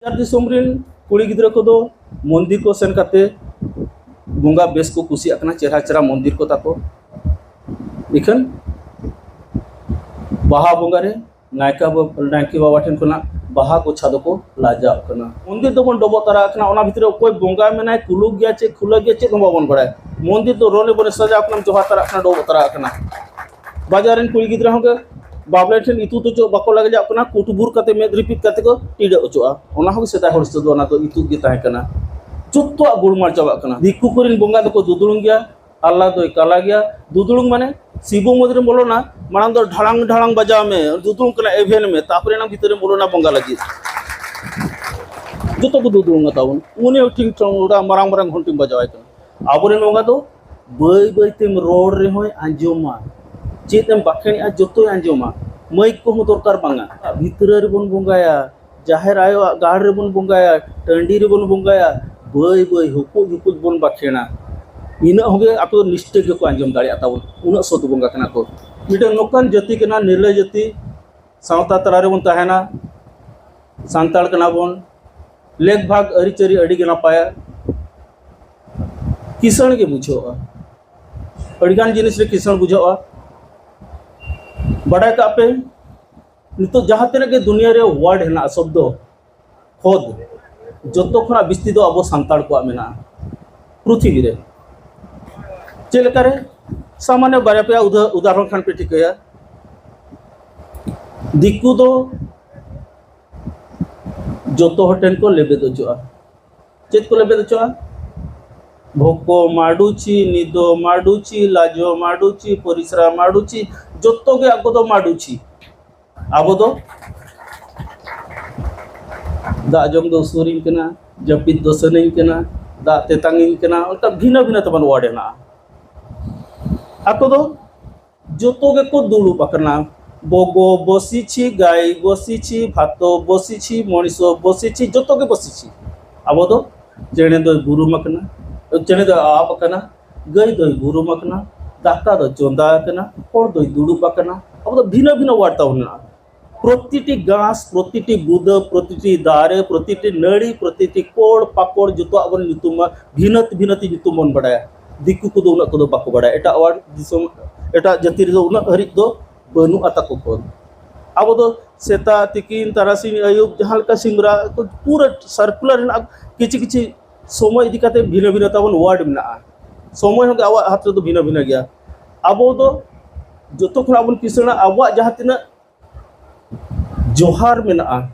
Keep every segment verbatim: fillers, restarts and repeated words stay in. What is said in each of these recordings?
ᱵᱟᱡᱟᱨ ᱫᱤᱥᱚᱢ ᱨᱮᱱ ᱠᱩᱲᱤ ᱜᱤᱫᱽᱨᱟᱹ ᱠᱚᱫᱚ ᱢᱚᱱᱫᱤᱨ ᱠᱚ ᱥᱮᱱ ᱠᱟᱛᱮ ᱵᱚᱸᱜᱟ ᱵᱮᱥ ᱠᱚ ᱠᱩᱥᱤᱭᱟᱜ ᱠᱟᱱᱟ, ᱪᱮᱦᱨᱟ ᱪᱮᱦᱨᱟ ᱢᱚᱱᱫᱤᱨ ᱠᱚ ᱛᱟᱠᱚ᱾ ᱤᱠᱷᱟᱹᱱ ᱵᱟᱦᱟ ᱵᱚᱸᱜᱟ ᱨᱮ ᱱᱟᱭᱠᱟ ᱵᱟ-, ᱱᱟᱭᱠᱮ ᱵᱟᱵᱟ ᱴᱷᱮᱱ ᱠᱷᱚᱱᱟᱜ ᱵᱟᱦᱟ ᱜᱚᱪᱷᱟ ᱫᱚᱠᱚ ᱞᱟᱡᱟᱜ ᱠᱟᱱᱟ᱾ ᱢᱚᱱᱫᱤᱨ ᱫᱚᱵᱚᱱ ᱰᱚᱵᱚᱜ ᱛᱟᱨᱟ ᱟᱠᱟᱱᱟ, ᱚᱱᱟ ᱵᱷᱤᱛᱨᱤ ᱨᱮ ᱚᱠᱚᱭ ᱵᱚᱸᱜᱟ ᱢᱮᱱᱟᱭ, ᱠᱷᱩᱞᱟᱹ ᱜᱮᱭᱟ ᱪᱮ ᱠᱷᱩᱞᱟᱹ ᱜᱮᱭᱟ, ᱪᱮᱫ ᱦᱚᱸ ᱵᱟᱵᱚᱱ ᱵᱟᱲᱟᱭᱟ᱾ ᱢᱚᱱᱫᱤᱨ ᱫᱚ ᱨᱚᱞᱮ ᱵᱚᱱᱮ ᱥᱟᱡᱟᱣ ᱠᱟᱱᱟ, ᱡᱚᱦᱟᱨ ᱛᱟᱨᱟᱜ ᱠᱟᱱᱟ, ᱰᱚᱵᱚᱜ ᱛᱟᱨᱟ ᱟᱠᱟᱱᱟ᱾ ᱵᱟᱡᱟᱨ ᱨᱮᱱ ᱠᱩᱲᱤ ᱜᱤᱫᱽᱨᱟᱹ ᱦᱚᱸ ᱜᱮ ᱵᱟᱵᱞᱮ ᱴᱷᱮᱱ ᱤᱛᱩᱫ ᱚᱪᱚᱜ ᱵᱟᱠᱚ ᱞᱟᱜᱟᱡᱟᱜ ᱠᱟᱱᱟ, ᱠᱩᱴᱵᱩᱨ ᱠᱟᱛᱮ ᱢᱮᱫ ᱨᱤᱯᱤᱫ ᱠᱟᱛᱮ ᱠᱚ ᱴᱤᱰᱟᱹᱜ ᱚᱪᱚᱜᱼᱟ᱾ ᱚᱱᱟ ᱦᱚᱸ ᱥᱮᱫᱟᱭ ᱦᱚᱲ ᱥᱮᱫ ᱫᱚ ᱚᱱᱟ ᱫᱚ ᱤᱛᱩᱫ ᱜᱮ ᱛᱟᱦᱮᱸ ᱠᱟᱱᱟ᱾ ᱡᱚᱛᱚᱣᱟᱜ ᱜᱳᱞᱢᱟᱞ ᱪᱟᱵᱟᱜ ᱠᱟᱱᱟ᱾ ᱫᱤᱠᱩ ᱠᱚᱨᱮᱱ ᱵᱚᱸᱜᱟ ᱫᱚᱠᱚ ᱫᱩᱫᱩᱲᱩᱝ ᱜᱮᱭᱟ, ᱟᱞᱞᱟ ᱫᱚᱭ ᱠᱟᱞᱟ ᱜᱮᱭᱟ᱾ ᱫᱩᱫᱩᱲᱩᱝ ᱢᱟᱱᱮ ᱥᱤᱵᱚ ᱢᱚᱱᱫᱤᱨ ᱨᱮᱢ ᱵᱚᱞᱚᱱᱟ, ᱢᱟᱲᱟᱝ ᱫᱚ ᱰᱷᱟᱲᱟᱝ ᱰᱷᱟᱲᱟᱝ ᱵᱟᱡᱟᱣ ᱢᱮ, ᱫᱩᱫᱩᱲᱩᱝ ᱠᱟᱱᱟ ᱮᱵᱷᱮᱱ ᱢᱮ, ᱛᱟᱨᱯᱚᱨᱮ ᱚᱱᱟ ᱵᱷᱤᱛᱟᱹᱨ ᱨᱮᱢ ᱵᱚᱞᱚᱱᱟ ᱵᱚᱸᱜᱟ ᱞᱟᱹᱜᱤᱫ᱾ ᱡᱚᱛᱚ ᱠᱚ ᱫᱩᱫᱩᱲᱩᱝᱟ ᱛᱟᱵᱚᱱ, ᱩᱱᱤ ᱦᱚᱸ ᱴᱷᱤᱠ ᱴᱷᱟᱠ ᱚᱱᱟ ᱢᱟᱨᱟᱝ ᱢᱟᱨᱟᱝ ᱜᱷᱚᱱᱴᱤᱢ ᱵᱟᱡᱟᱣᱟᱭ ᱠᱟᱱᱟ᱾ ᱟᱵᱚᱨᱮᱱ ᱵᱚᱸᱜᱟ ᱫᱚ ᱵᱟᱹᱭ ᱵᱟᱹᱭ ᱛᱮᱢ ᱨᱚᱲ ᱨᱮᱦᱚᱸᱭ ᱟᱸᱡᱚᱢᱟ, ᱪᱮᱫ ᱮᱢ ᱵᱟᱠᱷᱮᱬᱮᱜᱼᱟ ᱡᱚᱛᱚᱭ ᱟᱸᱡᱚᱢᱟ, ᱢᱟᱹᱭᱤᱠ ᱠᱚᱦᱚᱸ ᱫᱚᱨᱠᱟᱨ ᱵᱟᱝᱟ᱾ ᱵᱷᱤᱛᱨᱟᱹ ᱨᱮᱵᱚᱱ ᱵᱚᱸᱜᱟᱭᱟ, ᱡᱟᱦᱮᱨ ᱟᱭᱳᱣᱟᱜ ᱜᱟᱲ ᱨᱮᱵᱚᱱ ᱵᱚᱸᱜᱟᱭᱟ, ᱴᱟᱺᱰᱤ ᱨᱮᱵᱚᱱ ᱵᱚᱸᱜᱟᱭᱟ, ᱵᱟᱹᱭ ᱵᱟᱹᱭ ᱦᱩᱯᱩᱡ ᱦᱩᱯᱩᱡ ᱵᱚᱱ ᱵᱟᱠᱷᱮᱬᱟ᱾ ᱤᱱᱟᱹᱜ ᱦᱚᱸᱜᱮ ᱟᱠᱚ ᱫᱚ ᱱᱤᱥᱴᱟᱹ ᱜᱮᱠᱚ ᱟᱸᱡᱚᱢ ᱫᱟᱲᱮᱭᱟᱜ ᱛᱟᱵᱚᱱ, ᱩᱱᱟᱹᱜ ᱥᱚᱛ ᱵᱚᱸᱜᱟ ᱠᱟᱱᱟ ᱠᱚ᱾ ᱢᱤᱫᱴᱟᱝ ᱱᱚᱝᱠᱟᱱ ᱡᱟᱹᱛᱤ ᱠᱟᱱᱟ, ᱱᱤᱨᱞᱟᱹ ᱡᱟᱹᱛᱤ, ᱥᱟᱶᱛᱟ ᱛᱟᱞᱟ ᱨᱮᱵᱚᱱ ᱛᱟᱦᱮᱱᱟ, ᱥᱟᱱᱛᱟᱲ ᱠᱟᱱᱟ ᱵᱚᱱ, ᱞᱮᱠ ᱵᱷᱟᱜᱽ ᱟᱹᱨᱤᱪᱟᱹᱞᱤ ᱟᱹᱰᱤ ᱜᱮ ᱱᱟᱯᱟᱭᱟ, ᱠᱤᱥᱟᱹᱬ ᱜᱮ ᱵᱩᱡᱷᱟᱹᱜᱼᱟ, ᱟᱹᱰᱤᱜᱟᱱ ᱡᱤᱱᱤᱥ ᱨᱮ ᱠᱤᱥᱟᱹᱬ ᱵᱩᱡᱷᱟᱹᱜᱼᱟ᱾ ᱵᱟᱰᱟᱭ ᱠᱟᱜ ᱯᱮ, ᱱᱤᱛᱚᱜ ᱡᱟᱦᱟᱸ ᱛᱤᱱᱟᱹᱜ ᱜᱮ ᱫᱩᱱᱤᱭᱟᱹ ᱨᱮ ᱣᱟᱨᱰ ᱦᱮᱱᱟᱜᱼᱟ, ᱥᱚᱵᱫᱚ, ᱠᱷᱚᱫ, ᱡᱚᱛᱚ ᱠᱷᱚᱱᱟᱜ ᱵᱤᱥᱛᱤ ᱫᱚ ᱟᱵᱚ ᱥᱟᱱᱛᱟᱲ ᱠᱚᱣᱟᱜ ᱢᱮᱱᱟᱜᱼᱟ ᱯᱨᱤᱛᱷᱤᱵᱤ ᱨᱮ᱾ ᱪᱮᱫ ᱞᱮᱠᱟᱨᱮ? ᱥᱟᱢᱟᱱᱭᱚ ᱵᱟᱨᱭᱟ ᱯᱮᱭᱟ ᱩᱫᱟ-, ᱩᱫᱟᱦᱚᱨᱚᱱ ᱠᱷᱟᱱ ᱯᱮ ᱴᱷᱤᱠᱟᱹᱭᱟ᱾ ᱫᱤᱠᱩ ᱫᱚ ᱡᱚᱛᱚ ᱦᱚᱲ ᱴᱷᱮᱱ ᱠᱚ ᱞᱮᱵᱮᱫ ᱚᱪᱚᱜᱼᱟ᱾ ᱪᱮᱫ ᱠᱚ ᱞᱮᱵᱮᱫ ᱚᱪᱚᱜᱼᱟ? ᱵᱷᱚᱠᱚ ᱢᱟᱰᱩᱪᱤ, ᱱᱤᱫᱚ ᱢᱟᱰᱩᱪᱤ, ᱞᱟᱡᱚ ᱢᱟᱰᱩᱪᱤ, ᱯᱚᱨᱤᱥᱨᱟ ᱢᱟᱰᱩᱪᱤ, ᱡᱚᱛᱚ ᱜᱮ ᱟᱠᱚ ᱫᱚ ᱢᱟᱰᱩᱪᱤ᱾ ᱟᱵᱚ ᱫᱚ ᱫᱟᱜ ᱡᱚᱢ ᱫᱚ ᱩᱥᱩᱨᱤᱧ ᱠᱟᱱᱟ, ᱡᱟᱹᱯᱤᱫ ᱫᱚ ᱥᱟᱹᱱᱟᱹᱧ ᱠᱟᱱᱟ, ᱫᱟᱜ ᱛᱮᱛᱟᱝᱤᱧ ᱠᱟᱱᱟ, ᱚᱱᱠᱟ ᱵᱷᱤᱱᱟᱹ ᱵᱷᱤᱱᱟᱹ ᱛᱟᱵᱚᱱ ᱣᱟᱨᱰ ᱦᱮᱱᱟᱜᱼᱟ᱾ ᱟᱠᱚ ᱫᱚ ᱡᱚᱛᱚ ᱜᱮᱠᱚ ᱫᱩᱲᱩᱵ ᱟᱠᱟᱱᱟ᱾ ᱵᱚᱜᱚ ᱵᱚᱥᱤᱪᱷᱤ, ᱜᱟᱭ ᱵᱚᱥᱤᱪᱷᱤ, ᱵᱷᱟᱛᱚ ᱵᱚᱥᱤᱪᱷᱤ, ᱢᱚᱱᱤᱥᱚ ᱵᱚᱥᱤᱪᱷᱤ, ᱡᱚᱛᱚ ᱜᱮ ᱵᱚᱥᱤᱪᱷᱤ᱾ ᱟᱵᱚ ᱫᱚ ᱪᱮᱬᱮ ᱫᱚᱭ ᱵᱩᱨᱩᱢ ᱟᱠᱟᱱᱟ, ᱪᱮᱬᱮ ᱫᱚᱭ ᱟᱵ ᱟᱠᱟᱱᱟ, ᱜᱟᱹᱭ ᱫᱚᱭ ᱵᱩᱨᱩᱢ ᱟᱠᱟᱱᱟ, ᱫᱟᱠᱟ ᱫᱚ ᱪᱚᱸᱫᱟ ᱟᱠᱟᱱᱟ, ᱦᱚᱲ ᱫᱚᱭ ᱫᱩᱲᱩᱵ ᱟᱠᱟᱱᱟ᱾ ᱟᱵᱚ ᱫᱚ ᱵᱷᱤᱱᱟᱹ ᱵᱷᱤᱱᱟᱹ ᱣᱟᱨᱰ ᱛᱟᱵᱚᱱ ᱢᱮᱱᱟᱜᱼᱟ᱾ ᱯᱨᱚᱛᱤᱴᱤ ᱜᱷᱟᱥ, ᱯᱨᱚᱛᱤᱴᱤ ᱵᱩᱫᱟᱹ, ᱯᱨᱚᱛᱤᱴᱤ ᱫᱟᱨᱮ, ᱯᱨᱚᱛᱤᱴᱤ ᱱᱟᱹᱲᱤ, ᱯᱨᱚᱛᱤᱴᱤ ᱠᱚᱲ ᱯᱟᱠᱚᱲ ᱡᱚᱛᱚᱣᱟᱜ ᱵᱚᱱ ᱧᱩᱛᱩᱢᱟ, ᱵᱷᱤᱱᱟᱹ ᱵᱷᱤᱱᱟᱹ ᱛᱮ ᱧᱩᱛᱩᱢ ᱵᱚᱱ ᱵᱟᱲᱟᱭᱟ᱾ ᱫᱤᱠᱩ ᱠᱚᱫᱚ ᱩᱱᱟᱹᱜ ᱠᱚᱫᱚ ᱵᱟᱠᱚ ᱵᱟᱲᱟᱭᱟ᱾ ᱮᱴᱟᱜ ᱦᱚᱲ ᱫᱤᱥᱚᱢ, ᱮᱴᱟᱜ ᱡᱟᱹᱛᱤ ᱨᱮᱫᱚ ᱩᱱᱟᱹᱜ ᱦᱟᱹᱨᱤᱡ ᱫᱚ ᱵᱟᱹᱱᱩᱜᱼᱟ ᱛᱟᱠᱚ ᱠᱚ᱾ ᱟᱵᱚ ᱫᱚ ᱥᱮᱛᱟᱜ, ᱛᱤᱠᱤᱱ, ᱛᱟᱨᱟᱥᱤᱧ, ᱟᱹᱭᱩᱵ ᱡᱟᱦᱟᱸ ᱞᱮᱠᱟ ᱥᱤᱢᱨᱟ ᱯᱩᱨᱟᱹ ᱥᱟᱨᱠᱩᱞᱟᱨ ᱦᱮᱱᱟᱜᱼᱟ᱾ ᱠᱤᱪᱷᱤ ᱠᱤᱪᱷᱤ ᱥᱚᱢᱚᱭ ᱤᱫᱤ ᱠᱟᱛᱮ ᱵᱷᱤᱱᱟᱹ ᱵᱷᱤᱱᱟᱹ ᱛᱟᱵᱚᱱ ᱣᱟᱨᱰ ᱢᱮᱱᱟᱜᱼᱟ᱾ ᱥᱚᱢᱚᱭ ᱦᱚᱸ ᱟᱵᱚᱣᱟᱜ ᱦᱟᱛ ᱨᱮᱫᱚ ᱵᱷᱤᱱᱟᱹ ᱵᱷᱤᱱᱟᱹ ᱜᱮᱭᱟ᱾ ᱟᱵᱚ ᱫᱚ ᱡᱚᱛᱚ ᱠᱷᱚᱱᱟᱜ ᱵᱚᱱ ᱠᱤᱥᱟᱹᱬᱟ ᱟᱵᱚᱣᱟᱜ ᱡᱟᱦᱟᱸ ᱛᱤᱱᱟᱹᱜ ᱡᱚᱦᱟᱨ ᱢᱮᱱᱟᱜᱼᱟ,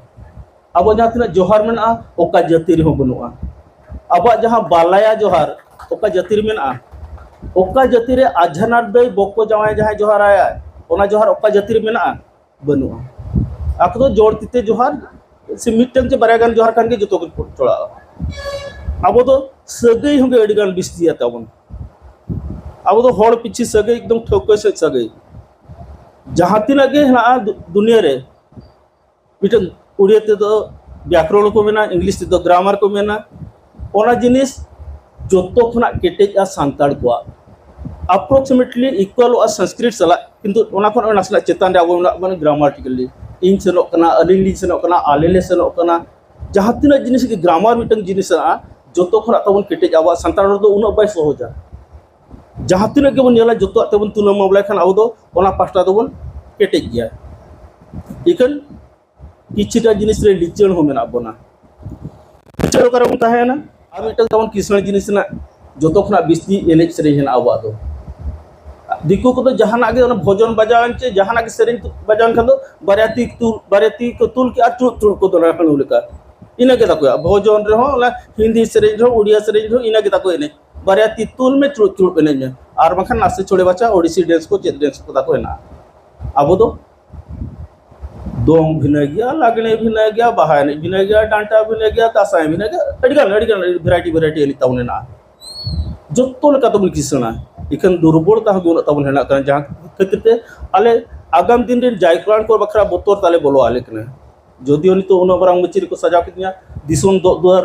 ᱟᱵᱚ ᱡᱟᱦᱟᱸ ᱛᱤᱱᱟᱹᱜ ᱡᱚᱦᱟᱨ ᱢᱮᱱᱟᱜᱼᱟ, ᱚᱠᱟ ᱡᱟᱹᱛᱤ ᱨᱮᱦᱚᱸ ᱵᱟᱹᱱᱩᱜᱼᱟ᱾ ᱟᱵᱚᱣᱟᱜ ᱡᱟᱦᱟᱸ ᱵᱟᱞᱟᱭᱟ ᱡᱚᱦᱟᱨ, ᱚᱠᱟ ᱡᱟᱹᱛᱤ ᱨᱮ ᱢᱮᱱᱟᱜᱼᱟ? ᱚᱠᱟ ᱡᱟᱹᱛᱤ ᱨᱮ ᱟᱡᱷᱟᱱᱟᱨ ᱫᱟᱹᱭ ᱵᱚᱠᱚ ᱡᱟᱶᱟᱭ ᱡᱟᱦᱟᱸᱭ ᱡᱚᱦᱟᱨᱟᱭᱟᱭ, ᱚᱱᱟ ᱡᱚᱦᱟᱨ ᱚᱠᱟ ᱡᱟᱹᱛᱤ ᱨᱮ ᱢᱮᱱᱟᱜᱼᱟ? ᱵᱟᱹᱱᱩᱜᱼᱟ᱾ ᱟᱠᱚ ᱫᱚ ᱡᱚᱲ ᱛᱤᱛᱮ ᱡᱚᱦᱟᱨ, ᱥᱮ ᱢᱤᱫᱴᱟᱝ ᱪᱮ ᱵᱟᱨᱭᱟ ᱜᱟᱱ ᱡᱚᱦᱟᱨ ᱠᱷᱟᱱ ᱜᱮ ᱡᱚᱛᱚ ᱠᱚ ᱪᱚᱲᱟᱜᱼᱟ᱾ ᱟᱵᱚ ᱫᱚ ᱥᱟᱹᱜᱟᱹᱭ ᱦᱚᱸᱜᱮ ᱟᱹᱰᱤ ᱜᱟᱱ ᱵᱤᱥᱛᱤᱭᱟ ᱛᱟᱵᱚᱱ᱾ ᱟᱵᱚ ᱫᱚ ᱦᱚᱲ ᱯᱤᱪᱷᱤ ᱥᱟᱹᱜᱟᱹᱭ ᱮᱠᱫᱚᱢ ᱴᱷᱟᱹᱣᱠᱟᱹ ᱥᱮᱫ ᱥᱟᱹᱜᱟᱹᱭ᱾ ᱡᱟᱦᱟᱸ ᱛᱤᱱᱟᱹᱜ ᱜᱮ ᱦᱮᱱᱟᱜᱼᱟ ᱫᱩ-, ᱫᱩᱱᱤᱭᱟᱹ ᱨᱮ, ᱢᱤᱫᱴᱮᱱ ᱩᱲᱤᱭᱟ ᱛᱮᱫᱚ ᱵᱮᱠᱨᱚᱬ ᱠᱚ ᱢᱮᱱᱟ, ᱤᱝᱞᱤᱥ ᱛᱮᱫᱚ ᱜᱨᱟᱢᱟᱨ ᱠᱚ ᱢᱮᱱᱟ, ᱚᱱᱟ ᱡᱤᱱᱤᱥ ᱡᱚᱛᱚ ᱠᱷᱚᱱᱟᱜ ᱠᱮᱴᱮᱡᱼᱟ ᱥᱟᱱᱛᱟᱲ ᱠᱚᱣᱟᱜ᱾ ᱟᱯᱨᱚᱠᱥᱤᱢᱮᱴᱞᱤ ᱤᱠᱩᱣᱟᱞᱚᱜᱼᱟ ᱥᱚᱝᱥᱠᱨᱤᱛ ᱥᱟᱞᱟᱜ, ᱠᱤᱱᱛᱩ ᱚᱱᱟ ᱠᱷᱚᱱ ᱱᱟᱥᱮᱱᱟᱜ ᱪᱮᱛᱟᱱ ᱨᱮ ᱟᱵᱚ ᱢᱮᱱᱟᱜ ᱵᱚᱱᱟ ᱜᱨᱟᱢᱟᱴᱤᱠᱟᱞᱤ᱾ ᱤᱧ ᱥᱮᱱᱚᱜ ᱠᱟᱱᱟ, ᱟᱹᱞᱤᱧ ᱞᱤᱧ ᱥᱮᱱᱚᱜ ᱠᱟᱱᱟ, ᱟᱞᱮ ᱞᱮ ᱥᱮᱱᱚᱜ ᱠᱟᱱᱟ᱾ ᱡᱟᱦᱟᱸ ᱛᱤᱱᱟᱹᱜ ᱡᱤᱱᱤᱥ ᱜᱮ ᱜᱨᱟᱢᱟᱨ ᱢᱤᱫᱴᱟᱝ ᱡᱤᱱᱤᱥ ᱢᱮᱱᱟᱜᱼᱟ, ᱡᱚᱛᱚ ᱠᱷᱚᱱᱟᱜ ᱛᱟᱵᱚᱱ ᱠᱮᱴᱮᱡ ᱟᱵᱚᱣᱟᱜ ᱥᱟᱱᱛᱟᱲ ᱨᱚᱲ ᱫᱚ ᱩᱱᱟᱹᱜ ᱵᱟᱭ ᱥᱚᱦᱚᱡᱟ᱾ ᱡᱟᱦᱟᱸ ᱛᱤᱱᱟᱹᱜ ᱜᱮᱵᱚᱱ ᱧᱮᱞᱟ ᱡᱚᱛᱚᱣᱟᱜ ᱛᱮᱵᱚᱱ ᱛᱩᱞᱟᱹ ᱢᱟᱢᱞᱟᱭ ᱠᱷᱟᱱ ᱟᱵᱚ ᱫᱚ ᱚᱱᱟ ᱯᱟᱥᱴᱟ ᱫᱚᱵᱚᱱ ᱠᱮᱴᱮᱡ ᱜᱮᱭᱟ᱾ ᱤᱠᱷᱟᱹᱱ ᱠᱤᱪᱷᱩᱴᱟ ᱡᱤᱱᱤᱥ ᱨᱮ ᱞᱤᱪᱟᱹᱲ ᱦᱚᱸ ᱢᱮᱱᱟᱜ ᱵᱚᱱᱟ᱾ ᱞᱤᱪᱟᱹᱲ ᱚᱠᱟᱨᱮ ᱵᱚᱱ ᱛᱟᱦᱮᱸᱭᱮᱱᱟ? ᱟᱨ ᱢᱤᱫᱴᱟᱝ ᱛᱟᱵᱚᱱ ᱠᱤᱥᱟᱹᱬ ᱡᱤᱱᱤᱥ ᱨᱮᱱᱟᱜ ᱡᱚᱛᱚ ᱠᱷᱚᱱᱟᱜ ᱵᱮᱥᱤ ᱮᱱᱮᱡ ᱥᱮᱨᱮᱧ ᱦᱮᱱᱟᱜᱼᱟ ᱟᱵᱚᱣᱟᱜ ᱫᱚ᱾ ᱫᱤᱠᱩ ᱠᱚᱫᱚ ᱡᱟᱦᱟᱱᱟᱜ ᱜᱮ ᱚᱱᱟ ᱵᱷᱚᱡᱚᱱ ᱵᱟᱡᱟᱣᱮᱱ ᱪᱮ ᱡᱟᱦᱟᱱᱟᱜ ᱜᱮ ᱥᱮᱨᱮᱧ ᱵᱟᱡᱟᱣᱮᱱ ᱠᱷᱟᱱ ᱫᱚ ᱵᱟᱨᱭᱟ ᱛᱤ ᱛᱩᱞ, ᱵᱟᱨᱭᱟ ᱛᱤ ᱠᱚ ᱛᱩᱞ ᱠᱮᱜᱼᱟ, ᱪᱩᱲᱩᱵ ᱪᱩᱲᱩᱵ ᱠᱚ ᱫᱚᱱᱟ ᱦᱟᱹᱬᱩ ᱞᱮᱠᱟ᱾ ᱤᱱᱟᱹ ᱜᱮ ᱛᱟᱠᱚᱣᱟ᱾ ᱵᱷᱚᱡᱚᱱ ᱨᱮᱦᱚᱸ ᱚᱱᱟ ᱦᱤᱱᱫᱤ ᱥᱮᱨᱮᱧ ᱨᱮᱦᱚᱸ, ᱩᱲᱤᱭᱟ ᱥᱮᱨᱮᱧ ᱨᱮᱦᱚᱸ ᱤᱱᱟᱹ ᱜᱮ ᱛᱟᱠᱚ ᱮᱱᱮᱡ᱾ ᱵᱟᱨᱭᱟ ᱛᱤ ᱛᱩᱞ ᱢᱮ, ᱪᱩᱲᱩᱵ ᱪᱩᱲᱩᱵ ᱮᱱᱮᱡ ᱢᱮ᱾ ᱟᱨ ᱵᱟᱝᱠᱷᱟᱱ ᱱᱟᱥᱮ ᱪᱷᱚᱲᱮ ᱵᱟᱪᱷᱟ ᱳᱰᱤᱥᱤ ᱰᱮᱱᱥ ᱠᱚ ᱪᱮᱫ ᱰᱮᱱᱥ ᱠᱚ ᱛᱟᱠᱚ ᱦᱮᱱᱟᱜᱼᱟ᱾ ᱟᱵᱚ ᱫᱚ ᱫᱚᱝ ᱵᱷᱤᱱᱟᱹ ᱜᱮᱭᱟ, ᱞᱟᱜᱽᱬᱮ ᱵᱷᱤᱱᱟᱹ ᱜᱮᱭᱟ, ᱵᱟᱦᱟ ᱮᱱᱮᱡ ᱵᱷᱤᱱᱟᱹ ᱜᱮᱭᱟ, ᱰᱟᱱᱴᱟ ᱵᱷᱤᱱᱟᱹ ᱜᱮᱭᱟ, ᱫᱟᱸᱥᱟᱭ ᱵᱷᱤᱱᱟᱹ ᱜᱮᱭᱟ, ᱟᱹᱰᱤᱜᱟᱱ, ᱟᱹᱰᱤᱜᱟᱱ ᱵᱷᱮᱨᱟᱭᱴᱤ, ᱵᱷᱮᱨᱟᱭᱴᱤ ᱮᱱᱮᱡ ᱛᱟᱵᱚᱱ ᱦᱮᱱᱟᱜᱼᱟ᱾ ᱡᱚᱛᱚ ᱞᱮᱠᱟ ᱛᱮᱵᱚᱱ ᱠᱤᱥᱟᱹᱬᱟ᱾ ᱤᱠᱷᱟᱹᱱ ᱫᱩᱨᱵᱚᱞ ᱛᱟᱦᱮᱸ ᱜᱮ ᱩᱱᱟᱹᱜ ᱛᱟᱵᱚᱱ ᱦᱮᱱᱟᱜ ᱠᱟᱱᱟ, ᱡᱟᱦᱟᱸ ᱠᱷᱟᱹᱛᱤᱨ ᱛᱮ ᱟᱞᱮ ᱟᱜᱟᱢ ᱫᱤᱱ ᱨᱮᱱ ᱡᱟᱭᱠᱨᱟᱱ ᱠᱚ ᱵᱟᱠᱷᱨᱟ ᱵᱚᱛᱚᱨ ᱛᱟᱞᱮ ᱵᱚᱞᱚ ᱟᱞᱮ ᱠᱟᱱᱟ᱾ ᱡᱚᱫᱤᱭᱳ ᱱᱤᱛᱚᱜ ᱩᱱᱟᱹᱜ ᱢᱟᱨᱟᱝ ᱢᱟᱹᱪᱤ ᱨᱮᱠᱚ ᱥᱟᱡᱟᱣ ᱠᱮᱫᱤᱧᱟ, ᱫᱤᱥᱚᱢ ᱫᱚᱜ ᱫᱩᱣᱟᱨ,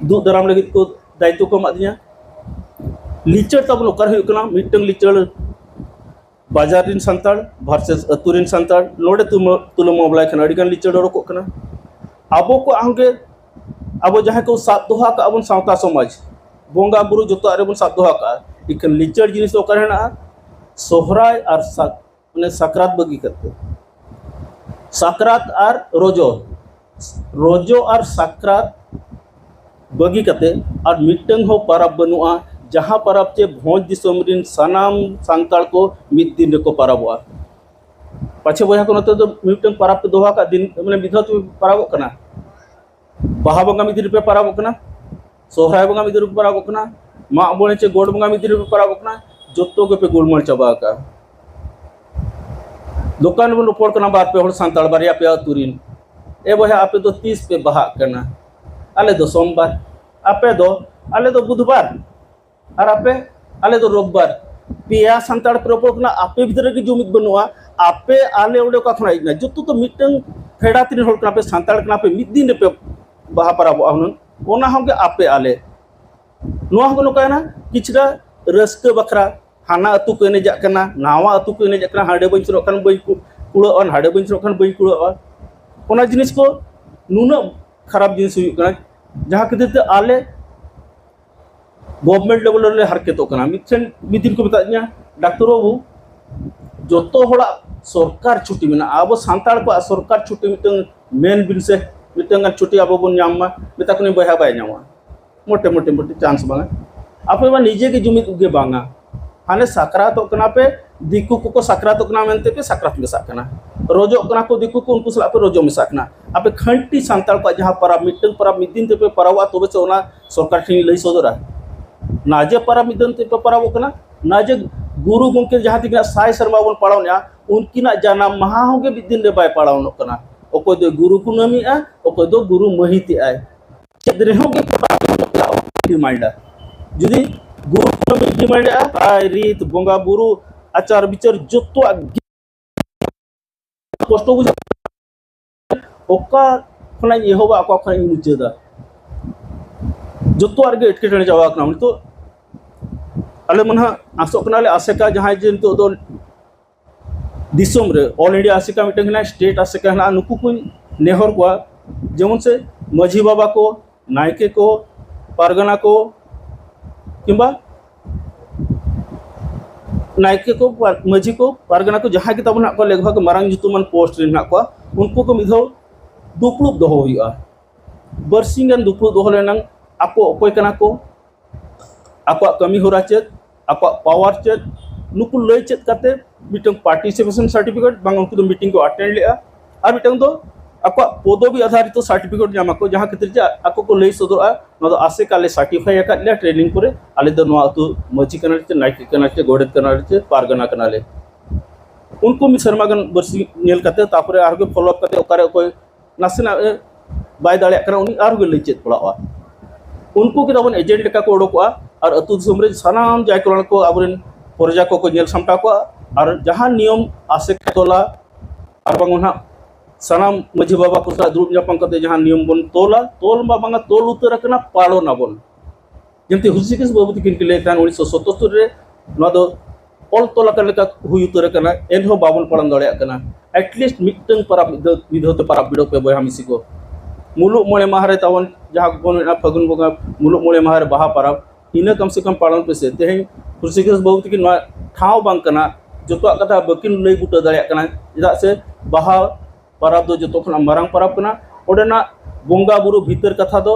ᱫᱩᱜ ᱫᱟᱨᱟᱢ ᱞᱟᱹᱜᱤᱫ ᱠᱚ ᱫᱟᱭᱤᱛᱛᱚ ᱠᱚ ᱮᱢᱟᱫᱤᱧᱟ᱾ ᱞᱤᱪᱟᱹᱲ ᱛᱟᱵᱚᱱ ᱚᱠᱟᱨᱮ ᱦᱩᱭᱩᱜ ᱠᱟᱱᱟ? ᱢᱤᱫᱴᱟᱝ ᱞᱤᱪᱟᱹᱲ ᱵᱟᱡᱟᱨ ᱨᱮᱱ ᱥᱟᱱᱛᱟᱲ versus ᱟᱹᱛᱩ ᱨᱮᱱ ᱥᱟᱱᱛᱟᱲ, ᱱᱚᱰᱮ ᱛᱩᱞᱟᱹ- ᱛᱩᱞᱟᱹ ᱢᱩᱠᱟᱵᱞᱟᱭ ᱠᱷᱟᱱ ᱟᱹᱰᱤ ᱜᱟᱱ ᱞᱤᱪᱟᱹᱲ ᱚᱰᱚᱠᱚᱜ ᱠᱟᱱᱟ᱾ ᱟᱵᱚ ᱠᱚᱣᱟᱜ ᱦᱚᱸᱜᱮ, ᱟᱵᱚ ᱡᱟᱦᱟᱸᱭ ᱠᱚ ᱥᱟᱵ ᱫᱚᱦᱚ ᱟᱠᱟᱫ ᱵᱚᱱ ᱥᱟᱶᱛᱟ ᱥᱚᱢᱟᱡᱽ, ᱵᱚᱸᱜᱟ ᱵᱩᱨᱩ ᱡᱚᱛᱚᱣᱟᱜ ᱨᱮᱵᱚᱱ ᱥᱟᱵ ᱫᱚᱦᱚ ᱟᱠᱟᱫᱼᱟ, ᱤᱠᱷᱟᱹᱱ ᱞᱤᱪᱟᱹᱲ ᱡᱤᱱᱤᱥ ᱫᱚ ᱚᱠᱟᱨᱮ ᱦᱮᱱᱟᱜᱼᱟ? ᱥᱚᱦᱨᱟᱭ ᱟᱨ ᱥᱟᱠ- ᱢᱟᱱᱮ ᱥᱟᱠᱨᱟᱛ ᱵᱟᱹᱜᱤ ᱠᱟᱛᱮ, ᱥᱟᱠᱨᱟᱛ ᱟᱨ ᱨᱚᱡᱚ, ᱨᱚᱡᱚ ᱟᱨ ᱥᱟᱠᱨᱟᱛ ᱵᱟᱹᱜᱤ ᱠᱟᱛᱮ ᱟᱨ ᱢᱤᱫᱴᱟᱝ ᱦᱚᱸ ᱯᱟᱨᱟᱵᱽ ᱵᱟᱹᱱᱩᱜᱼᱟ, ᱡᱟᱦᱟᱸ ᱯᱟᱨᱟᱵᱽ ᱪᱮ ᱵᱷᱚᱸᱡᱽ ᱫᱤᱥᱚᱢ ᱨᱮᱱ ᱥᱟᱱᱟᱢ ᱥᱟᱱᱛᱟᱲ ᱠᱚ ᱢᱤᱫ ᱫᱤᱱ ᱨᱮᱠᱚ ᱯᱟᱨᱟᱵᱚᱜᱼᱟ᱾ ᱯᱟᱪᱷᱮ ᱵᱚᱭᱦᱟ ᱠᱚ, ᱱᱚᱛᱮ ᱫᱚ ᱢᱤᱫᱴᱟᱝ ᱯᱟᱨᱟᱵᱽ ᱯᱮ ᱫᱚᱦᱚ ᱟᱠᱟᱫ ᱫᱤᱱ, ᱢᱟᱱᱮ ᱢᱤᱫ ᱫᱷᱟᱣ ᱛᱮᱯᱮ ᱯᱟᱨᱟᱵᱚᱜ ᱠᱟᱱᱟ᱾ ᱵᱟᱦᱟ ᱵᱚᱸᱜᱟ ᱢᱤᱫ ᱫᱤᱱ ᱨᱮᱯᱮ ᱯᱟᱨᱟᱵᱚᱜ ᱠᱟᱱᱟ, ᱥᱚᱦᱨᱟᱭ ᱵᱚᱸᱜᱟ ᱢᱤᱫ ᱫᱤᱱ ᱨᱮᱯᱮ ᱯᱟᱨᱟᱵᱚᱜ ᱠᱟᱱᱟ, ᱢᱟᱜ ᱢᱚᱬᱮ ᱪᱮ ᱜᱚᱰ ᱵᱚᱸᱜᱟ ᱢᱤᱫ ᱫᱤᱱ ᱨᱮᱯᱮ ᱯᱟᱨᱟᱵᱚᱜ ᱠᱟᱱᱟ, ᱡᱚᱛᱚ ᱜᱮᱯᱮ ᱜᱳᱞᱢᱟᱞ ᱪᱟᱵᱟ ᱟᱠᱟᱜᱼᱟ᱾ ᱫᱚᱠᱟᱱ ᱵᱚᱱ ᱨᱚᱯᱚᱲ ᱠᱟᱱᱟ ᱵᱟᱨ ᱯᱮ ᱦᱚᱲ ᱥᱟᱱᱛᱟᱲ ᱵᱟᱨᱭᱟ ᱯᱮᱭᱟ ᱟᱹᱛᱩ ᱨᱮᱱ, "ᱮ ᱵᱚᱭᱦᱟ, ᱟᱯᱮ ᱫᱚ ᱛᱤᱥ ᱯᱮ ᱵᱟᱦᱟᱜ ᱠᱟᱱᱟ?" "ᱟᱞᱮ ᱫᱚ ᱥᱳᱢᱵᱟᱨ᱾ ᱟᱯᱮ ᱫᱚ?" "ᱟᱞᱮ ᱫᱚ ᱵᱩᱫᱷᱵᱟᱨ᱾ ᱟᱨ ᱟᱯᱮ?" "ᱟᱞᱮ ᱫᱚ ᱨᱳᱵᱵᱟᱨ᱾" ᱯᱮᱭᱟ ᱥᱟᱱᱛᱟᱲ ᱯᱮ ᱨᱚᱯᱚᱲ ᱠᱟᱱᱟ, ᱟᱯᱮ ᱵᱷᱤᱛᱨᱤ ᱨᱮᱜᱮ ᱡᱩᱢᱤᱫ ᱵᱟᱹᱱᱩᱜᱼᱟ᱾ ᱟᱯᱮ ᱟᱞᱮ ᱚᱸᱰᱮ ᱚᱠᱟ ᱠᱷᱚᱱᱟᱜ ᱦᱮᱡ ᱮᱱᱟ? ᱡᱚᱛᱚ ᱛᱚ ᱢᱤᱫᱴᱟᱝ ᱯᱷᱮᱰᱟᱛ ᱨᱮᱱ ᱦᱚᱲ ᱠᱟᱱᱟ ᱯᱮ, ᱥᱟᱱᱛᱟᱲ ᱠᱟᱱᱟ ᱯᱮ, ᱢᱤᱫ ᱫᱤᱱ ᱨᱮᱯᱮ ᱵᱟᱦᱟ ᱯᱟᱨᱟᱵᱚᱜᱼᱟ ᱦᱩᱱᱟᱹᱝ, ᱚᱱᱟ ᱦᱚᱸᱜᱮ ᱟᱯᱮ ᱟᱞᱮ᱾ ᱱᱚᱣᱟ ᱦᱚᱸ ᱱᱚᱝᱠᱟᱭᱮᱱᱟ, ᱠᱤᱪᱷᱩᱴᱟ ᱨᱟᱹᱥᱠᱟᱹ ᱵᱟᱠᱷᱨᱟ ᱦᱟᱱᱟ ᱟᱹᱛᱩ ᱠᱚ ᱮᱱᱮᱡᱟᱜ ᱠᱟᱱᱟ, ᱱᱟᱣᱟ ᱟᱹᱛᱩ ᱠᱚ ᱮᱱᱮᱡᱟᱜ ᱠᱟᱱᱟ, ᱦᱟᱸᱰᱮ ᱵᱟᱹᱧ ᱥᱮᱱᱚᱜ ᱠᱷᱟᱱ ᱵᱟᱹᱧ ᱠᱩ- ᱠᱩᱲᱟᱹᱜᱼᱟ, ᱱᱟᱰᱮ ᱵᱟᱹᱧ ᱥᱮᱱᱚᱜ ᱠᱷᱟᱱ ᱵᱟᱹᱧ ᱠᱩᱲᱟᱹᱜᱼᱟ᱾ ᱚᱱᱟ ᱡᱤᱱᱤᱥ ᱠᱚ ᱱᱩᱱᱟᱹᱜ ᱠᱷᱟᱨᱟᱯ ᱡᱤᱱᱤᱥ ᱦᱩᱭᱩᱜ ᱠᱟᱱᱟ, ᱡᱟᱦᱟᱸ ᱠᱷᱟᱹᱛᱤᱨ ᱛᱮ ᱟᱞᱮ ᱜᱚᱵᱷᱢᱮᱱᱴ ᱞᱮᱵᱮᱞ ᱨᱮᱞᱮ ᱦᱟᱨᱠᱮᱛᱚᱜ ᱠᱟᱱᱟ᱾ ᱢᱤᱫᱴᱷᱮᱱ ᱢᱤᱫ ᱫᱤᱱ ᱠᱚ ᱢᱮᱛᱟᱫᱤᱧᱟ, "ᱰᱟᱠᱛᱚᱨ ᱵᱟᱹᱵᱩ, ᱡᱚᱛᱚ ᱦᱚᱲᱟᱜ ᱥᱚᱨᱠᱟᱨ ᱪᱷᱩᱴᱤ ᱢᱮᱱᱟᱜᱼᱟ, ᱟᱵᱚ ᱥᱟᱱᱛᱟᱲ ᱠᱚᱣᱟᱜ ᱥᱚᱨᱠᱟᱨ ᱪᱷᱩᱴᱤ ᱢᱤᱫᱴᱟᱝ ᱢᱮᱱ ᱵᱤᱱ ᱥᱮ, ᱢᱤᱫᱴᱟᱝ ᱜᱟᱱ ᱪᱷᱩᱴᱤ ᱟᱵᱚ ᱵᱚᱱ ᱧᱟᱢ ᱢᱟ?" ᱢᱮᱛᱟ ᱠᱚ ᱠᱟᱹᱱᱟᱹᱧ, "ᱵᱚᱭᱦᱟ, ᱵᱟᱭ ᱧᱟᱢᱚᱜᱼᱟ, ᱢᱚᱴᱮ ᱢᱚᱴᱮ ᱢᱚᱴᱮ ᱪᱟᱱᱥ ᱵᱟᱝᱟ, ᱟᱯᱮ ᱢᱟ ᱱᱤᱡᱮ ᱜᱮ ᱡᱩᱢᱤᱫ ᱜᱮ ᱵᱟᱝᱟ, ᱦᱟᱱᱮ ᱥᱟᱠᱨᱟᱛᱚᱜ ᱠᱟᱱᱟ ᱯᱮ, ᱫᱤᱠᱩ ᱠᱚᱠᱚ ᱥᱟᱠᱨᱟᱛᱚᱜ ᱠᱟᱱᱟ ᱢᱮᱱᱛᱮ ᱯᱮ ᱥᱟᱠᱨᱟᱛ ᱢᱮᱥᱟᱜ ᱠᱟᱱᱟ, ᱨᱚᱡᱚᱜ ᱠᱟᱱᱟ ᱠᱚ ᱫᱤᱠᱩ ᱠᱚ, ᱩᱱᱠᱩ ᱥᱟᱞᱟᱜ ᱯᱮ ᱨᱚᱡᱚ ᱢᱮᱥᱟᱜ ᱠᱟᱱᱟ᱾ ᱟᱯᱮ ᱠᱷᱟᱹᱱᱴᱤ ᱥᱟᱱᱛᱟᱲ ᱠᱚᱣᱟᱜ ᱡᱟᱦᱟᱸ ᱯᱟᱨᱟᱵᱽ, ᱢᱤᱫᱴᱟᱝ ᱯᱟᱨᱟᱵᱽ ᱢᱤᱫ ᱫᱤᱱ ᱛᱮᱯᱮ ᱯᱟᱨᱟᱵᱚᱜᱼᱟ, ᱛᱚᱵᱮ ᱥᱮ ᱚᱱᱟ ᱥᱚᱨᱠᱟᱨ ᱴᱷᱮᱱ ᱞᱟᱹᱭ ᱥᱚᱫᱚᱨᱟ᱾ ᱱᱟᱡᱮ ᱯᱟᱨᱟᱵᱽ ᱢᱤᱫ ᱫᱤᱱ ᱛᱮᱯᱮ ᱯᱟᱨᱟᱵᱚᱜ ᱠᱟᱱᱟ, ᱱᱟᱡᱮ ᱜᱩᱨᱩ ᱜᱚᱢᱠᱮ ᱡᱟᱦᱟᱸ ᱛᱤᱱᱟᱹᱜ ᱥᱟᱭ ᱥᱮᱨᱢᱟ ᱵᱚᱱ ᱯᱟᱲᱟᱣᱮᱫᱼᱟ, ᱩᱱᱠᱤᱱᱟᱜ ᱡᱟᱱᱟᱢ ᱢᱟᱦᱟ ᱦᱚᱸ ᱜᱮ ᱢᱤᱫ ᱫᱤᱱ ᱨᱮ ᱵᱟᱭ ᱯᱟᱲᱟᱣ ᱧᱚᱜ ᱠᱟᱱᱟ᱾ ᱚᱠᱚᱭ ᱫᱚ ᱜᱩᱨᱩ ᱠᱩᱱᱟᱹᱢᱤᱜᱼᱟ, ᱚᱠᱚᱭ ᱫᱚ ᱜᱩᱨᱩ ᱢᱟᱹᱦᱤᱛᱮᱜᱼᱟᱭ᱾ ᱪᱮᱫ ᱨᱮᱦᱚᱸ ᱜᱮ ᱰᱤᱢᱟᱱᱰᱟ᱾ ᱡᱩᱫᱤ ᱜᱩᱨᱩ ᱠᱩᱱᱟᱹᱢᱤ ᱰᱤᱢᱟᱱᱰᱮᱜᱼᱟ, ᱨᱟᱭ ᱨᱤᱛ, ᱵᱚᱸᱜᱟ ᱵᱩᱨᱩ, ᱟᱪᱟᱨ ᱵᱤᱪᱟᱹᱨ, ᱡᱚᱛᱚᱣᱟᱜ ᱜᱮ ᱠᱚᱥᱴᱚ ᱵᱩᱡᱷᱟᱹᱜ᱾ ᱚᱠᱟ ᱠᱷᱚᱱᱟᱜ ᱤᱧ ᱮᱦᱚᱵᱟ, ᱚᱠᱟ ᱠᱷᱚᱱᱟᱜ ᱤᱧ ᱢᱩᱪᱟᱹᱫᱟ, ᱡᱚᱛᱚᱣᱟᱜ ᱨᱮᱜᱮ ᱮᱴᱠᱮᱴᱚᱬᱮ ᱪᱟᱵᱟ ᱟᱠᱟᱱᱟ᱾ ᱱᱤᱛᱚᱜ ᱟᱞᱮ ᱢᱟ ᱱᱟᱦᱟᱜ ᱟᱥᱚᱜ ᱠᱟᱱᱟᱞᱮ, ᱟᱥᱮᱠᱟ ᱡᱟᱦᱟᱸᱭ ᱡᱮ ᱱᱤᱛᱚᱜ ᱫᱚ ᱫᱤᱥᱚᱢ ᱨᱮ ᱚᱞ ᱤᱱᱰᱤᱭᱟ ᱟᱥᱮᱠᱟ ᱢᱤᱫᱴᱟᱝ ᱦᱮᱱᱟᱜᱼᱟ, ᱥᱴᱮᱴ ᱟᱥᱮᱠᱟ ᱦᱮᱱᱟᱜᱼᱟ, ᱱᱩᱠᱩ ᱠᱚᱧ ᱱᱮᱦᱚᱨ ᱠᱚᱣᱟ, ᱡᱮᱢᱚᱱ ᱥᱮ ᱢᱟᱹᱡᱷᱤ ᱵᱟᱵᱟ ᱠᱚ, ᱱᱟᱭᱠᱮ ᱠᱚ, ᱯᱟᱨᱜᱟᱱᱟ ᱠᱚ, ᱠᱤᱝᱵᱟ ᱱᱟᱭᱠᱮ ᱠᱚ, ᱯᱟᱨ- ᱢᱟᱹᱡᱷᱤ ᱠᱚ, ᱯᱟᱨᱜᱟᱱᱟ ᱠᱚ, ᱡᱟᱦᱟᱸᱭ ᱜᱮ ᱛᱟᱵᱚᱱ ᱦᱮᱱᱟᱜ ᱠᱚᱣᱟ, ᱞᱮᱜᱽ ᱵᱷᱟᱜᱽ ᱢᱟᱨᱟᱝ ᱧᱩᱛᱩᱢᱟᱱ ᱯᱳᱥᱴ ᱨᱮ ᱦᱮᱱᱟᱜ ᱠᱚᱣᱟ, ᱩᱱᱠᱩ ᱠᱚ ᱢᱤᱫ ᱫᱷᱟᱣ ᱫᱩᱯᱲᱩᱵ ᱫᱚᱦᱚ ᱦᱩᱭᱩᱜᱼᱟ᱾ ᱵᱟᱨᱥᱤᱧ ᱜᱟᱱ ᱫᱩᱯᱲᱩᱵ ᱫᱚᱦᱚ ᱞᱮᱱᱟᱝ ᱟᱠᱚ ᱚᱠᱚᱭ ᱠᱟᱱᱟ ᱠᱚ, ᱟᱠᱚᱣᱟᱜ ᱠᱟᱹᱢᱤ ᱦᱚᱨᱟ ᱪᱮᱫ, ᱟᱠᱚᱣᱟᱜ ᱯᱟᱣᱟᱨ ᱪᱮᱫ, ᱱᱩᱠᱩ ᱞᱟᱹᱭ ᱪᱮᱫ ᱠᱟᱛᱮ ᱢᱤᱫᱴᱟᱝ ᱯᱟᱨᱴᱤᱥᱤᱯᱮᱥᱚᱱ ᱥᱟᱨᱴᱤᱯᱷᱤᱠᱮᱴ, ᱵᱟᱝ ᱩᱱᱠᱩ ᱫᱚ ᱢᱤᱴᱤᱝ ᱠᱚ ᱟᱴᱮᱱᱰ ᱞᱮᱜᱼᱟ, ᱟᱨ ᱢᱤᱫᱴᱟᱝ ᱫᱚ ᱟᱠᱚᱣᱟᱜ ᱯᱚᱫᱚᱵᱤ ᱟᱫᱷᱟᱨᱤᱛ ᱥᱟᱨᱴᱤᱯᱷᱤᱠᱮᱴ ᱧᱟᱢ ᱟᱠᱚ, ᱡᱟᱦᱟᱸ ᱠᱷᱟᱹᱛᱤᱨ ᱡᱮ ᱟᱠᱚ ᱠᱚ ᱞᱟᱹᱭ ᱥᱚᱫᱚᱨᱚᱜᱼᱟ, ᱱᱚᱣᱟ ᱫᱚ ᱟᱥᱮᱠᱟ ᱞᱮ ᱥᱟᱨᱴᱤᱯᱷᱟᱭ ᱟᱠᱟᱫ ᱞᱮᱭᱟ ᱴᱨᱮᱱᱤᱝ ᱠᱚᱨᱮ, ᱟᱞᱮ ᱫᱚ ᱱᱚᱣᱟ ᱟᱹᱛᱩ ᱢᱟᱹᱡᱷᱤ ᱠᱟᱱᱟᱞᱮ ᱪᱮ ᱱᱟᱭᱠᱮ ᱠᱟᱱᱟᱞᱮ ᱪᱮ ᱜᱚᱰᱮᱛ ᱠᱟᱱᱟᱞᱮ ᱪᱮ ᱯᱟᱨᱜᱟᱱᱟ ᱠᱟᱱᱟᱞᱮ᱾ ᱩᱱᱠᱩ ᱢᱤᱫ ᱥᱮᱨᱢᱟ ᱜᱟᱱ ᱵᱟᱹᱨᱥᱤ ᱧᱮᱞ ᱠᱟᱛᱮ, ᱛᱟᱨᱯᱚᱨᱮ ᱟᱨᱦᱚᱸ ᱯᱷᱚᱞᱳ ᱟᱯ ᱠᱟᱛᱮ ᱚᱠᱟᱨᱮ ᱚᱠᱚᱭ ᱱᱟᱥᱮᱱᱟᱜ ᱮ ᱵᱟᱭ ᱫᱟᱲᱮᱭᱟᱜ ᱠᱟᱱᱟ, ᱩᱱᱤ ᱟᱨᱦᱚᱸ ᱜᱮ ᱞᱟᱹᱭ ᱪᱮᱫ ᱯᱟᱲᱟᱜᱼᱟ᱾ ᱩᱱᱠᱩ ᱜᱮ ᱛᱟᱵᱚᱱ ᱮᱡᱮᱱᱴ ᱞᱮᱠᱟ ᱠᱚ ᱚᱰᱚᱠᱚᱜᱼᱟ ᱟᱨ ᱟᱹᱛᱩ ᱫᱤᱥᱚᱢ ᱨᱮ ᱥᱟᱱᱟᱢ ᱡᱟᱭ ᱠᱚᱲᱟ ᱠᱚ ᱟᱵᱚᱨᱮᱱ ᱯᱨᱚᱡᱟ ᱠᱚᱠᱚ ᱧᱮᱞ ᱥᱟᱢᱴᱟᱣ ᱠᱚᱣᱟ᱾ ᱟᱨ ᱡᱟᱦᱟᱸ ᱱᱤᱭᱚᱢ ᱟᱥᱮᱠᱟ ᱛᱚᱞᱟ ᱟᱨ ᱵᱟᱝ ᱱᱟᱦᱟᱜ ᱥᱟᱱᱟᱢ ᱢᱟᱹᱡᱷᱤ ᱵᱟᱵᱟ ᱠᱚ ᱥᱟᱞᱟᱜ ᱫᱩᱲᱩᱵ ᱧᱟᱯᱟᱢ ᱠᱟᱛᱮ ᱡᱟᱦᱟᱸ ᱱᱤᱭᱚᱢ ᱵᱚᱱ ᱛᱚᱞᱟ, ᱛᱚᱞ ᱢᱟ ᱵᱟᱝᱟ, ᱛᱚᱞ ᱩᱛᱟᱹᱨ ᱟᱠᱟᱱᱟ, ᱯᱟᱞᱚᱱ ᱟᱵᱚᱱ᱾ ᱡᱮᱢᱛᱤ ᱦᱨᱤᱥᱤᱠᱮᱥ ᱵᱟᱹᱵᱩ ᱛᱤᱠᱤᱱ ᱠᱤᱱ ᱞᱟᱹᱭ ᱛᱟᱦᱮᱸᱫ ᱩᱱᱤᱥᱥᱚ ᱥᱚᱛᱛᱚᱨ ᱨᱮ ᱱᱚᱣᱟ ᱫᱚ ᱚᱞ ᱛᱚᱞ ᱟᱠᱟᱱ ᱞᱮᱠᱟ ᱦᱩᱭ ᱩᱛᱟᱹᱨ ᱟᱠᱟᱱᱟ, ᱮᱱᱦᱚᱸ ᱵᱟᱵᱚᱱ ᱯᱟᱞᱚᱱ ᱫᱟᱲᱮᱭᱟᱜ ᱠᱟᱱᱟ᱾ ᱮᱴᱞᱤᱥᱴ ᱢᱤᱫᱴᱟᱝ ᱯᱟᱨᱟᱵᱽ ᱢᱤᱫ ᱫᱷᱟᱣ, ᱢᱤᱫ ᱫᱷᱟᱣ ᱛᱮ ᱯᱟᱨᱟᱵᱽ ᱵᱤᱰᱟᱹᱣ ᱯᱮ ᱵᱚᱭᱦᱟ ᱢᱤᱥᱤ ᱠᱚ᱾ ᱢᱩᱞᱩᱜ ᱢᱚᱬᱮ ᱢᱟᱦᱟ ᱨᱮ ᱛᱟᱵᱚᱱ ᱡᱟᱦᱟᱸ ᱵᱚᱱ ᱢᱮᱱᱟ ᱯᱷᱟᱹᱜᱩᱱ ᱵᱚᱸᱜᱟ ᱢᱩᱞᱩᱜ ᱢᱚᱬᱮ ᱢᱟᱦᱟ ᱨᱮ ᱵᱟᱦᱟ ᱯᱟᱨᱟᱵᱽ, ᱤᱱᱟᱹ ᱠᱚᱢ ᱥᱮ ᱠᱚᱢ ᱯᱟᱞᱚᱱ ᱯᱮᱥᱮ᱾ ᱛᱮᱦᱮᱧ ᱦᱨᱤᱥᱤᱠᱮᱥ ᱵᱟᱹᱵᱩ ᱛᱤᱠᱤᱱ ᱱᱚᱣᱟ ᱴᱷᱟᱶ ᱵᱟᱝ ᱠᱟᱱᱟ, ᱡᱚᱛᱚᱣᱟᱜ ᱠᱟᱛᱷᱟ ᱵᱟᱹᱠᱤᱱ ᱞᱟᱹᱭ ᱵᱩᱴᱟᱹ ᱫᱟᱲᱮᱭᱟᱜ ᱠᱟᱱᱟ, ᱪᱮᱫᱟᱜ ᱥᱮ ᱵᱟᱦᱟ ᱯᱟᱨᱟᱵᱽ ᱫᱚ ᱡᱚᱛᱚ ᱠᱷᱚᱱᱟᱜ ᱢᱟᱨᱟᱝ ᱯᱟᱨᱟᱵᱽ ᱠᱟᱱᱟ᱾ ᱚᱸᱰᱮᱱᱟᱜ ᱵᱚᱸᱜᱟ ᱵᱩᱨᱩ ᱵᱷᱤᱛᱟᱹᱨ ᱠᱟᱛᱷᱟ ᱫᱚ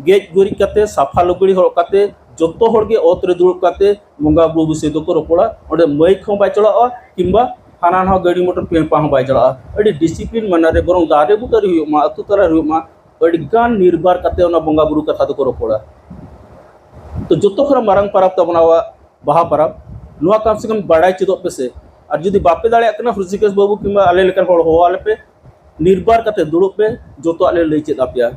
ᱜᱮᱡ ᱜᱩᱨᱤᱡ ᱠᱟᱛᱮ, ᱥᱟᱯᱷᱟ ᱞᱩᱜᱽᱲᱤ ᱦᱚᱨᱚᱜ ᱠᱟᱛᱮ, ᱡᱚᱛᱚ ᱦᱚᱲ ᱜᱮ ᱚᱛ ᱨᱮ ᱫᱩᱲᱩᱵ ᱠᱟᱛᱮ ᱵᱚᱸᱜᱟ ᱵᱩᱨᱩ ᱵᱤᱥᱚᱭ ᱫᱚᱠᱚ ᱨᱚᱯᱚᱲᱟ᱾ ᱚᱸᱰᱮ ᱢᱟᱹᱭᱤᱠ ᱦᱚᱸ ᱵᱟᱭ ᱪᱟᱞᱟᱜᱼᱟ, ᱠᱤᱝᱵᱟ ᱦᱟᱱᱟ ᱱᱟᱣᱟ ᱜᱟᱹᱰᱤ ᱢᱚᱴᱚᱨ ᱯᱮᱸᱯᱟ ᱦᱚᱸ ᱵᱟᱭ ᱪᱟᱞᱟᱜᱼᱟ᱾ ᱟᱹᱰᱤ ᱰᱤᱥᱤᱯᱞᱤᱱ ᱢᱟᱱᱟ ᱨᱮ, ᱵᱚᱨᱚᱝ ᱫᱟᱨᱮ ᱵᱩᱴᱟᱹ ᱨᱮ ᱦᱩᱭᱩᱜ ᱢᱟ, ᱟᱹᱛᱩ ᱛᱟᱞᱟ ᱨᱮ ᱦᱩᱭᱩᱜ ᱢᱟ, ᱟᱹᱰᱤ ᱜᱟᱱ ᱱᱤᱨᱵᱟᱨ ᱠᱟᱛᱮ ᱚᱱᱟ ᱵᱚᱸᱜᱟ ᱵᱩᱨᱩ ᱠᱟᱛᱷᱟ ᱫᱚᱠᱚ ᱨᱚᱯᱚᱲᱟ᱾ ᱛᱚ ᱡᱚᱛᱚ ᱠᱷᱚᱱᱟᱜ ᱢᱟᱨᱟᱝ ᱯᱟᱨᱟᱵᱽ ᱛᱟᱵᱚᱱ ᱟᱵᱚᱣᱟᱜ ᱵᱟᱦᱟ ᱯᱟᱨᱟᱵᱽ, ᱱᱚᱣᱟ ᱠᱚᱢ ᱥᱮ ᱠᱚᱢ ᱵᱟᱲᱟᱭ ᱪᱮᱫᱚᱜ ᱯᱮᱥᱮ᱾ ᱟᱨ ᱡᱩᱫᱤ ᱵᱟᱯᱮ ᱫᱟᱲᱮᱭᱟᱜ ᱠᱟᱱᱟ, ᱦᱨᱤᱥᱤᱠᱮᱥ ᱵᱟᱹᱵᱩ ᱠᱤᱝᱵᱟ ᱟᱞᱮ ᱞᱮᱠᱟᱱ ᱦᱚᱲ ᱦᱚᱦᱚ ᱟᱞᱮ ᱯᱮ, ᱱᱤᱨᱵᱟᱨ ᱠᱟᱛᱮ ᱫᱩᱲᱩᱵ ᱯᱮ, ᱡᱚᱛᱚᱣᱟᱜ ᱞᱮ ᱞᱟᱹᱭ ᱪᱮᱫ ᱟᱯᱮᱭᱟ᱾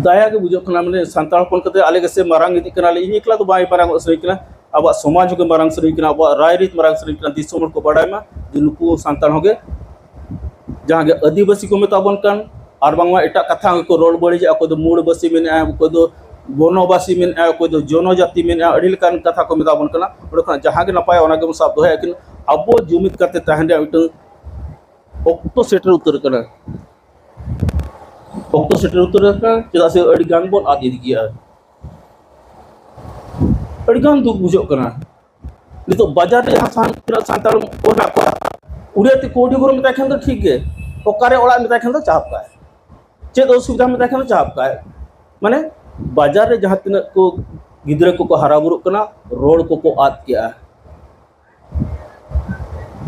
ᱫᱟᱭᱟ ᱜᱮ ᱵᱩᱡᱷᱟᱹᱜ ᱠᱟᱱᱟ, ᱢᱟᱱᱮ ᱥᱟᱱᱛᱟᱲ ᱦᱚᱯᱚᱱ ᱠᱟᱛᱮ ᱟᱞᱮ ᱜᱮᱥᱮ ᱢᱟᱨᱟᱝ ᱤᱫᱤᱜ ᱠᱟᱱᱟᱞᱮ᱾ ᱤᱧ ᱮᱠᱞᱟ ᱫᱚ ᱵᱟᱭ ᱢᱟᱨᱟᱝ ᱥᱟᱹᱱᱟᱹᱧ ᱠᱟᱱᱟ, ᱟᱵᱚᱣᱟᱜ ᱥᱚᱢᱟᱡᱽ ᱦᱚᱸᱜᱮ ᱢᱟᱨᱟᱝ ᱥᱟᱹᱱᱟᱹᱧ ᱠᱟᱱᱟ, ᱟᱵᱚᱣᱟᱜ ᱨᱟᱭᱨᱤᱛ ᱢᱟᱨᱟᱝ ᱥᱟᱹᱱᱟᱹᱧ ᱠᱟᱱᱟ, ᱫᱤᱥᱚᱢ ᱦᱚᱲ ᱠᱚ ᱵᱟᱰᱟᱭ ᱢᱟ ᱡᱮ ᱱᱩᱠᱩ ᱥᱟᱱᱛᱟᱲ ᱦᱚᱸᱜᱮ ᱡᱟᱦᱟᱸ ᱜᱮ ᱟᱹᱫᱤᱵᱟᱹᱥᱤ ᱠᱚ ᱢᱮᱛᱟ ᱵᱚᱱ ᱠᱟᱱ, ᱟᱨ ᱵᱟᱝᱢᱟ ᱮᱴᱟᱜ ᱠᱟᱛᱷᱟ ᱦᱚᱸᱠᱚ ᱨᱚᱲ ᱵᱟᱹᱲᱤᱡᱮᱜᱼᱟ, ᱚᱠᱚᱭ ᱫᱚ ᱢᱩᱲᱵᱟᱹᱥᱤ ᱢᱮᱱᱮᱜᱼᱟ, ᱚᱠᱚᱭ ᱫᱚ ᱵᱚᱱᱚᱵᱟᱥᱤ ᱢᱮᱱᱟᱜᱼᱟ, ᱚᱠᱚᱭ ᱫᱚ ᱡᱚᱱᱚᱡᱟᱛᱤ ᱢᱮᱱᱟᱜᱼᱟ, ᱟᱹᱰᱤ ᱞᱮᱠᱟᱱ ᱠᱟᱛᱷᱟ ᱠᱚ ᱢᱮᱛᱟ ᱵᱚᱱ ᱠᱟᱱᱟ᱾ ᱚᱸᱰᱮ ᱠᱷᱚᱱᱟᱜ ᱡᱟᱦᱟᱸ ᱜᱮ ᱱᱟᱯᱟᱭᱟ ᱚᱱᱟ ᱜᱮᱵᱚᱱ ᱥᱟᱵ ᱫᱚᱦᱚᱭᱟ, ᱞᱮᱠᱤᱱ ᱟᱵᱚ ᱡᱩᱢᱤᱫ ᱠᱟᱛᱮ ᱛᱟᱦᱮᱱ ᱨᱮᱭᱟᱜ ᱢᱤᱫᱴᱟᱝ ᱚᱠᱛᱚ ᱥᱮᱴᱮᱨ ᱩᱛᱟᱹᱨ ᱟᱠᱟᱱᱟ᱾ ᱚᱠᱛᱚ ᱥᱮᱴᱮᱨ ᱩᱛᱟᱹᱨ ᱟᱠᱟᱱᱟ, ᱪᱮᱫᱟᱜ ᱥᱮ ᱟᱹᱰᱤ ᱜᱟᱱ ᱵᱚᱱ ᱟᱫ ᱤᱫᱤ ᱜᱮᱭᱟ᱾ ᱟᱹᱰᱤ ᱜᱟᱱ ᱫᱩᱠ ᱵᱩᱡᱷᱟᱹᱜ ᱠᱟᱱᱟ᱾ ᱱᱤᱛᱚᱜ ᱵᱟᱡᱟᱨ ᱨᱮ ᱡᱟᱦᱟᱸ ᱥᱟᱱ-, ᱛᱤᱱᱟᱹᱜ ᱥᱟᱱᱛᱟᱲ ᱢᱮᱱᱟᱜ ᱠᱚᱣᱟ, ᱩᱲᱤᱭᱟ ᱛᱮ ᱠᱳᱰᱤ ᱜᱳᱨᱳ ᱢᱮᱛᱟᱭ ᱠᱷᱟᱱ ᱫᱚ ᱴᱷᱤᱠ ᱜᱮ, ᱚᱠᱟᱨᱮ ᱚᱲᱟᱜ ᱢᱮᱛᱟᱭ ᱠᱷᱟᱱ ᱫᱚ ᱪᱟᱦᱟᱵ ᱠᱟᱜᱼᱟᱭ, ᱪᱮᱫ ᱚᱥᱩᱵᱤᱫᱷᱟ ᱢᱮᱛᱟᱭ ᱠᱷᱟᱱ ᱫᱚ ᱪᱟᱦᱟᱵ ᱠᱟᱜᱼᱟᱭ᱾ ᱢᱟᱱᱮ ᱵᱟᱡᱟᱨ ᱨᱮ ᱡᱟᱦᱟᱸ ᱛᱤᱱᱟᱹᱜ ᱠᱚ ᱜᱤᱫᱽᱨᱟᱹ ᱠᱚᱠᱚ ᱦᱟᱨᱟ ᱵᱩᱨᱩᱜ ᱠᱟᱱᱟ, ᱨᱚᱲ ᱠᱚᱠᱚ ᱟᱫ ᱠᱮᱜᱼᱟ,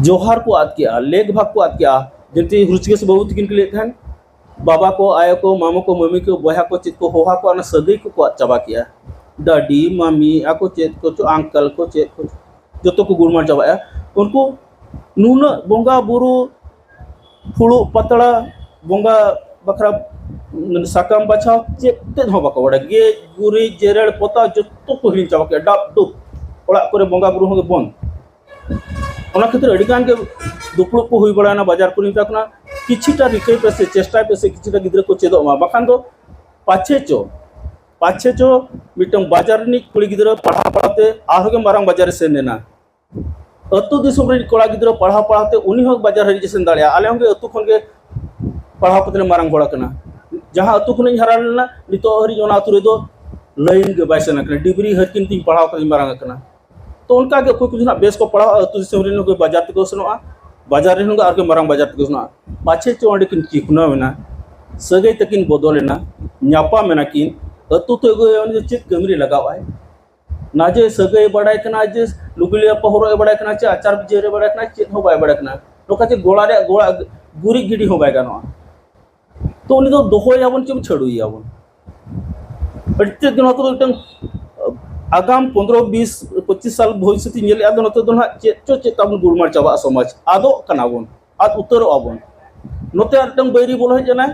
ᱡᱚᱦᱟᱨ ᱠᱚ ᱟᱫ ᱠᱮᱜᱼᱟ, ᱞᱮᱠ ᱵᱷᱟᱜᱽ ᱠᱚ ᱟᱫ ᱠᱮᱜᱼᱟ᱾ ᱡᱮᱢᱛᱤ ᱦᱩᱨᱪᱤᱠᱮᱥ ᱵᱟᱹᱵᱩ ᱛᱤᱠᱤᱱ ᱠᱚ ᱞᱟᱹᱭᱮᱫ ᱛᱟᱦᱮᱸᱱ, ᱵᱟᱵᱟ ᱠᱚ, ᱟᱭᱳ ᱠᱚ, ᱢᱟᱢᱚ ᱠᱚ, ᱢᱟᱹᱢᱤ ᱠᱚ, ᱵᱚᱭᱦᱟ ᱠᱚ, ᱪᱮᱫ ᱠᱚ ᱦᱚᱦᱟ ᱠᱚ, ᱚᱱᱟ ᱥᱟᱹᱜᱟᱹᱭ ᱠᱚᱠᱚ ᱟᱫ ᱪᱟᱵᱟ ᱠᱮᱜᱼᱟ᱾ ᱰᱟᱹᱰᱤ, ᱢᱟᱢᱤ, ᱟᱠᱚ ᱪᱮᱫ ᱠᱚᱪᱚ, ᱟᱝᱠᱟᱞ ᱠᱚ ᱪᱮᱫ ᱠᱚ, ᱡᱚᱛᱚ ᱠᱚ ᱜᱩᱲᱢᱟᱨ ᱪᱟᱵᱟᱜᱼᱟ᱾ ᱩᱱᱠᱩ ᱱᱩᱱᱟᱹᱜ ᱵᱚᱸᱜᱟ ᱵᱩᱨᱩ, ᱯᱷᱩᱲᱩᱜ ᱯᱟᱛᱲᱟ, ᱵᱚᱸᱜᱟ ᱵᱟᱠᱷᱨᱟ ᱥᱟᱠᱟᱢ ᱵᱟᱪᱷᱟᱣ, ᱪᱮᱫ ᱛᱮᱫ ᱦᱚᱸ ᱵᱟᱠᱚ ᱵᱟᱲᱟᱭᱟ᱾ ᱜᱮᱡ ᱜᱩᱨᱤᱡ ᱡᱮᱨᱮᱲ ᱯᱚᱛᱟᱣ ᱡᱚᱛᱚ ᱠᱚ ᱦᱤᱲᱤᱧ ᱪᱟᱵᱟ ᱠᱮᱜᱼᱟ, ᱰᱟᱵ ᱰᱩᱵ᱾ ᱚᱲᱟᱜ ᱠᱚᱨᱮ ᱵᱚᱸᱜᱟ ᱵᱩᱨᱩ ᱦᱚᱸ ᱜᱮ ᱵᱚᱱᱫ᱾ ᱚᱱᱟ ᱠᱷᱟᱹᱛᱤᱨ ᱟᱹᱰᱤ ᱜᱟᱱ ᱜᱮ ᱫᱩᱯᱲᱩᱵ ᱠᱚ ᱦᱩᱭ ᱵᱟᱲᱟᱭᱮᱱᱟ ᱵᱟᱡᱟᱨ ᱠᱚᱨᱮ᱾ ᱢᱮᱛᱟ ᱠᱚ ᱠᱟᱱᱟ, ᱠᱤᱪᱷᱩᱴᱟ ᱨᱤᱠᱟᱹᱭ ᱯᱮ ᱥᱮ, ᱪᱮᱥᱴᱟᱭ ᱯᱮ ᱥᱮ, ᱠᱤᱪᱷᱩᱴᱟ ᱜᱤᱫᱽᱨᱟᱹ ᱠᱚ ᱪᱮᱫᱚᱜ ᱢᱟ, ᱵᱟᱠᱷᱟᱱ ᱫᱚ ᱯᱟᱪᱷᱮ ᱪᱚ, ᱯᱟᱪᱷᱮ ᱪᱚ ᱢᱤᱫᱴᱟᱝ ᱵᱟᱡᱟᱨ ᱨᱤᱱᱤᱡ ᱠᱩᱲᱤ ᱜᱤᱫᱽᱨᱟᱹ ᱯᱟᱲᱦᱟᱣ ᱯᱟᱲᱦᱟᱣ ᱛᱮ ᱟᱨᱦᱚᱸ ᱜᱮ ᱢᱟᱨᱟᱝ ᱵᱟᱡᱟᱨ ᱨᱮ ᱥᱮᱱ ᱞᱮᱱᱟ᱾ ᱟᱹᱛᱩ ᱫᱤᱥᱚᱢ ᱨᱤᱱᱤᱡ ᱠᱚᱲᱟ ᱜᱤᱫᱽᱨᱟᱹ ᱯᱟᱲᱦᱟᱣ ᱯᱟᱲᱦᱟᱣ ᱛᱮ ᱩᱱᱤ ᱦᱚᱸ ᱵᱟᱡᱟᱨ ᱦᱟᱹᱵᱤᱡ ᱮ ᱥᱮᱱ ᱫᱟᱲᱮᱭᱟᱜᱼᱟ᱾ ᱟᱞᱮ ᱦᱚᱸ ᱜᱮ ᱟᱹᱛᱩ ᱠᱷᱚᱱ ᱜᱮ ᱯᱟᱲᱦᱟᱣ ᱠᱟᱛᱮ ᱞᱮ ᱢᱟᱨᱟᱝ ᱜᱚᱲ ᱟᱠᱟᱱᱟ᱾ ᱡᱟᱦᱟᱸ ᱟᱹᱛᱩ ᱠᱷᱚᱱᱤᱧ ᱦᱟᱨᱟ ᱞᱮᱱᱟ, ᱱᱤᱛᱚᱜ ᱦᱟᱹᱨᱤᱡ ᱚᱱᱟ ᱟᱹᱛᱩ ᱨᱮᱫᱚ ᱞᱟᱹᱭᱤᱱ ᱜᱮ ᱵᱟᱭ ᱥᱮᱱ ᱟᱠᱟᱱᱟ᱾ ᱰᱤᱵᱨᱤ ᱦᱟᱹᱨᱠᱤᱱ ᱛᱤᱧ ᱯᱟᱲᱦᱟᱣ ᱠᱟᱛᱮᱧ ᱢᱟᱨᱟᱝ ᱟᱠᱟᱱᱟ᱾ ᱛᱚ ᱚᱱᱠᱟ ᱜᱮ ᱚᱠᱚᱭ ᱠᱚ ᱱᱟᱦᱟᱜ ᱵᱮᱥ ᱠᱚ ᱯᱟᱲᱦᱟᱜᱼᱟ, ᱟᱹᱛᱩ ᱫᱤᱥᱚᱢ ᱨᱮᱱ ᱦᱚᱸ ᱵᱟᱡᱟᱨ ᱛᱮᱠᱚ ᱥᱮᱱᱚᱜᱼᱟ, ᱵᱟᱡᱟᱨ ᱨᱮᱱ ᱦᱚᱸ ᱟᱨᱠᱤ ᱢᱟᱨᱟᱝ ᱵᱟᱡᱟᱨ ᱛᱮᱠᱚ ᱥᱮᱱᱚᱜᱼᱟ᱾ ᱯᱟᱪᱷᱮ ᱪᱚ ᱚᱸᱰᱮ ᱠᱤᱱ ᱪᱤᱠᱷᱱᱟᱹᱣ ᱮᱱᱟ, ᱥᱟᱹᱜᱟᱹᱭ ᱛᱟᱹᱠᱤᱱ ᱵᱚᱫᱚᱞ ᱮᱱᱟ, ᱧᱟᱯᱟᱢ ᱮᱱᱟ ᱠᱤᱱ, ᱟᱹᱛᱩ ᱛᱮ ᱟᱹᱜᱩᱭᱟ, ᱩᱱᱤ ᱫᱚ ᱪᱮᱫ ᱠᱟᱹᱢᱤ ᱨᱮ ᱞᱟᱜᱟᱣ ᱟᱭ? ᱱᱟ ᱡᱮ ᱥᱟᱹᱜᱟᱹᱭ ᱵᱟᱲᱟᱭ ᱠᱟᱱᱟ, ᱡᱮ ᱞᱩᱜᱽᱲᱤ ᱞᱟᱯᱚ ᱦᱚᱨᱚᱜ ᱮ ᱵᱟᱲᱟᱭ ᱠᱟᱱᱟ, ᱪᱮ ᱟᱪᱟᱨ ᱵᱤᱪᱟᱹᱨ ᱮ ᱵᱟᱲᱟᱭ ᱠᱟᱱᱟ, ᱪᱮᱫ ᱦᱚᱸ ᱵᱟᱭ ᱵᱟᱲᱟᱭ ᱠᱟᱱᱟ᱾ ᱱᱚᱝᱠᱟ ᱪᱮ ᱜᱚᱲᱟ ᱨᱮᱭᱟᱜ ᱜᱚᱲᱟ, ᱜᱩᱨᱤᱡ ᱜᱤᱰᱤ ᱦᱚᱸ ᱵᱟᱭ ᱜᱟᱱᱚᱜᱼᱟ᱾ ᱛᱚ ᱩᱱᱤ ᱫᱚ ᱫᱚᱦᱚᱭᱟᱵᱚᱱ ᱪᱮ ᱪᱷᱟᱹᱲᱩᱭᱟᱵᱚᱱ? ᱟᱹᱰᱤ ᱛᱮᱫ ᱜᱮ ᱱᱚᱣᱟ ᱠᱚᱫᱚ ᱢᱤᱫᱴᱟᱝ ᱟᱜᱟᱢ ᱯᱚᱱᱫᱽᱨᱚ, ᱵᱤᱥ, ᱯᱚᱸᱪᱤᱥ ᱥᱟᱞ ᱵᱷᱚᱵᱤᱥᱥᱚᱛ ᱤᱧ ᱧᱮᱞᱮᱫᱼᱟ᱾ ᱟᱫᱚ ᱱᱚᱛᱮ ᱫᱚ ᱱᱟᱦᱟᱜ ᱪᱮᱫ ᱪᱚ ᱪᱮᱫ ᱛᱟᱵᱚᱱ ᱜᱩᱲᱢᱟᱨ ᱪᱟᱵᱟᱜᱼᱟ, ᱥᱚᱢᱟᱡᱽ ᱟᱫᱚᱜ ᱠᱟᱱᱟ ᱵᱚᱱ, ᱟᱫ ᱩᱛᱟᱹᱨᱚᱜᱼᱟ ᱵᱚᱱ᱾ ᱱᱚᱛᱮ ᱟᱨ ᱢᱤᱫᱴᱟᱝ ᱵᱟᱹᱭᱨᱤ ᱵᱚᱞᱚ ᱦᱮᱡ ᱮᱱᱟᱭ,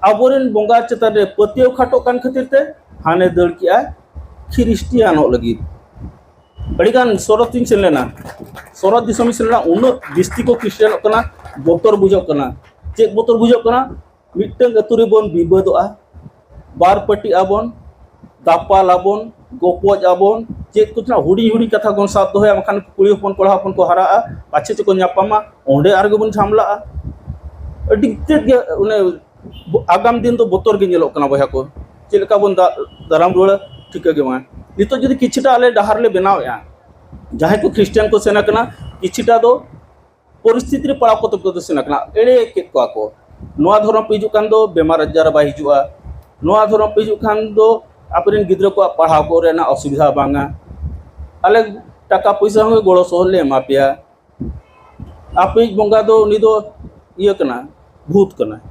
ᱟᱵᱚᱨᱮᱱ ᱵᱚᱸᱜᱟ ᱪᱮᱛᱟᱱ ᱨᱮ ᱯᱟᱹᱛᱭᱟᱹᱣ ᱠᱷᱟᱴᱚᱜ ᱠᱟᱱ ᱠᱷᱟᱹᱛᱤᱨ ᱛᱮ ᱦᱟᱱᱮ ᱫᱟᱹᱲ ᱠᱮᱜᱼᱟᱭ ᱠᱷᱨᱤᱥᱴᱤᱭᱟᱱᱚᱜ ᱞᱟᱹᱜᱤᱫ᱾ ᱟᱹᱰᱤᱜᱟᱱ ᱥᱚᱨᱚᱛ ᱤᱧ ᱥᱮᱱ ᱞᱮᱱᱟ, ᱥᱚᱨᱚᱛ ᱫᱤᱥᱚᱢ ᱤᱧ ᱥᱮᱱ ᱞᱮᱱᱟ, ᱩᱱᱟᱹᱜ ᱡᱟᱹᱥᱛᱤ ᱠᱚ ᱠᱷᱨᱤᱥᱴᱤᱭᱟᱱᱚᱜ ᱠᱟᱱᱟ, ᱵᱚᱛᱚᱨ ᱵᱩᱡᱷᱟᱹᱜ ᱠᱟᱱᱟ᱾ ᱪᱮᱫ ᱵᱚᱛᱚᱨ ᱵᱩᱡᱷᱟᱹᱜ ᱠᱟᱱᱟ? ᱢᱤᱫᱴᱟᱝ ᱟᱹᱛᱩ ᱨᱮᱵᱚᱱ ᱵᱤᱵᱟᱹᱫᱚᱜᱼᱟ, ᱵᱟᱨ ᱯᱟᱹᱴᱤᱜ ᱟᱵᱚᱱ, ᱫᱟᱯᱟᱞ ᱟᱵᱚᱱ, ᱜᱚᱯᱚᱡ ᱟᱵᱚᱱ, ᱪᱮᱫ ᱠᱚ ᱪᱚ ᱦᱩᱰᱤᱧ ᱦᱩᱰᱤᱧ ᱠᱟᱛᱷᱟ ᱵᱚᱱ ᱥᱟᱵ ᱫᱚᱦᱚᱭᱟ, ᱵᱟᱠᱷᱟᱱ ᱠᱩᱲᱤ ᱦᱚᱯᱚᱱ ᱠᱚᱲᱟ ᱦᱚᱯᱚᱱ ᱠᱚ ᱦᱟᱨᱟᱜᱼᱟ, ᱯᱟᱪᱷᱮ ᱪᱚᱠᱚ ᱧᱟᱯᱟᱢᱟ, ᱚᱸᱰᱮ ᱟᱨᱜᱮ ᱵᱚᱱ ᱡᱷᱟᱢᱞᱟᱜᱼᱟ᱾ ᱟᱹᱰᱤ ᱛᱮᱫ ᱜᱮ ᱚᱱᱮ ᱟᱜᱟᱢ ᱫᱤᱱ ᱫᱚ ᱵᱚᱛᱚᱨ ᱜᱮ ᱧᱮᱞᱚᱜ ᱠᱟᱱᱟ ᱵᱚᱭᱦᱟ ᱠᱚ᱾ ᱪᱮᱫ ᱞᱮᱠᱟ ᱵᱚᱱ ᱫᱟ-, ᱫᱟᱨᱟᱢ ᱨᱩᱣᱟᱹᱲᱟ, ᱴᱷᱤᱠᱟᱹ ᱜᱮ ᱵᱟᱝ᱾ ᱱᱤᱛᱚᱜ ᱡᱩᱫᱤ ᱠᱤᱪᱷᱩᱴᱟ ᱟᱞᱮ ᱰᱟᱦᱟᱨ ᱞᱮ ᱵᱮᱱᱟᱣᱮᱫᱼᱟ, ᱡᱟᱦᱟᱸᱭ ᱠᱚ ᱠᱷᱨᱤᱥᱴᱟᱱ ᱠᱚ ᱥᱮᱱ ᱟᱠᱟᱱᱟ, ᱠᱤᱪᱷᱩᱴᱟ ᱫᱚ ᱯᱚᱨᱤᱥᱛᱷᱤᱛᱤ ᱨᱮ ᱯᱟᱲᱟᱣ ᱠᱟᱛᱮ ᱠᱚ ᱥᱮᱱ ᱟᱠᱟᱱᱟ, ᱮᱲᱮ ᱠᱮᱫ ᱠᱚᱣᱟ ᱠᱚ᱾ ᱱᱚᱣᱟ ᱫᱷᱚᱨᱚᱢ ᱯᱮ ᱦᱤᱡᱩᱜ ᱠᱷᱟᱱ ᱫᱚ ᱵᱮᱢᱟᱨ ᱟᱡᱟᱨ ᱵᱟᱭ ᱦᱤᱡᱩᱜᱼᱟ, ᱱᱚᱣᱟ ᱫᱷᱚᱨᱚᱢ ᱯᱮ ᱦᱤᱡᱩᱜ ᱠᱷᱟᱱ ᱫᱚ ᱟᱯᱮ ᱨᱮᱱ ᱜᱤᱫᱽᱨᱟᱹ ᱠᱚᱣᱟᱜ ᱯᱟᱲᱦᱟᱣ ᱠᱚᱨᱮᱱᱟᱜ ᱚᱥᱩᱵᱤᱫᱷᱟ ᱵᱟᱝᱟ, ᱟᱞᱮ ᱴᱟᱠᱟ ᱯᱚᱭᱥᱟ ᱦᱚᱸ ᱜᱚᱲᱚ ᱥᱚᱦᱚᱫ ᱞᱮ ᱮᱢᱟ ᱯᱮᱭᱟ, ᱟᱯᱮᱭᱤᱡ ᱵᱚᱸᱜᱟ ᱫᱚ ᱩᱱᱤ ᱫᱚ ᱤᱭᱟᱹ ᱠᱟᱱᱟ, ᱵᱷᱩᱛ ᱠᱟᱱᱟ,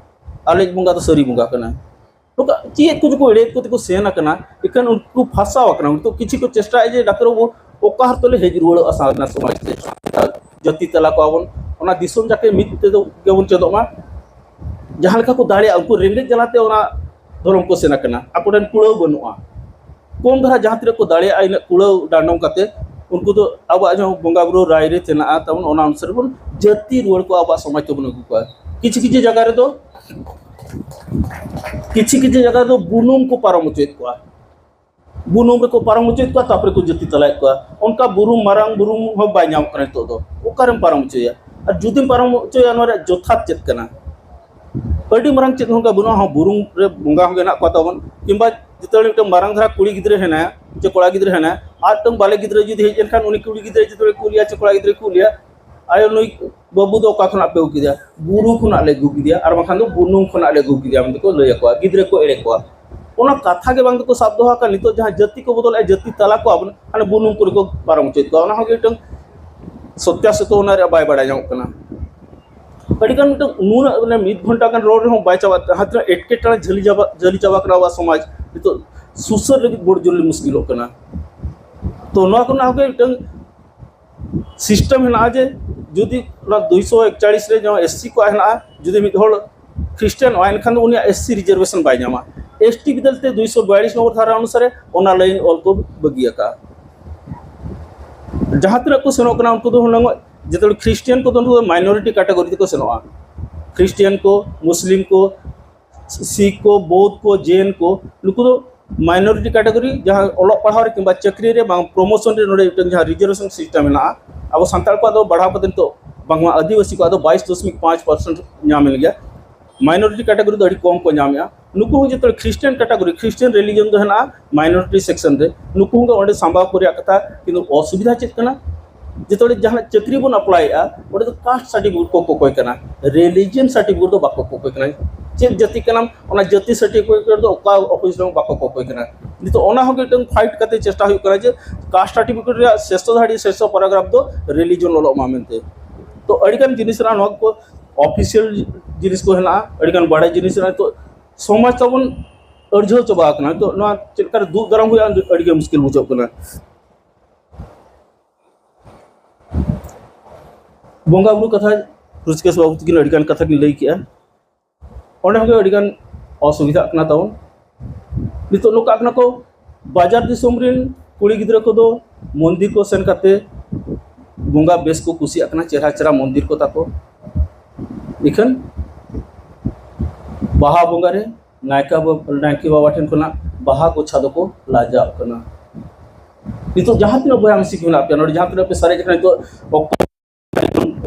ᱟᱞᱮᱭᱤᱡ ᱵᱚᱸᱜᱟ ᱫᱚ ᱥᱟᱹᱨᱤ ᱵᱚᱸᱜᱟ ᱠᱟᱱᱟ᱾ ᱱᱚᱝᱠᱟ ᱪᱮᱫ ᱠᱚ ᱪᱚᱠᱚ ᱮᱲᱮᱭᱮᱫ ᱠᱚᱛᱮ ᱠᱚ ᱥᱮᱱ ᱟᱠᱟᱱᱟ, ᱮᱱᱠᱷᱟᱱ ᱩᱱᱠᱩ ᱯᱷᱟᱸᱥᱟᱣ ᱟᱠᱟᱱᱟ᱾ ᱱᱤᱛᱚᱜ ᱠᱤᱪᱷᱩ ᱠᱚ ᱪᱮᱥᱴᱟᱭᱮᱫ ᱡᱮ ᱰᱟᱠᱛᱟᱨ ᱵᱟᱹᱵᱩ ᱚᱠᱟ ᱦᱚᱨ ᱛᱮᱞᱮ ᱦᱮᱡ ᱨᱩᱣᱟᱹᱲᱚᱜᱼᱟ ᱥᱟᱶᱛᱟ ᱥᱚᱢᱟᱡᱽ ᱛᱮ, ᱡᱟᱹᱛᱤ ᱛᱟᱞᱟ ᱠᱚᱣᱟ ᱵᱚᱱ, ᱚᱱᱟ ᱫᱤᱥᱚᱢ ᱡᱟᱠᱮ ᱢᱤᱫ ᱛᱮᱫᱚ ᱜᱮᱵᱚᱱ ᱪᱮᱫᱚᱜ ᱢᱟ᱾ ᱡᱟᱦᱟᱸ ᱞᱮᱠᱟ ᱠᱚ ᱫᱟᱲᱮᱭᱟᱜᱼᱟ, ᱩᱱᱠᱩ ᱨᱮᱸᱜᱮᱡ ᱡᱟᱞᱟᱛᱮ ᱚᱱᱟ ᱫᱷᱚᱨᱚᱢ ᱠᱚ ᱥᱮᱱ ᱟᱠᱟᱱᱟ, ᱟᱠᱚ ᱴᱷᱮᱱ ᱠᱩᱲᱟᱹᱣ ᱵᱟᱹᱱᱩᱜᱼᱟ᱾ ᱠᱚᱢ ᱫᱷᱟᱨᱟ ᱡᱟᱦᱟᱸ ᱛᱤᱱᱟᱹᱜ ᱠᱚ ᱫᱟᱲᱮᱭᱟᱜᱼᱟ, ᱤᱱᱟᱹᱜ ᱠᱩᱲᱟᱹᱣ ᱰᱟᱸᱰᱚᱢ ᱠᱟᱛᱮ ᱩᱱᱠᱩ ᱫᱚ ᱟᱵᱚᱣᱟᱜ ᱡᱟᱦᱟᱸ ᱵᱚᱸᱜᱟ ᱵᱩᱨᱩ ᱨᱟᱭ ᱨᱮ ᱢᱮᱱᱟᱜᱼᱟ ᱛᱟᱵᱚᱱ, ᱚᱱᱟ ᱚᱱᱩᱥᱟᱨᱮ ᱵᱚᱱ ᱡᱟᱹᱛᱤ ᱨᱩᱣᱟᱹᱲ ᱠᱚᱣᱟ, ᱟᱵᱚᱣᱟᱜ ᱥᱚᱢᱟᱡᱽ ᱛᱮᱵᱚᱱ ᱟᱹᱜᱩ ᱠᱚᱣᱟ᱾ ᱠᱤᱪᱷᱩ ᱠᱤᱪᱷᱩ ᱡᱟᱭᱜᱟ ᱨᱮᱫᱚ, ᱠᱤᱪᱷᱩ ᱠᱤᱪᱷᱩ ᱡᱟᱭᱜᱟ ᱨᱮᱫᱚ ᱵᱩᱱᱩᱢ ᱠᱚ ᱯᱟᱨᱚᱢ ᱦᱚᱪᱚᱭᱮᱫ ᱠᱚᱣᱟ, ᱵᱩᱱᱩᱢ ᱨᱮᱠᱚ ᱯᱟᱨᱚᱢ ᱦᱚᱪᱚᱭᱮᱫ ᱠᱚᱣᱟ, ᱛᱟᱨᱯᱚᱨᱮ ᱠᱚ ᱡᱟᱹᱛᱤ ᱛᱟᱞᱟᱭᱮᱫ ᱠᱚᱣᱟ᱾ ᱚᱱᱠᱟ ᱵᱩᱨᱩᱢ, ᱢᱟᱨᱟᱝ ᱵᱩᱨᱩᱢ ᱦᱚᱸ ᱵᱟᱭ ᱧᱟᱢᱚᱜ ᱠᱟᱱᱟ ᱱᱤᱛᱚᱜ ᱫᱚ᱾ ᱚᱠᱟᱨᱮᱢ ᱯᱟᱨᱚᱢ ᱦᱚᱪᱚᱭᱟ? ᱟᱨ ᱡᱩᱫᱤᱢ ᱯᱟᱨᱚᱢ ᱦᱚᱪᱚᱭᱟ, ᱱᱚᱣᱟ ᱨᱮᱭᱟᱜ ᱡᱚᱛᱷᱟᱛ ᱪᱮᱫ ᱠᱟᱱᱟ? ᱟᱹᱰᱤ ᱢᱟᱨᱟᱝ ᱪᱮᱫ ᱦᱚᱸ ᱚᱱᱠᱟ ᱵᱟᱹᱱᱩᱜᱼᱟ᱾ ᱦᱚᱸ, ᱵᱩᱨᱩᱢ ᱨᱮ ᱵᱚᱸᱜᱟ ᱦᱚᱸ ᱢᱮᱱᱟᱜ ᱠᱚᱣᱟ ᱛᱟᱵᱚᱱ, ᱠᱤᱝᱵᱟ ᱡᱮᱛᱮ ᱦᱚᱲ ᱢᱤᱫᱴᱟᱝ ᱢᱟᱨᱟᱝ ᱫᱷᱟᱨᱟ ᱠᱩᱲᱤ ᱜᱤᱫᱽᱨᱟᱹ ᱦᱮᱱᱟᱭᱟ ᱪᱮ ᱠᱚᱲᱟ ᱜᱤᱫᱽᱨᱟᱹ ᱦᱮᱱᱟᱭᱟ, ᱟᱨ ᱢᱤᱫᱴᱟᱝ ᱵᱟᱞᱮ ᱜᱤᱫᱽᱨᱟᱹ ᱡᱩᱫᱤ ᱦᱮᱡ ᱞᱮᱱᱠᱷᱟᱱ, ᱩᱱᱤ ᱠᱩᱲᱤ ᱜᱤᱫᱽᱨᱟᱹ ᱡᱩᱫᱤ ᱠᱩᱞᱤᱭᱟ ᱪᱮ ᱠᱚᱲᱟ ᱜᱤᱫᱽᱨᱟᱹ ᱠᱩᱞᱤᱭᱟ, "ᱟᱭᱳ, ᱱᱩᱭ ᱵᱟᱹᱵᱩ ᱫᱚ ᱚᱠᱟ ᱠᱷᱚᱱᱟᱜ ᱯᱮ ᱟᱹᱜᱩ ᱠᱮᱫᱮᱭᱟ?" "ᱵᱩᱨᱩ ᱠᱷᱚᱱᱟᱜ ᱞᱮ ᱟᱹᱜᱩ ᱠᱮᱫᱮᱭᱟ, ᱟᱨ ᱵᱟᱝᱠᱷᱟᱱ ᱫᱚ ᱵᱩᱱᱩᱢ ᱠᱷᱚᱱᱟᱜ ᱞᱮ ᱟᱹᱜᱩ ᱠᱮᱫᱮᱭᱟ", ᱢᱮᱱᱛᱮ ᱠᱚ ᱞᱟᱹᱭ ᱟᱠᱚᱣᱟ, ᱜᱤᱫᱽᱨᱟᱹ ᱠᱚ ᱮᱲᱮ ᱠᱚᱣᱟ᱾ ᱚᱱᱟ ᱠᱟᱛᱷᱟ ᱜᱮ ᱵᱟᱝ ᱫᱚᱠᱚ ᱥᱟᱵ ᱫᱚᱦᱚ ᱟᱠᱟᱫ᱾ ᱱᱤᱛᱚᱜ ᱡᱟᱦᱟᱸ ᱡᱟᱹᱛᱤ ᱠᱚ ᱵᱚᱫᱚᱞᱮᱫᱼᱟ, ᱡᱟᱹᱛᱤ ᱛᱟᱞᱟ ᱠᱚ ᱟᱵᱚ ᱦᱟᱱᱮ ᱵᱩᱱᱩᱢ ᱠᱚᱨᱮ ᱠᱚ ᱯᱟᱨᱚᱢ ᱦᱚᱪᱚᱭᱮᱫ ᱠᱚᱣᱟ, ᱚᱱᱟ ᱦᱚᱸ ᱜᱮ ᱢᱤᱫᱴᱟᱝ ᱥᱚᱛᱭᱟᱥᱚᱛᱚ ᱚᱱᱟ ᱨᱮᱭᱟᱜ ᱵᱟᱭ ᱵᱟᱲᱟᱭ ᱧᱟᱢᱚᱜ ᱠᱟᱱᱟ᱾ ᱟᱹᱰᱤᱜᱟᱱ ᱢᱤᱫᱴᱟᱝ ᱱᱩᱱᱟᱹᱜ ᱢᱟᱱᱮ ᱢᱤᱫ ᱜᱷᱚᱱᱴᱟ ᱜᱟᱱ ᱨᱚᱲ ᱨᱮᱦᱚᱸ ᱵᱟᱭ ᱪᱟᱵᱟᱜ, ᱡᱟᱦᱟᱸ ᱛᱤᱱᱟᱹᱜ ᱮᱴᱠᱮᱴᱚᱬᱮ ᱡᱷᱟᱹᱞᱤ ᱪᱟᱵᱟ, ᱡᱷᱟᱹᱞᱤ ᱪᱟᱵᱟ ᱠᱟᱱᱟ ᱟᱵᱚᱣᱟᱜ ᱥᱚᱢᱟᱡᱽ, ᱱᱤᱛᱚᱜ ᱥᱩᱥᱟᱹᱨ ᱞᱟᱹᱜᱤᱫ ᱵᱚᱲ ᱡᱳᱨ ᱞᱮ ᱢᱩᱥᱠᱤᱞᱚᱜ ᱠᱟᱱᱟ᱾ ᱛᱚ ᱱᱚᱣᱟ ᱠᱚᱨᱮᱱᱟᱜ ᱦᱚᱸ ᱢᱤᱫᱴᱟᱝ ᱥᱤᱥᱴᱮᱢ ᱦᱮᱱᱟᱜᱼᱟ ᱡᱮ ᱡᱩᱫᱤ ᱚᱱᱟ ᱫᱩᱭᱥᱚ ᱮᱠᱪᱟᱲᱤᱥ ᱨᱮ ᱡᱟᱦᱟᱸ ᱮᱥ ᱥᱤ ᱠᱚᱣᱟᱜ ᱦᱮᱱᱟᱜᱼᱟ, ᱡᱩᱫᱤ ᱢᱤᱫ ᱦᱚᱲ ᱠᱷᱨᱤᱥᱴᱟᱱᱚᱜᱼᱟ, ᱮᱱᱠᱷᱟᱱ ᱫᱚ ᱩᱱᱤᱭᱟᱜ ᱮᱥ ᱥᱤ ᱨᱤᱡᱟᱨᱵᱷᱮᱥᱚᱱ ᱵᱟᱭ ᱧᱟᱢᱟ᱾ ᱮᱥ ᱴᱤ ᱵᱤᱫᱟᱹᱞ ᱛᱮ ᱫᱩᱭᱥᱚ ᱵᱟᱭᱟᱞᱤᱥ ᱱᱚᱢᱵᱚᱨ ᱫᱷᱟᱨᱟ ᱚᱱᱩᱥᱟᱨᱮ ᱚᱱᱟ ᱞᱟᱭᱤᱱ ᱚᱞ ᱠᱚ ᱵᱟᱹᱜᱤ ᱟᱠᱟᱫᱼᱟ᱾ ᱡᱟᱦᱟᱸ ᱛᱤᱱᱟᱹᱜ ᱠᱚ ᱥᱮᱱᱚᱜ ᱠᱟᱱᱟ, ᱩᱱᱠᱩ ᱫᱚ ᱦᱩᱱᱟᱹᱝ ᱡᱮᱛᱮ ᱦᱚᱲ ᱠᱷᱨᱤᱥᱴᱤᱭᱟᱱ ᱠᱚᱫᱚ ᱩᱱᱠᱩ ᱫᱚ ᱢᱟᱭᱱᱚᱨᱤᱴᱤ ᱠᱮᱴᱟᱜᱚᱨᱤ ᱛᱮᱠᱚ ᱥᱮᱱᱚᱜᱼᱟ᱾ ᱠᱷᱨᱤᱥᱴᱤᱭᱟᱱ ᱠᱚ, ᱢᱩᱥᱞᱤᱢ ᱠᱚ, ᱥᱤᱠᱷ ᱠᱚ, ᱵᱳᱫᱷ ᱠᱚ, ᱡᱮᱱ ᱠᱚ, ᱱᱩᱠᱩ ᱫᱚ ᱢᱟᱭᱱᱚᱨᱤᱴᱤ ᱠᱮᱴᱟᱜᱚᱨᱤ ᱡᱟᱦᱟᱸ ᱚᱞᱚᱜ ᱯᱟᱲᱦᱟᱣ ᱨᱮ ᱠᱤᱝᱵᱟ ᱪᱟᱹᱠᱨᱤ ᱨᱮ ᱵᱟᱝ ᱯᱨᱚᱢᱳᱥᱚᱱ ᱨᱮ ᱱᱚᱰᱮ ᱢᱤᱫᱴᱟᱝ ᱡᱟᱦᱟᱸ ᱨᱤᱡᱟᱨᱵᱷᱮᱥᱚᱱ ᱥᱤᱥᱴᱮᱢ ᱢᱮᱱᱟᱜᱼᱟ, ᱟᱵᱚ ᱥᱟᱱᱛᱟᱲ ᱠᱚᱣᱟᱜ ᱫᱚ ᱵᱟᱲᱦᱟᱣ ᱠᱟᱛᱮ ᱱᱤᱛᱚᱜ ᱵᱟᱝᱢᱟ ᱟᱹᱫᱤᱵᱟᱹᱥᱤ ᱠᱚᱣᱟᱜ ᱫᱚ ᱵᱟᱭᱤᱥ ᱫᱚᱥᱢᱤᱠ ᱯᱟᱸᱪ ᱯᱟᱨᱥᱮᱱᱴ ᱧᱟᱢ ᱮᱱ ᱜᱮᱭᱟ᱾ ᱢᱟᱭᱱᱚᱨᱤᱴᱤ ᱠᱮᱴᱟᱜᱚᱨᱤ ᱫᱚ ᱟᱹᱰᱤ ᱠᱚᱢ ᱠᱚ ᱧᱟᱢᱮᱜᱼᱟ᱾ ᱱᱩᱠᱩ ᱦᱚᱸ ᱡᱚᱛᱚ ᱠᱷᱨᱤᱥᱴᱟᱱ ᱠᱮᱴᱟᱜᱚᱨᱤ, ᱠᱷᱨᱤᱥᱴᱟᱱ ᱨᱤᱞᱤᱡᱚᱱ ᱫᱚ ᱦᱮᱱᱟᱜᱼᱟ ᱢᱟᱭᱱᱚᱨᱤᱴᱤ ᱥᱮᱠᱥᱚᱱ ᱨᱮ, ᱱᱩᱠᱩ ᱦᱚᱸ ᱚᱸᱰᱮ ᱥᱟᱢᱵᱟᱣ ᱠᱚ ᱨᱮᱭᱟᱜ ᱠᱟᱛᱷᱟ᱾ ᱠᱤᱱᱛᱩ ᱚᱥᱩᱵᱤᱫᱷᱟ ᱪᱮᱫ ᱠᱟᱱᱟ? ᱡᱚᱛᱚ ᱦᱚᱲ ᱡᱟᱦᱟᱱᱟᱜ ᱪᱟᱹᱠᱨᱤ ᱵᱚᱱ ᱟᱯᱞᱟᱭᱮᱫᱼᱟ, ᱚᱸᱰᱮ ᱫᱚ ᱠᱟᱥᱴ ᱥᱟᱨᱴᱤᱯᱷᱤᱠᱮᱴ ᱠᱚ ᱠᱚᱠᱚᱭ ᱠᱟᱱᱟ, ᱨᱤᱞᱤᱡᱤᱭᱚᱱ ᱥᱟᱨᱴᱤᱯᱷᱤᱠᱮᱴ ᱫᱚ ᱵᱟᱠᱚ ᱠᱚᱠᱚᱭ ᱠᱟᱱᱟ᱾ ᱪᱮᱫ ᱡᱟᱹᱛᱤ ᱠᱟᱱᱟᱢ, ᱚᱱᱟ ᱡᱟᱹᱛᱤ ᱥᱟᱨᱴᱤᱯᱷᱤᱠᱮᱴ ᱫᱚ ᱚᱠᱟ ᱚᱯᱷᱤᱥ ᱨᱮᱦᱚᱸ ᱵᱟᱠᱚ ᱠᱚᱠᱚᱭ ᱠᱟᱱᱟ᱾ ᱱᱤᱛᱚᱜ ᱚᱱᱟ ᱦᱚᱸ ᱢᱤᱫᱴᱟᱝ ᱯᱷᱟᱭᱤᱴ ᱠᱟᱛᱮ ᱪᱮᱥᱴᱟ ᱦᱩᱭᱩᱜ ᱠᱟᱱᱟ ᱡᱮ ᱠᱟᱥᱴ ᱥᱟᱨᱴᱤᱯᱷᱤᱠᱮᱴ ᱨᱮᱭᱟᱜ ᱥᱮᱥᱚ ᱫᱷᱟᱹᱨᱤᱡ, ᱥᱮᱥᱚ ᱯᱮᱨᱟᱜᱨᱟᱯᱷ ᱫᱚ ᱨᱤᱞᱤᱡᱤᱭᱚᱱ ᱚᱞᱚᱜ ᱢᱟ ᱢᱮᱱᱛᱮ᱾ ᱛᱚ ᱟᱹᱰᱤᱜᱟᱱ ᱡᱤᱱᱤᱥ ᱨᱮᱱᱟᱜ ᱱᱚᱣᱟ ᱠᱚ ᱚᱯᱷᱤᱥᱤᱭᱟᱞ ᱡᱤᱱᱤᱥ ᱠᱚ ᱦᱮᱱᱟᱜᱼᱟ, ᱟᱹᱰᱤᱜᱟᱱ ᱵᱟᱲᱟᱭ ᱡᱤᱱᱤᱥ ᱦᱮᱱᱟᱜᱼᱟ᱾ ᱱᱤᱛᱚᱜ ᱥᱚᱢᱟᱡᱽ ᱛᱟᱵᱚᱱ ᱟᱹᱲᱡᱷᱟᱹᱣ ᱪᱟᱵᱟ ᱟᱠᱟᱱᱟ᱾ ᱱᱤᱛᱚᱜ ᱱᱚᱣᱟ ᱪᱮᱫ ᱞᱮᱠᱟᱨᱮ ᱫᱩᱜ ᱫᱟᱨᱟᱢ ᱦᱩᱭᱩᱜᱼᱟ, ᱟᱹᱰᱤᱜᱮ ᱢᱩᱥᱠᱤᱞ ᱵᱩᱡᱷᱟᱹᱜ ᱠᱟᱱᱟ᱾ ᱵᱚᱸᱜᱟ ᱵᱩᱨᱩ ᱠᱟᱛᱷᱟ ᱨᱩᱪᱤᱠᱮᱥ ᱵᱟᱹᱵᱩ ᱛᱟᱹᱠᱤᱱ ᱟᱹᱰᱤᱜᱟᱱ ᱠᱟᱛᱷᱟ ᱠᱤᱱ ᱞᱟᱹᱭ ᱠᱮᱜᱼᱟ, ᱚᱸᱰᱮ ᱦᱚᱸ ᱟᱹᱰᱤᱜᱟᱱ ᱚᱥᱩᱵᱤᱫᱷᱟᱜ ᱠᱟᱱᱟ ᱛᱟᱵᱚᱱ᱾ ᱱᱤᱛᱚᱜ ᱱᱚᱝᱠᱟ ᱠᱟᱱᱟ ᱠᱚ, ᱵᱟᱡᱟᱨ ᱫᱤᱥᱚᱢ ᱨᱮᱱ ᱠᱩᱲᱤ ᱜᱤᱫᱽᱨᱟᱹ ᱠᱚᱫᱚ ᱢᱚᱱᱫᱤᱨ ᱠᱚ ᱥᱮᱱ ᱠᱟᱛᱮ ᱵᱚᱸᱜᱟ ᱵᱮᱥ ᱠᱚ ᱠᱩᱥᱤᱭᱟᱜ ᱠᱟᱱᱟ, ᱪᱮᱦᱨᱟ ᱪᱮᱦᱨᱟ ᱢᱚᱱᱫᱤᱨ ᱠᱚ ᱛᱟᱠᱚ᱾ ᱤᱠᱷᱟᱹᱱ ᱵᱟᱦᱟ ᱵᱚᱸᱜᱟ ᱨᱮ ᱱᱟᱭᱠᱟ ᱵᱟ-, ᱱᱟᱭᱠᱮ ᱵᱟᱵᱟ ᱴᱷᱮᱱ ᱠᱷᱚᱱᱟᱜ ᱵᱟᱦᱟ ᱜᱚᱪᱷᱟ ᱫᱚᱠᱚ ᱞᱟᱡᱟᱜ ᱠᱟᱱᱟ᱾ ᱱᱤᱛᱚᱜ ᱡᱟᱦᱟᱸ ᱛᱤᱱᱟᱹᱜ ᱵᱚᱭᱦᱟ ᱢᱤᱥᱤ ᱠᱚ ᱢᱮᱱᱟᱜ ᱯᱮᱭᱟ ᱱᱚᱰᱮ, ᱡᱟᱦᱟᱸ ᱛᱤᱱᱟᱹᱜ ᱯᱮ ᱥᱟᱨᱮᱡ ᱠᱟᱱᱟ, ᱱᱤᱛᱚᱜ ᱚᱠᱛᱚ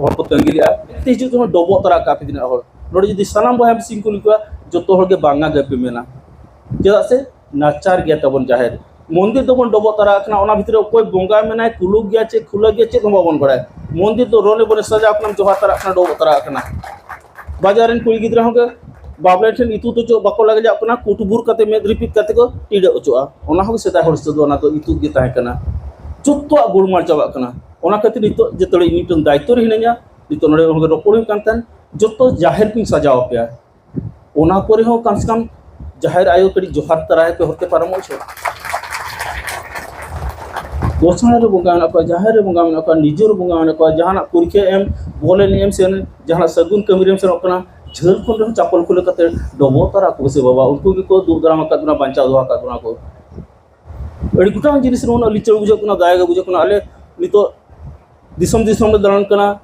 ᱦᱚᱲ ᱠᱚ ᱛᱟᱺᱜᱤ ᱞᱮᱜᱼᱟ, ᱛᱮ ᱦᱤᱡᱩᱜ ᱛᱮᱦᱚᱸ ᱰᱚᱵᱚᱜ ᱛᱚᱨᱟ ᱠᱟᱜ ᱯᱮ ᱛᱤᱱᱟᱹᱜ ᱦᱚᱲ᱾ ᱱᱚᱰᱮ ᱡᱩᱫᱤ ᱥᱟᱱᱟᱢ ᱵᱚᱭᱦᱟ ᱢᱤᱥᱤ ᱠᱚ ᱠᱩᱞᱤ ᱠᱚᱣᱟ, ᱡᱚᱛᱚ ᱦᱚᱲ ᱜᱮ ᱵᱟᱝᱟ ᱜᱮ ᱯᱮ ᱢᱮᱱᱟ᱾ ᱪᱮᱫᱟᱜ ᱥᱮ ᱱᱟᱪᱟᱨ ᱜᱮᱭᱟ ᱛᱟᱵᱚᱱ ᱡᱟᱦᱮᱨ᱾ ᱢᱚᱱᱫᱤᱨ ᱫᱚᱵᱚᱱ ᱰᱚᱵᱚᱜ ᱛᱟᱨᱟ ᱟᱠᱟᱱᱟ, ᱚᱱᱟ ᱵᱷᱤᱛᱨᱤ ᱨᱮ ᱚᱠᱚᱭ ᱵᱚᱸᱜᱟ ᱢᱮᱱᱟᱭ, ᱠᱩᱞᱟᱹ ᱜᱮᱭᱟ ᱪᱮ ᱠᱷᱩᱞᱟᱹ ᱜᱮᱭᱟ, ᱪᱮᱫ ᱦᱚᱸ ᱵᱟᱵᱚᱱ ᱵᱟᱲᱟᱭᱟ᱾ ᱢᱚᱱᱫᱤᱨ ᱫᱚ ᱨᱚᱞᱮ ᱵᱚᱱᱮ ᱥᱟᱡᱟᱣ ᱠᱟᱱᱟ, ᱡᱚᱦᱟᱨ ᱛᱟᱨᱟ ᱠᱟᱱᱟ, ᱰᱚᱵᱚᱜ ᱛᱟᱨᱟ ᱠᱟᱱᱟ᱾ ᱵᱟᱡᱟᱨ ᱨᱮᱱ ᱠᱩᱲᱤ ᱜᱤᱫᱽᱨᱟᱹ ᱦᱚᱸ ᱜᱮ ᱵᱟᱵᱞᱮ ᱴᱷᱮᱱ ᱤᱛᱩᱫ ᱚᱪᱚᱜ ᱵᱟᱠᱚ ᱞᱟᱜᱟᱡᱟᱜ ᱠᱟᱱᱟ, ᱠᱩᱴᱵᱩᱨ ᱠᱟᱛᱮ ᱢᱮᱫ ᱨᱤᱯᱤᱫ ᱠᱟᱛᱮ ᱠᱚ ᱴᱤᱰᱟᱹᱜ ᱚᱪᱚᱜᱼᱟ᱾ ᱚᱱᱟ ᱦᱚᱸ ᱥᱮᱫᱟᱭ ᱦᱚᱲ ᱥᱮᱫ ᱫᱚ ᱚᱱᱟ ᱫᱚ ᱤᱛᱩᱫ ᱜᱮ ᱛᱟᱦᱮᱸ ᱠᱟᱱᱟ᱾ ᱡᱚᱛᱚᱣᱟᱜ ᱜᱳᱞᱢᱟᱞ ᱪᱟᱵᱟᱜ ᱠᱟᱱᱟ᱾ ᱚᱱᱟ ᱠᱷᱟᱹᱛᱤᱨ ᱱᱤᱛᱚᱜ ᱡᱮᱛᱮ ᱤᱧ ᱢᱤᱫᱴᱟᱝ ᱫᱟᱭᱤᱛᱛᱚ ᱨᱮ ᱦᱤᱱᱟᱹᱧᱟ, ᱱᱤᱛᱚᱜ ᱱᱚᱰᱮ ᱨᱚᱯᱚᱲ ᱦᱩᱭᱩᱜ ᱠᱟᱱ ᱛᱟᱦᱮᱸᱱ, ᱡᱚᱛᱚ ᱡᱟᱦᱮᱨ ᱠᱚᱧ ᱥᱟᱡᱟᱣ ᱟᱯᱮᱭᱟ᱾ ᱚᱱᱟ ᱠᱚᱨᱮ ᱦᱚᱸ ᱠᱟᱢ ᱥᱮ ᱠᱟᱢ ᱡᱟᱦᱮᱨ ᱟᱭᱳ ᱠᱟᱹᱴᱤᱡ ᱡᱚᱦᱟᱨ ᱛᱟᱨᱟᱭ ᱯᱮ, ᱦᱚᱨᱛᱮ ᱯᱟᱨᱚᱢᱚᱜ ᱪᱚ᱾ ᱜᱚᱸᱥᱟᱲᱮ ᱨᱮ ᱵᱚᱸᱜᱟ ᱢᱮᱱᱟᱜ ᱠᱚᱣᱟ, ᱡᱟᱦᱮᱨ ᱨᱮ ᱵᱚᱸᱜᱟ ᱢᱮᱱᱟᱜ ᱠᱚᱣᱟ, ᱱᱤᱡᱮᱨ ᱵᱚᱸᱜᱟ ᱢᱮᱱᱟᱜ ᱠᱚᱣᱟ, ᱡᱟᱦᱟᱱᱟᱜ ᱯᱚᱨᱤᱠᱷᱟ ᱮᱢ, ᱵᱚᱞ ᱮᱱᱮᱡ ᱮᱢ ᱥᱮᱱ, ᱡᱟᱦᱟᱱᱟᱜ ᱥᱟᱹᱜᱩᱱ ᱠᱟᱹᱢᱤ ᱨᱮᱢ ᱥᱮᱱᱚᱜ ᱠᱟᱱᱟ, ᱡᱷᱟᱹᱞ ᱠᱷᱚᱱ ᱨᱮᱦᱚᱸ ᱪᱟᱯᱚᱞ ᱠᱷᱩᱞᱟᱹ ᱠᱟᱛᱮ ᱰᱚᱵᱚᱜ ᱛᱟᱨᱟ ᱠᱚ ᱥᱮ ᱵᱟᱵᱟ, ᱩᱱᱠᱩ ᱜᱮᱠᱚ ᱫᱩᱜ ᱫᱟᱨᱟᱢ ᱟᱠᱟᱫ ᱵᱚᱱᱟ, ᱵᱟᱧᱪᱟᱣ ᱫᱚᱦᱚ ᱟᱠᱟᱫ ᱵᱚᱱᱟ ᱠᱚ᱾ ᱟᱹᱰᱤ ᱜᱚᱴᱟᱝ ᱡᱤᱱᱤᱥ ᱨᱮ ᱩᱱᱟᱹᱜ ᱞᱤᱪᱟᱹᱲ ᱵᱩᱡᱷᱟᱹᱜ ᱠᱟᱱᱟ, ᱫᱟᱭᱟ ᱜᱮ ᱵᱩᱡᱷᱟᱹᱜ ᱠᱟᱱᱟ᱾ ᱟᱞᱮ ᱱᱤᱛᱚᱜ ᱫᱤᱥᱚᱢ ᱫᱤᱥᱚᱢ ᱞᱮ ᱫᱟᱬᱟᱱ ᱠᱟᱱᱟ᱾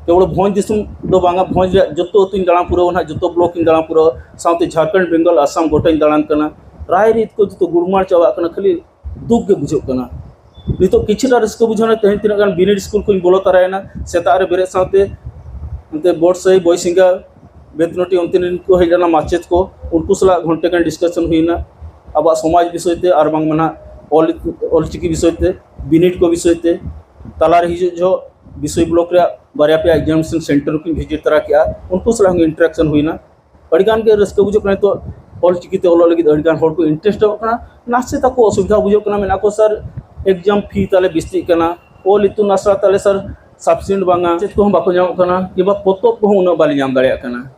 ᱠᱮᱵᱚᱞ ᱵᱷᱚᱸᱡᱽ ᱫᱤᱥᱚᱢ ᱫᱚ ᱵᱟᱝᱟ, ᱵᱷᱚᱸᱡᱽ ᱨᱮᱭᱟᱜ ᱡᱚᱛᱚ ᱟᱹᱛᱩᱧ ᱫᱟᱬᱟ ᱯᱩᱨᱟᱹᱣᱟ ᱱᱟᱦᱟᱜ, ᱡᱚᱛᱚ ᱵᱞᱚᱠ ᱤᱧ ᱫᱟᱬᱟ ᱯᱩᱨᱟᱹᱣᱟ, ᱥᱟᱶᱛᱮ ᱡᱷᱟᱲᱠᱷᱚᱸᱰ, ᱵᱮᱝᱜᱚᱞ, ᱟᱥᱟᱢ ᱜᱚᱴᱟᱧ ᱫᱟᱬᱟᱱ ᱠᱟᱱᱟ᱾ ᱨᱟᱭ ᱨᱤᱛ ᱠᱚ ᱡᱚᱛᱚ ᱜᱩᱲᱢᱟᱲ ᱪᱟᱵᱟᱜ ᱠᱟᱱᱟ, ᱠᱷᱟᱹᱞᱤ ᱫᱩᱠ ᱜᱮ ᱵᱩᱡᱷᱟᱹᱜ ᱠᱟᱱᱟ᱾ ᱱᱤᱛᱚᱜ ᱠᱤᱪᱷᱩᱴᱟ ᱨᱟᱹᱥᱠᱟᱹ ᱵᱩᱡᱷᱟᱹᱣ ᱮᱱᱟ, ᱛᱮᱦᱮᱧ ᱛᱤᱱᱟᱹᱜ ᱜᱟᱱ ᱵᱤᱱᱤᱰ ᱥᱠᱩᱞ ᱠᱷᱚᱱᱤᱧ ᱵᱚᱞᱚ ᱛᱟᱨᱟᱭᱮᱱᱟ, ᱥᱮᱛᱟᱜ ᱨᱮ ᱵᱮᱨᱮᱫ ᱥᱟᱶᱛᱮ ᱚᱱᱛᱮ ᱵᱚᱰᱥᱟᱹᱭ, ᱵᱚᱭᱥᱤᱝᱜᱟ, ᱵᱮᱛᱱᱚᱴᱤ, ᱚᱱᱛᱮ ᱨᱮᱱ ᱠᱚ ᱦᱮᱡ ᱞᱮᱱᱟ ᱢᱟᱪᱮᱫ ᱠᱚ, ᱩᱱᱠᱩ ᱥᱟᱞᱟᱜ ᱜᱷᱚᱱᱴᱮ ᱜᱟᱱ ᱰᱤᱥᱠᱟᱥᱚᱱ ᱦᱩᱭᱱᱟ ᱟᱵᱚᱣᱟᱜ ᱥᱚᱢᱟᱡᱽ ᱵᱤᱥᱚᱭ ᱛᱮ, ᱟᱨ ᱵᱟᱝ ᱢᱟ ᱱᱟᱦᱟᱜ ᱚᱞ, ᱚᱞᱪᱤᱠᱤ ᱵᱤᱥᱚᱭ ᱛᱮ, ᱵᱤᱱᱤᱰ ᱠᱚ ᱵᱤᱥᱚᱭ ᱛᱮ᱾ ᱛᱟᱞᱟᱨᱮ ᱦᱤᱡᱩᱜ ᱡᱚᱦᱚᱜ ᱵᱤᱥᱚᱭ ᱵᱞᱚᱠ ᱨᱮᱭᱟᱜ ᱵᱟᱨᱭᱟ ᱯᱮᱭᱟ ᱮᱠᱡᱟᱢᱤᱱᱮᱥᱚᱱ ᱥᱮᱱᱴᱟᱨ ᱠᱚᱧ ᱵᱷᱤᱡᱤᱴ ᱛᱟᱨᱟ ᱠᱮᱜᱼᱟ, ᱩᱱᱠᱩ ᱥᱟᱞᱟᱜ ᱦᱚᱸ ᱤᱱᱴᱟᱨᱟᱠᱥᱚᱱ ᱦᱩᱭᱱᱟ᱾ ᱟᱹᱰᱤᱜᱟᱱ ᱜᱮ ᱨᱟᱹᱥᱠᱟᱹ ᱵᱩᱡᱷᱟᱹᱜ ᱠᱟᱱᱟ᱾ ᱱᱤᱛᱚᱜ ᱚᱞᱪᱤᱠᱤ ᱛᱮ ᱚᱞᱚᱜ ᱞᱟᱹᱜᱤᱫ ᱟᱹᱰᱤᱜᱟᱱ ᱦᱚᱲ ᱠᱚ ᱤᱱᱴᱟᱨᱮᱥᱴᱚᱜ ᱠᱟᱱᱟ, ᱱᱟᱥᱮ ᱛᱟᱠᱚ ᱚᱥᱩᱵᱤᱫᱷᱟ ᱵᱩᱡᱷᱟᱹᱜ ᱠᱟᱱᱟ, ᱢᱮᱱᱟᱜ ᱠᱚ, "ᱥᱟᱨ, ᱮᱠᱡᱟᱢ ᱯᱷᱤ ᱛᱟᱞᱮ ᱵᱤᱥᱛᱤᱜ ᱠᱟᱱᱟ, ᱚᱞ ᱤᱛᱩᱱ ᱟᱥᱲᱟ ᱛᱟᱞᱮ ᱥᱟᱨ ᱥᱟᱯᱷᱤᱥᱤᱭᱮᱱᱴ ᱵᱟᱝᱟ, ᱪᱮᱫ ᱠᱚᱦᱚᱸ ᱵᱟᱠᱚ ᱧᱟᱢᱚᱜ ᱠᱟᱱᱟ, ᱠᱤᱝᱵᱟ ᱯᱚᱛᱚᱵ ᱠᱚᱦᱚᱸ ᱩᱱᱟᱹᱜ ᱵᱟᱞᱮ ᱧᱟᱢ ᱫᱟᱲᱮᱭᱟᱜ ᱠᱟᱱᱟ᱾"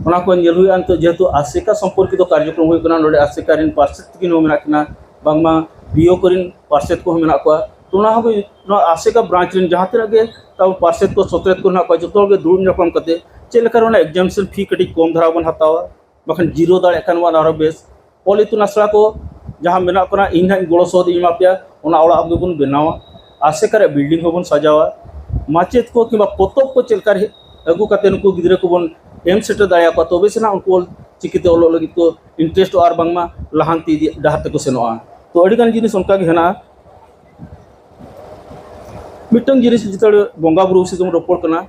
ᱚᱱᱟ ᱠᱚ ᱧᱮᱞ ᱦᱩᱭᱩᱜᱼᱟ᱾ ᱱᱤᱛᱚᱜ ᱡᱮᱦᱮᱛᱩ ᱟᱥᱮᱠᱟ ᱥᱚᱢᱯᱚᱨᱠᱤᱛᱚ ᱠᱟᱨᱡᱚᱠᱨᱚᱢ ᱦᱩᱭᱩᱜ ᱠᱟᱱᱟ, ᱱᱚᱰᱮ ᱟᱥᱮᱠᱟ ᱨᱮᱱ ᱯᱟᱨᱥᱮᱛ ᱛᱟᱹᱠᱤᱱ ᱦᱚᱸ ᱢᱮᱱᱟᱜ ᱠᱤᱱᱟ, ᱵᱟᱝᱢᱟ ᱵᱤᱭᱳ ᱠᱚᱨᱮᱱ ᱯᱟᱨᱥᱮᱛ ᱠᱚᱦᱚᱸ ᱢᱮᱱᱟᱜ ᱠᱚᱣᱟ, ᱛᱚ ᱚᱱᱟ ᱦᱚᱸ ᱱᱚᱣᱟ ᱟᱥᱮᱠᱟ ᱵᱨᱟᱧᱪ ᱨᱮᱱ ᱡᱟᱦᱟᱸ ᱛᱤᱱᱟᱹᱜ ᱜᱮ ᱛᱟᱵᱚ ᱯᱟᱨᱥᱮᱛ ᱠᱚ ᱥᱚᱛᱨᱮᱛ ᱠᱚ ᱢᱮᱱᱟᱜ ᱠᱚᱣᱟ, ᱡᱚᱛᱚ ᱦᱚᱲ ᱜᱮ ᱫᱩᱲᱩᱵ ᱧᱟᱯᱟᱢ ᱠᱟᱛᱮ ᱪᱮᱫ ᱞᱮᱠᱟ ᱚᱱᱟ ᱮᱠᱡᱟᱢᱤᱱᱮᱥᱚᱱ ᱯᱷᱤ ᱠᱟᱹᱴᱤᱡ ᱠᱚᱢ ᱫᱷᱟᱨᱟ ᱵᱚᱱ ᱦᱟᱛᱟᱣᱟ, ᱵᱟᱠᱷᱟᱱ ᱡᱤᱨᱳ ᱫᱟᱲᱮᱭᱟᱜ ᱠᱷᱟᱱ ᱵᱚᱱ ᱟᱨᱦᱚᱸ ᱵᱮᱥ᱾ ᱚᱞ ᱤᱛᱩᱱ ᱟᱥᱲᱟ ᱠᱚ ᱡᱟᱦᱟᱸ ᱢᱮᱱᱟᱜ ᱠᱚ, ᱤᱧ ᱦᱟᱸᱜ ᱜᱚᱲᱚ ᱥᱚᱦᱚᱫ ᱤᱧ ᱮᱢᱟ ᱯᱮᱭᱟ, ᱚᱱᱟ ᱚᱲᱟᱜ ᱜᱮᱵᱚᱱ ᱵᱮᱱᱟᱣᱟ, ᱟᱥᱮᱠᱟ ᱨᱮᱭᱟᱜ ᱵᱤᱞᱰᱤᱝ ᱦᱚᱸᱵᱚᱱ ᱥᱟᱡᱟᱣᱟ, ᱢᱟᱪᱮᱫ ᱠᱚ ᱠᱤᱝᱵᱟ ᱯᱚᱛᱚᱵ ᱠᱚ ᱪᱮᱫ ᱞᱮᱠᱟ ᱨᱮ ᱟᱹᱜᱩ ᱠᱟᱛᱮ ᱱᱩᱠᱩ ᱜᱤᱫᱽᱨᱟᱹ ᱠᱚᱵᱚᱱ ᱮᱢ ᱥᱮᱴᱮᱨ ᱫᱟᱲᱮᱭᱟᱠᱚᱣᱟ, ᱛᱚᱵᱮ ᱥᱮ ᱱᱟᱜ ᱩᱱᱠᱩ ᱚᱞ ᱪᱤᱠᱤᱛᱮ ᱚᱞᱚᱜ ᱞᱟᱹᱜᱤᱫ ᱠᱚ ᱤᱱᱴᱟᱨᱮᱥᱴᱚᱜᱼᱟ ᱟᱨ ᱵᱟᱝᱢᱟ ᱞᱟᱦᱟᱱᱛᱤ ᱤᱫᱤ ᱰᱟᱦᱟᱨ ᱛᱮᱠᱚ ᱥᱮᱱᱚᱜᱼᱟ᱾ ᱛᱚ ᱟᱹᱰᱤᱜᱟᱱ ᱡᱤᱱᱤᱥ ᱚᱱᱠᱟ ᱜᱮ ᱦᱮᱱᱟᱜᱼᱟ᱾ ᱢᱤᱫᱴᱟᱝ ᱡᱤᱱᱤᱥ ᱡᱮᱛᱮ ᱵᱚᱸᱜᱟ ᱵᱩᱨᱩ ᱵᱤᱥᱚᱭ ᱛᱮᱵᱚᱱ ᱨᱚᱯᱚᱲ ᱠᱟᱱᱟ,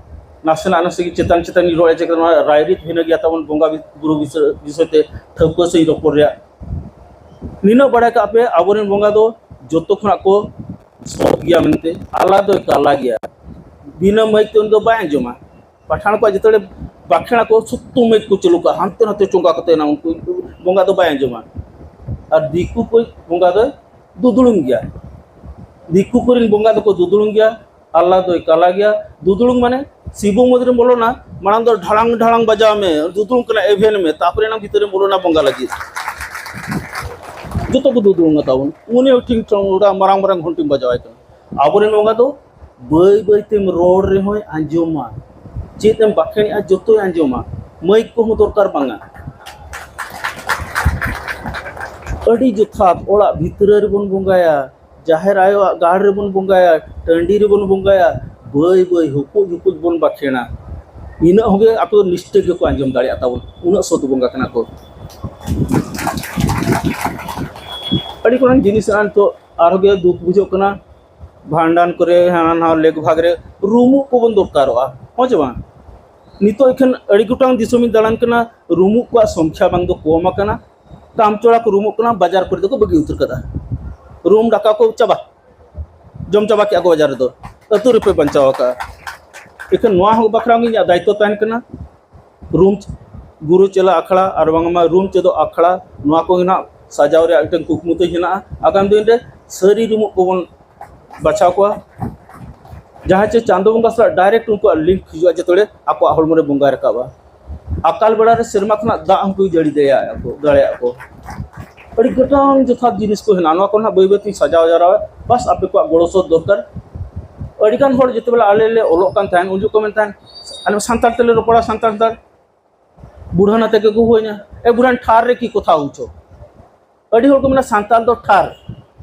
ᱱᱟᱥᱮᱱᱟᱜ ᱱᱟᱥᱮ ᱜᱮ ᱪᱮᱛᱟᱱ ᱪᱮᱛᱟᱱ ᱤᱧ ᱨᱚᱲ ᱪᱮᱫ ᱱᱚᱣᱟ ᱨᱟᱭᱨᱤᱛ ᱵᱷᱤᱱᱟᱹ ᱜᱮᱭᱟ ᱛᱟᱵᱚᱱ ᱵᱚᱸᱜᱟ ᱵᱩᱨᱩ ᱵᱤᱥᱚᱭ ᱛᱮ ᱴᱷᱟᱹᱣᱠᱟᱹ ᱥᱟᱺᱦᱤᱡ ᱨᱚᱯᱚᱲ ᱨᱮᱭᱟᱜ᱾ ᱱᱤᱱᱟᱹᱜ ᱵᱟᱲᱟᱭ ᱠᱟᱜ ᱯᱮ, ᱟᱵᱚᱨᱮᱱ ᱵᱚᱸᱜᱟ ᱫᱚ ᱡᱚᱛᱚ ᱠᱷᱚᱱᱟᱜ ᱠᱚ ᱥᱚᱛ ᱜᱮᱭᱟ ᱢᱮᱱᱛᱮ, ᱟᱞᱟᱫᱟ ᱠᱟᱞᱟ ᱜᱮᱭᱟ᱾ ᱵᱤᱱᱟᱹ ᱢᱟᱹᱭᱤᱠ ᱛᱮ ᱩᱱᱤ ᱫᱚ ᱵᱟᱭ ᱟᱸᱡᱚᱢᱟ᱾ ᱯᱟᱴᱷᱟᱱ ᱠᱚᱣᱟᱜ ᱡᱮᱛᱮ ᱵᱟᱠᱷᱮᱲᱟ ᱠᱚ ᱥᱩᱛᱩ ᱢᱟᱹᱭᱤᱠ ᱠᱚ ᱪᱟᱹᱞᱩ ᱠᱟᱜᱼᱟ, ᱦᱟᱱᱛᱮ ᱱᱟᱛᱮ ᱪᱚᱸᱜᱟ ᱠᱟᱛᱮ ᱮᱱᱟ ᱩᱱᱠᱩ ᱵᱚᱸᱜᱟ ᱫᱚ ᱵᱟᱭ ᱟᱸᱡᱚᱢᱟ᱾ ᱟᱨ ᱫᱤᱠᱩ ᱠᱚ ᱵᱚᱸᱜᱟ ᱫᱚ ᱫᱩᱫᱩᱲᱩᱢ ᱜᱮᱭᱟ᱾ ᱫᱤᱠᱩ ᱠᱚᱨᱮᱱ ᱵᱚᱸᱜᱟ ᱫᱚᱠᱚ ᱫᱩᱫᱩᱲᱩᱢ ᱜᱮᱭᱟ, ᱟᱞᱞᱟ ᱫᱚᱭ ᱠᱟᱞᱟ ᱜᱮᱭᱟ᱾ ᱫᱩᱫᱩᱲᱩᱢ ᱢᱟᱱᱮ ᱥᱤᱵᱚ ᱢᱚᱱᱫᱤᱨ ᱨᱮᱢ ᱵᱚᱞᱚᱱᱟ, ᱢᱟᱲᱟᱝ ᱫᱚ ᱰᱷᱟᱲᱟᱝ ᱰᱷᱟᱲᱟᱝ ᱵᱟᱡᱟᱣ ᱢᱮ, ᱫᱩᱫᱩᱲᱩᱢ ᱠᱟᱱᱟ ᱮᱵᱷᱮᱱ ᱢᱮ, ᱛᱟᱨᱯᱚᱨᱮ ᱮᱱᱟᱝ ᱵᱷᱤᱛᱟᱹᱨ ᱨᱮᱢ ᱵᱚᱞᱚᱱᱟ ᱵᱚᱸᱜᱟ ᱞᱟᱹᱜᱤᱫ᱾ ᱡᱚᱛᱚ ᱠᱚ ᱫᱩᱫᱩᱲᱩᱢ ᱛᱟᱵᱚᱱ, ᱩᱱᱤ ᱦᱚᱸ ᱴᱷᱤᱝ ᱴᱷᱚᱝ ᱚᱱᱟ ᱢᱟᱨᱟᱝ ᱢᱟᱨᱟᱝ ᱜᱷᱚᱱᱴᱤᱢ ᱵᱟᱡᱟᱣᱟᱭ ᱠᱟᱱᱟ᱾ ᱟᱵᱚᱨᱮᱱ ᱵᱚᱸᱜᱟ ᱫᱚ ᱵᱟᱹᱭ ᱵᱟᱹᱭ ᱛᱮᱢ ᱨᱚᱲ ᱨᱮᱦᱚᱸᱭ ᱟᱸᱡᱚᱢᱟ, ᱪᱮᱫ ᱮᱢ ᱵᱟᱠᱷᱮᱬᱮᱜᱼᱟ ᱡᱚᱛᱚᱭ ᱟᱸᱡᱚᱢᱟ, ᱢᱟᱹᱭᱤᱠ ᱠᱚᱦᱚᱸ ᱫᱚᱨᱠᱟᱨ ᱵᱟᱝᱟ᱾ ᱟᱹᱰᱤ ᱡᱚᱛᱷᱟᱛ, ᱚᱲᱟᱜ ᱵᱷᱤᱛᱨᱤ ᱨᱮᱵᱚᱱ ᱵᱚᱸᱜᱟᱭᱟ, ᱡᱟᱦᱮᱨ ᱟᱭᱳᱣᱟᱜ ᱜᱟᱲ ᱨᱮᱵᱚᱱ ᱵᱚᱸᱜᱟᱭᱟ, ᱴᱟᱺᱰᱤ ᱨᱮᱵᱚᱱ ᱵᱚᱸᱜᱟᱭᱟ, ᱵᱟᱹᱭ ᱵᱟᱹᱭ ᱦᱩᱠᱩᱡ ᱦᱩᱠᱩᱡ ᱵᱚᱱ ᱵᱟᱠᱷᱮᱬᱟ᱾ ᱤᱱᱟᱹᱜ ᱦᱚᱸᱜᱮ ᱟᱠᱚ ᱫᱚ ᱱᱤᱥᱴᱟᱹ ᱜᱮᱠᱚ ᱟᱸᱡᱚᱢ ᱫᱟᱲᱮᱭᱟᱜᱼᱟ ᱛᱟᱵᱚᱱ, ᱩᱱᱟᱹᱜ ᱥᱚᱛ ᱵᱚᱸᱜᱟ ᱠᱟᱱᱟ ᱠᱚ᱾ ᱟᱹᱰᱤ ᱜᱚᱴᱟᱝ ᱡᱤᱱᱤᱥ ᱱᱤᱛᱚᱜ ᱟᱨᱦᱚᱸ ᱜᱮ ᱫᱩᱠ ᱵᱩᱡᱷᱟᱹᱜ ᱠᱟᱱᱟ᱾ ᱵᱷᱟᱸᱰᱟᱱ ᱠᱚᱨᱮ, ᱦᱟᱱᱟ ᱱᱟᱣᱟ ᱞᱮᱠ ᱵᱷᱟᱜᱽ ᱨᱮ ᱨᱩᱢᱩᱜ ᱠᱚᱵᱚᱱ ᱫᱚᱨᱠᱟᱨᱚᱜᱼᱟ, ᱦᱚᱸ ᱪᱮ ᱵᱟᱝ? ᱱᱤᱛᱚᱜ ᱮᱠᱷᱟᱱ ᱟᱹᱰᱤ ᱜᱚᱴᱟᱝ ᱫᱤᱥᱚᱢᱤᱧ ᱫᱟᱬᱟᱱ ᱠᱟᱱᱟ, ᱨᱩᱢᱩᱜ ᱠᱚᱣᱟᱜ ᱥᱚᱝᱠᱷᱟ ᱵᱟᱝ ᱫᱚ ᱠᱚᱢ ᱟᱠᱟᱱᱟ, ᱠᱟᱢᱪᱚᱲᱟ ᱠᱚ ᱨᱩᱢᱩᱜ ᱠᱟᱱᱟ, ᱵᱟᱡᱟᱨ ᱠᱚᱨᱮ ᱫᱚᱠᱚ ᱵᱟᱹᱜᱤ ᱩᱛᱟᱹᱨ ᱠᱟᱫᱟ᱾ ᱨᱩᱢ ᱫᱟᱠᱟ ᱠᱚ ᱪᱟᱵᱟ, ᱡᱚᱢ ᱪᱟᱵᱟ ᱠᱮᱜᱼᱟ ᱠᱚ ᱵᱟᱡᱟᱨ ᱨᱮᱫᱚ, ᱟᱹᱛᱩ ᱨᱮᱯᱮ ᱵᱟᱧᱪᱟᱣ ᱟᱠᱟᱫᱼᱟ᱾ ᱮᱠᱷᱟᱱ ᱱᱚᱣᱟ ᱦᱚᱸ ᱵᱟᱠᱷᱨᱟ ᱜᱮ ᱤᱧᱟᱹᱜ ᱫᱟᱭᱤᱛᱛᱚ ᱛᱟᱦᱮᱱ ᱠᱟᱱᱟ᱾ ᱨᱩᱢ, ᱜᱩᱨᱩ ᱪᱮᱞᱟ ᱟᱠᱷᱲᱟ ᱟᱨ ᱵᱟᱝᱢᱟ ᱨᱩᱢ ᱪᱮᱫᱚᱜ ᱟᱠᱷᱲᱟ, ᱱᱚᱣᱟ ᱠᱚᱜᱮ ᱱᱟᱦᱟᱜ ᱥᱟᱡᱟᱣ ᱨᱮᱭᱟᱜ ᱢᱤᱫᱴᱮᱱ ᱠᱩᱠᱢᱩ ᱛᱤᱧ ᱦᱮᱱᱟᱜᱼᱟ᱾ ᱟᱜᱟᱢ ᱫᱤᱱ ᱨᱮ ᱥᱟᱹᱨᱤ ᱨᱩᱢᱩᱜ ᱠᱚᱵᱚᱱ ᱵᱟᱪᱷᱟᱣ ᱠᱚᱣᱟ, ᱡᱟᱦᱟᱸ ᱪᱮ ᱪᱟᱸᱫᱳ ᱵᱚᱸᱜᱟ ᱥᱟᱞᱟᱜ ᱰᱟᱭᱨᱮᱠᱴ ᱩᱱᱠᱩᱣᱟᱜ ᱞᱤᱝᱠ ᱦᱤᱡᱩᱜᱼᱟ, ᱡᱮᱛᱮ ᱵᱮᱲᱮ ᱟᱠᱚᱣᱟᱜ ᱦᱚᱲᱢᱚ ᱨᱮ ᱵᱚᱸᱜᱟᱭ ᱨᱟᱠᱟᱵᱼᱟ᱾ ᱟᱠᱟᱞ ᱵᱮᱲᱟ ᱨᱮ ᱥᱮᱨᱢᱟ ᱠᱷᱚᱱᱟᱜ ᱫᱟᱜ ᱦᱚᱸᱠᱚ ᱡᱟᱹᱲᱤ ᱫᱟᱲᱮᱭᱟᱜᱼᱟ ᱠᱚ, ᱫᱟᱲᱮᱭᱟᱜᱼᱟ ᱠᱚ᱾ ᱟᱹᱰᱤ ᱜᱚᱴᱟᱝ ᱡᱚᱛᱷᱟᱛ ᱡᱤᱱᱤᱥ ᱠᱚ ᱦᱮᱱᱟᱜᱼᱟ, ᱱᱚᱣᱟ ᱠᱚ ᱱᱟᱦᱟᱜ ᱵᱟᱹᱭ ᱵᱟᱹᱭ ᱛᱤᱧ ᱥᱟᱡᱟᱣ ᱡᱟᱣᱨᱟᱣᱟ᱾ ᱵᱟᱥ ᱟᱯᱮ ᱠᱚᱣᱟᱜ ᱜᱚᱲᱚ ᱥᱚᱦᱚᱫ ᱫᱚᱨᱠᱟᱨ᱾ ᱟᱹᱰᱤᱜᱟᱱ ᱦᱚᱲ ᱡᱮᱛᱮ ᱵᱮᱲᱮ ᱟᱞᱮ ᱞᱮ ᱚᱞᱚᱜ ᱠᱟᱱ ᱛᱟᱦᱮᱸᱱ, ᱩᱱ ᱡᱚᱠᱷᱚᱱ ᱠᱚ ᱢᱮᱱ ᱛᱟᱦᱮᱸᱱ, "ᱟᱞᱮ ᱥᱟᱱᱛᱟᱲ ᱛᱮᱞᱮ ᱨᱚᱯᱚᱲᱟ, ᱥᱟᱱᱛᱟᱲ, ᱥᱟᱱᱛᱟᱲ᱾" ᱵᱩᱲᱦᱟᱹᱱ ᱟᱛᱮ ᱜᱮᱠᱚ ᱦᱩᱭᱱᱟ, "ᱮ ᱵᱩᱲᱦᱟᱹᱱ, ᱴᱷᱟᱨ ᱨᱮ ᱠᱤ ᱠᱚᱛᱷᱟ ᱦᱚᱪᱚ?" ᱟᱹᱰᱤ ᱦᱚᱲ ᱠᱚ ᱢᱮᱱᱟ, "ᱥᱟᱱᱛᱟᱲ ᱫᱚ ᱴᱷᱟᱨ",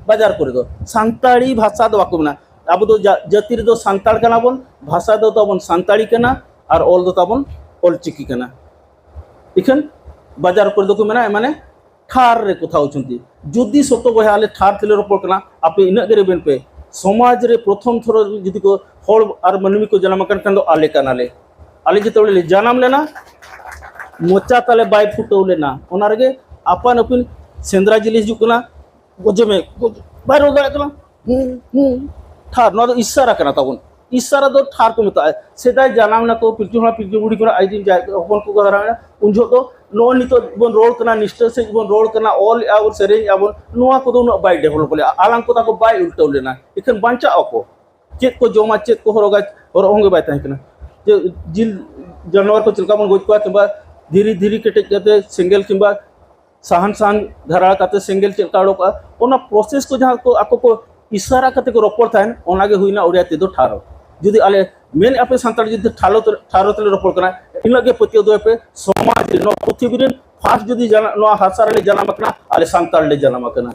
ᱵᱟᱡᱟᱨ ᱠᱚᱨᱮ ᱫᱚ ᱥᱟᱱᱛᱟᱲᱤ ᱵᱷᱟᱥᱟ ᱫᱚ ᱵᱟᱠᱚ ᱢᱮᱱᱟ᱾ ᱟᱵᱚ ᱫᱚ ᱡᱟ-, ᱡᱟᱹᱛᱤ ᱨᱮᱫᱚ ᱥᱟᱱᱛᱟᱲ ᱠᱟᱱᱟ ᱵᱚᱱ, ᱵᱷᱟᱥᱟ ᱫᱚ ᱛᱟᱵᱚᱱ ᱥᱟᱱᱛᱟᱲᱤ ᱠᱟᱱᱟ, ᱟᱨ ᱚᱞ ᱫᱚ ᱛᱟᱵᱚᱱ ᱚᱞ ᱪᱤᱠᱤ ᱠᱟᱱᱟ᱾ ᱤᱠᱷᱟᱹᱱ ᱵᱟᱡᱟᱨ ᱠᱚᱨᱮ ᱫᱚᱠᱚ ᱢᱮᱱᱟ, ᱮ ᱢᱟᱱᱮ ᱴᱷᱟᱨ ᱨᱮ ᱠᱚᱛᱷᱟ ᱦᱚᱪᱚᱱᱛᱤ᱾ ᱡᱩᱫᱤ ᱥᱚᱛᱚ ᱵᱚᱭᱦᱟ ᱟᱞᱮ ᱴᱷᱟᱨ ᱛᱮᱞᱮ ᱨᱚᱯᱚᱲ ᱠᱟᱱᱟ, ᱟᱯᱮ ᱤᱱᱟᱹᱜ ᱜᱮ ᱨᱮᱵᱮᱱ ᱯᱮ᱾ ᱥᱚᱢᱟᱡᱽ ᱨᱮ ᱯᱨᱚᱛᱷᱚᱢ ᱛᱷᱚᱨᱚ ᱡᱩᱫᱤ ᱠᱚ ᱦᱚᱲ ᱟᱨ ᱢᱟᱹᱱᱢᱤ ᱠᱚ ᱡᱟᱱᱟᱢ ᱟᱠᱟᱱ ᱠᱷᱟᱱ ᱫᱚ ᱟᱞᱮ ᱠᱟᱱᱟᱞᱮ᱾ ᱟᱞᱮ ᱡᱮᱛᱮ ᱵᱮᱲᱮ ᱞᱮ ᱡᱟᱱᱟᱢ ᱞᱮᱱᱟ, ᱢᱚᱪᱟ ᱛᱟᱞᱮ ᱵᱟᱭ ᱯᱷᱩᱴᱟᱹᱣ ᱞᱮᱱᱟ, ᱚᱱᱟ ᱨᱮᱜᱮ ᱟᱯᱟᱱ ᱟᱹᱯᱤᱱ ᱥᱮᱸᱫᱽᱨᱟ ᱡᱤᱞ ᱦᱤᱡᱩᱜ ᱠᱟᱱᱟ, "ᱜᱚᱡᱮ ᱢᱮ, ᱜᱚᱡᱮ", ᱵᱟᱭ ᱨᱚᱲ ᱫᱟᱲᱮᱭᱟᱜ ᱠᱟᱱᱟ᱾ ᱦᱩᱸ, ᱦᱩᱸ᱾ ᱴᱷᱟᱨ, ᱱᱚᱣᱟ ᱫᱚ ᱤᱥᱟᱨᱟ ᱠᱟᱱᱟ ᱛᱟᱵᱚᱱ᱾ ᱤᱥᱟᱨᱟ ᱫᱚ ᱴᱷᱟᱨ ᱠᱚ ᱢᱮᱛᱟᱜᱼᱟ᱾ ᱥᱮᱫᱟᱭ ᱡᱟᱱᱟᱢ ᱱᱟᱠᱚ, ᱯᱤᱞᱪᱩ ᱦᱟᱲᱟᱢ ᱯᱤᱞᱪᱩ ᱵᱩᱲᱦᱤ ᱠᱷᱚᱱᱟᱜ ᱟᱡ ᱨᱮᱱ ᱡᱟᱦᱟᱸᱭ ᱦᱚᱯᱚᱱ ᱠᱚᱠᱚ ᱦᱟᱨᱟ ᱮᱱᱟ, ᱩᱱ ᱡᱚᱦᱚᱜ ᱫᱚ ᱱᱚᱜᱼᱚᱭ ᱱᱤᱛᱚᱜ ᱵᱚᱱ ᱨᱚᱲ ᱠᱟᱱᱟ, ᱱᱤᱥᱴᱟᱹ ᱥᱮᱫ ᱵᱚᱱ ᱨᱚᱲ ᱠᱟᱱᱟ, ᱚᱞ ᱮᱫᱼᱟ ᱵᱚᱱ, ᱥᱮᱨᱮᱧ ᱮᱫᱼᱟ ᱵᱚᱱ, ᱱᱚᱣᱟ ᱠᱚᱫᱚ ᱩᱱᱟᱹᱜ ᱵᱟᱭ ᱰᱮᱵᱷᱞᱚᱯ ᱞᱮᱫᱼᱟ, ᱟᱲᱟᱝ ᱠᱚ ᱛᱟᱠᱚ ᱵᱟᱭ ᱩᱞᱴᱟᱹᱣ ᱞᱮᱱᱟ, ᱮᱱᱠᱷᱟᱱ ᱵᱟᱧᱪᱟᱜ ᱟᱠᱚ᱾ ᱪᱮᱫ ᱠᱚ ᱡᱚᱢᱟ, ᱪᱮᱫ ᱠᱚ ᱦᱚᱨᱚᱜᱟ, ᱦᱚᱨᱚᱜ ᱦᱚᱸ ᱜᱮ ᱵᱟᱭ ᱛᱟᱦᱮᱸ ᱠᱟᱱᱟ᱾ ᱡᱮ ᱡᱤᱞ ᱡᱟᱱᱣᱟᱨ ᱠᱚ ᱪᱮᱫ ᱞᱮᱠᱟ ᱵᱚᱱ ᱜᱚᱡ ᱠᱚᱣᱟ, ᱠᱤᱝᱵᱟ ᱫᱷᱤᱨᱤ, ᱫᱷᱤᱨᱤ ᱠᱮᱴᱮᱡ ᱠᱟᱛᱮ ᱥᱮᱸᱜᱮᱞ ᱠᱤᱝᱵᱟ ᱥᱟᱦᱟᱱ, ᱥᱟᱦᱟᱱ ᱫᱷᱟᱨᱟ ᱠᱟᱛᱮ ᱥᱮᱸᱜᱮᱞ ᱪᱮᱫ ᱞᱮᱠᱟ ᱚᱰᱚᱠᱚᱜᱼᱟ, ᱚᱱᱟ ᱯᱨᱚᱥᱮᱥ ᱠᱚ ᱡᱟᱦᱟᱸ ᱠᱚ ᱟᱠᱚ ᱠᱚ ᱤᱥᱟᱨᱟ ᱠᱟᱛᱮ ᱠᱚ ᱨᱚᱯᱚᱲ ᱛᱟᱦᱮᱱ, ᱚᱱᱟ ᱜᱮ ᱦᱩᱭᱱᱟ ᱳᱲᱤᱭᱟ ᱛᱮᱫᱚ ᱴᱷᱟᱨᱚ᱾ ᱡᱩᱫᱤ ᱟᱞᱮ ᱢᱮᱱ ᱟᱯᱮ ᱥᱟᱱᱛᱟᱲ ᱡᱩᱫᱤ ᱴᱷᱟᱞᱚ ᱛᱮ, ᱴᱷᱟᱨᱚ ᱛᱮᱞᱮ ᱨᱚᱯᱚᱲ ᱠᱟᱱᱟ, ᱤᱱᱟᱹᱜ ᱜᱮ ᱯᱟᱹᱛᱭᱟᱹᱣ ᱫᱚᱦᱚᱭ ᱯᱮ᱾ ᱥᱚᱢᱟᱡᱽ ᱨᱮ, ᱱᱚᱣᱟ ᱯᱨᱤᱛᱷᱤᱵᱤ ᱨᱮᱱ ᱯᱷᱟᱥᱴ ᱡᱩᱫᱤ ᱡᱟᱱᱟ-, ᱱᱚᱣᱟ ᱦᱟᱥᱟ ᱨᱮᱞᱮ ᱡᱟᱱᱟᱢ ᱟᱠᱟᱱᱟ, ᱟᱞᱮ ᱥᱟᱱᱛᱟᱲ ᱞᱮ ᱡᱟᱱᱟᱢ ᱟᱠᱟᱱᱟ᱾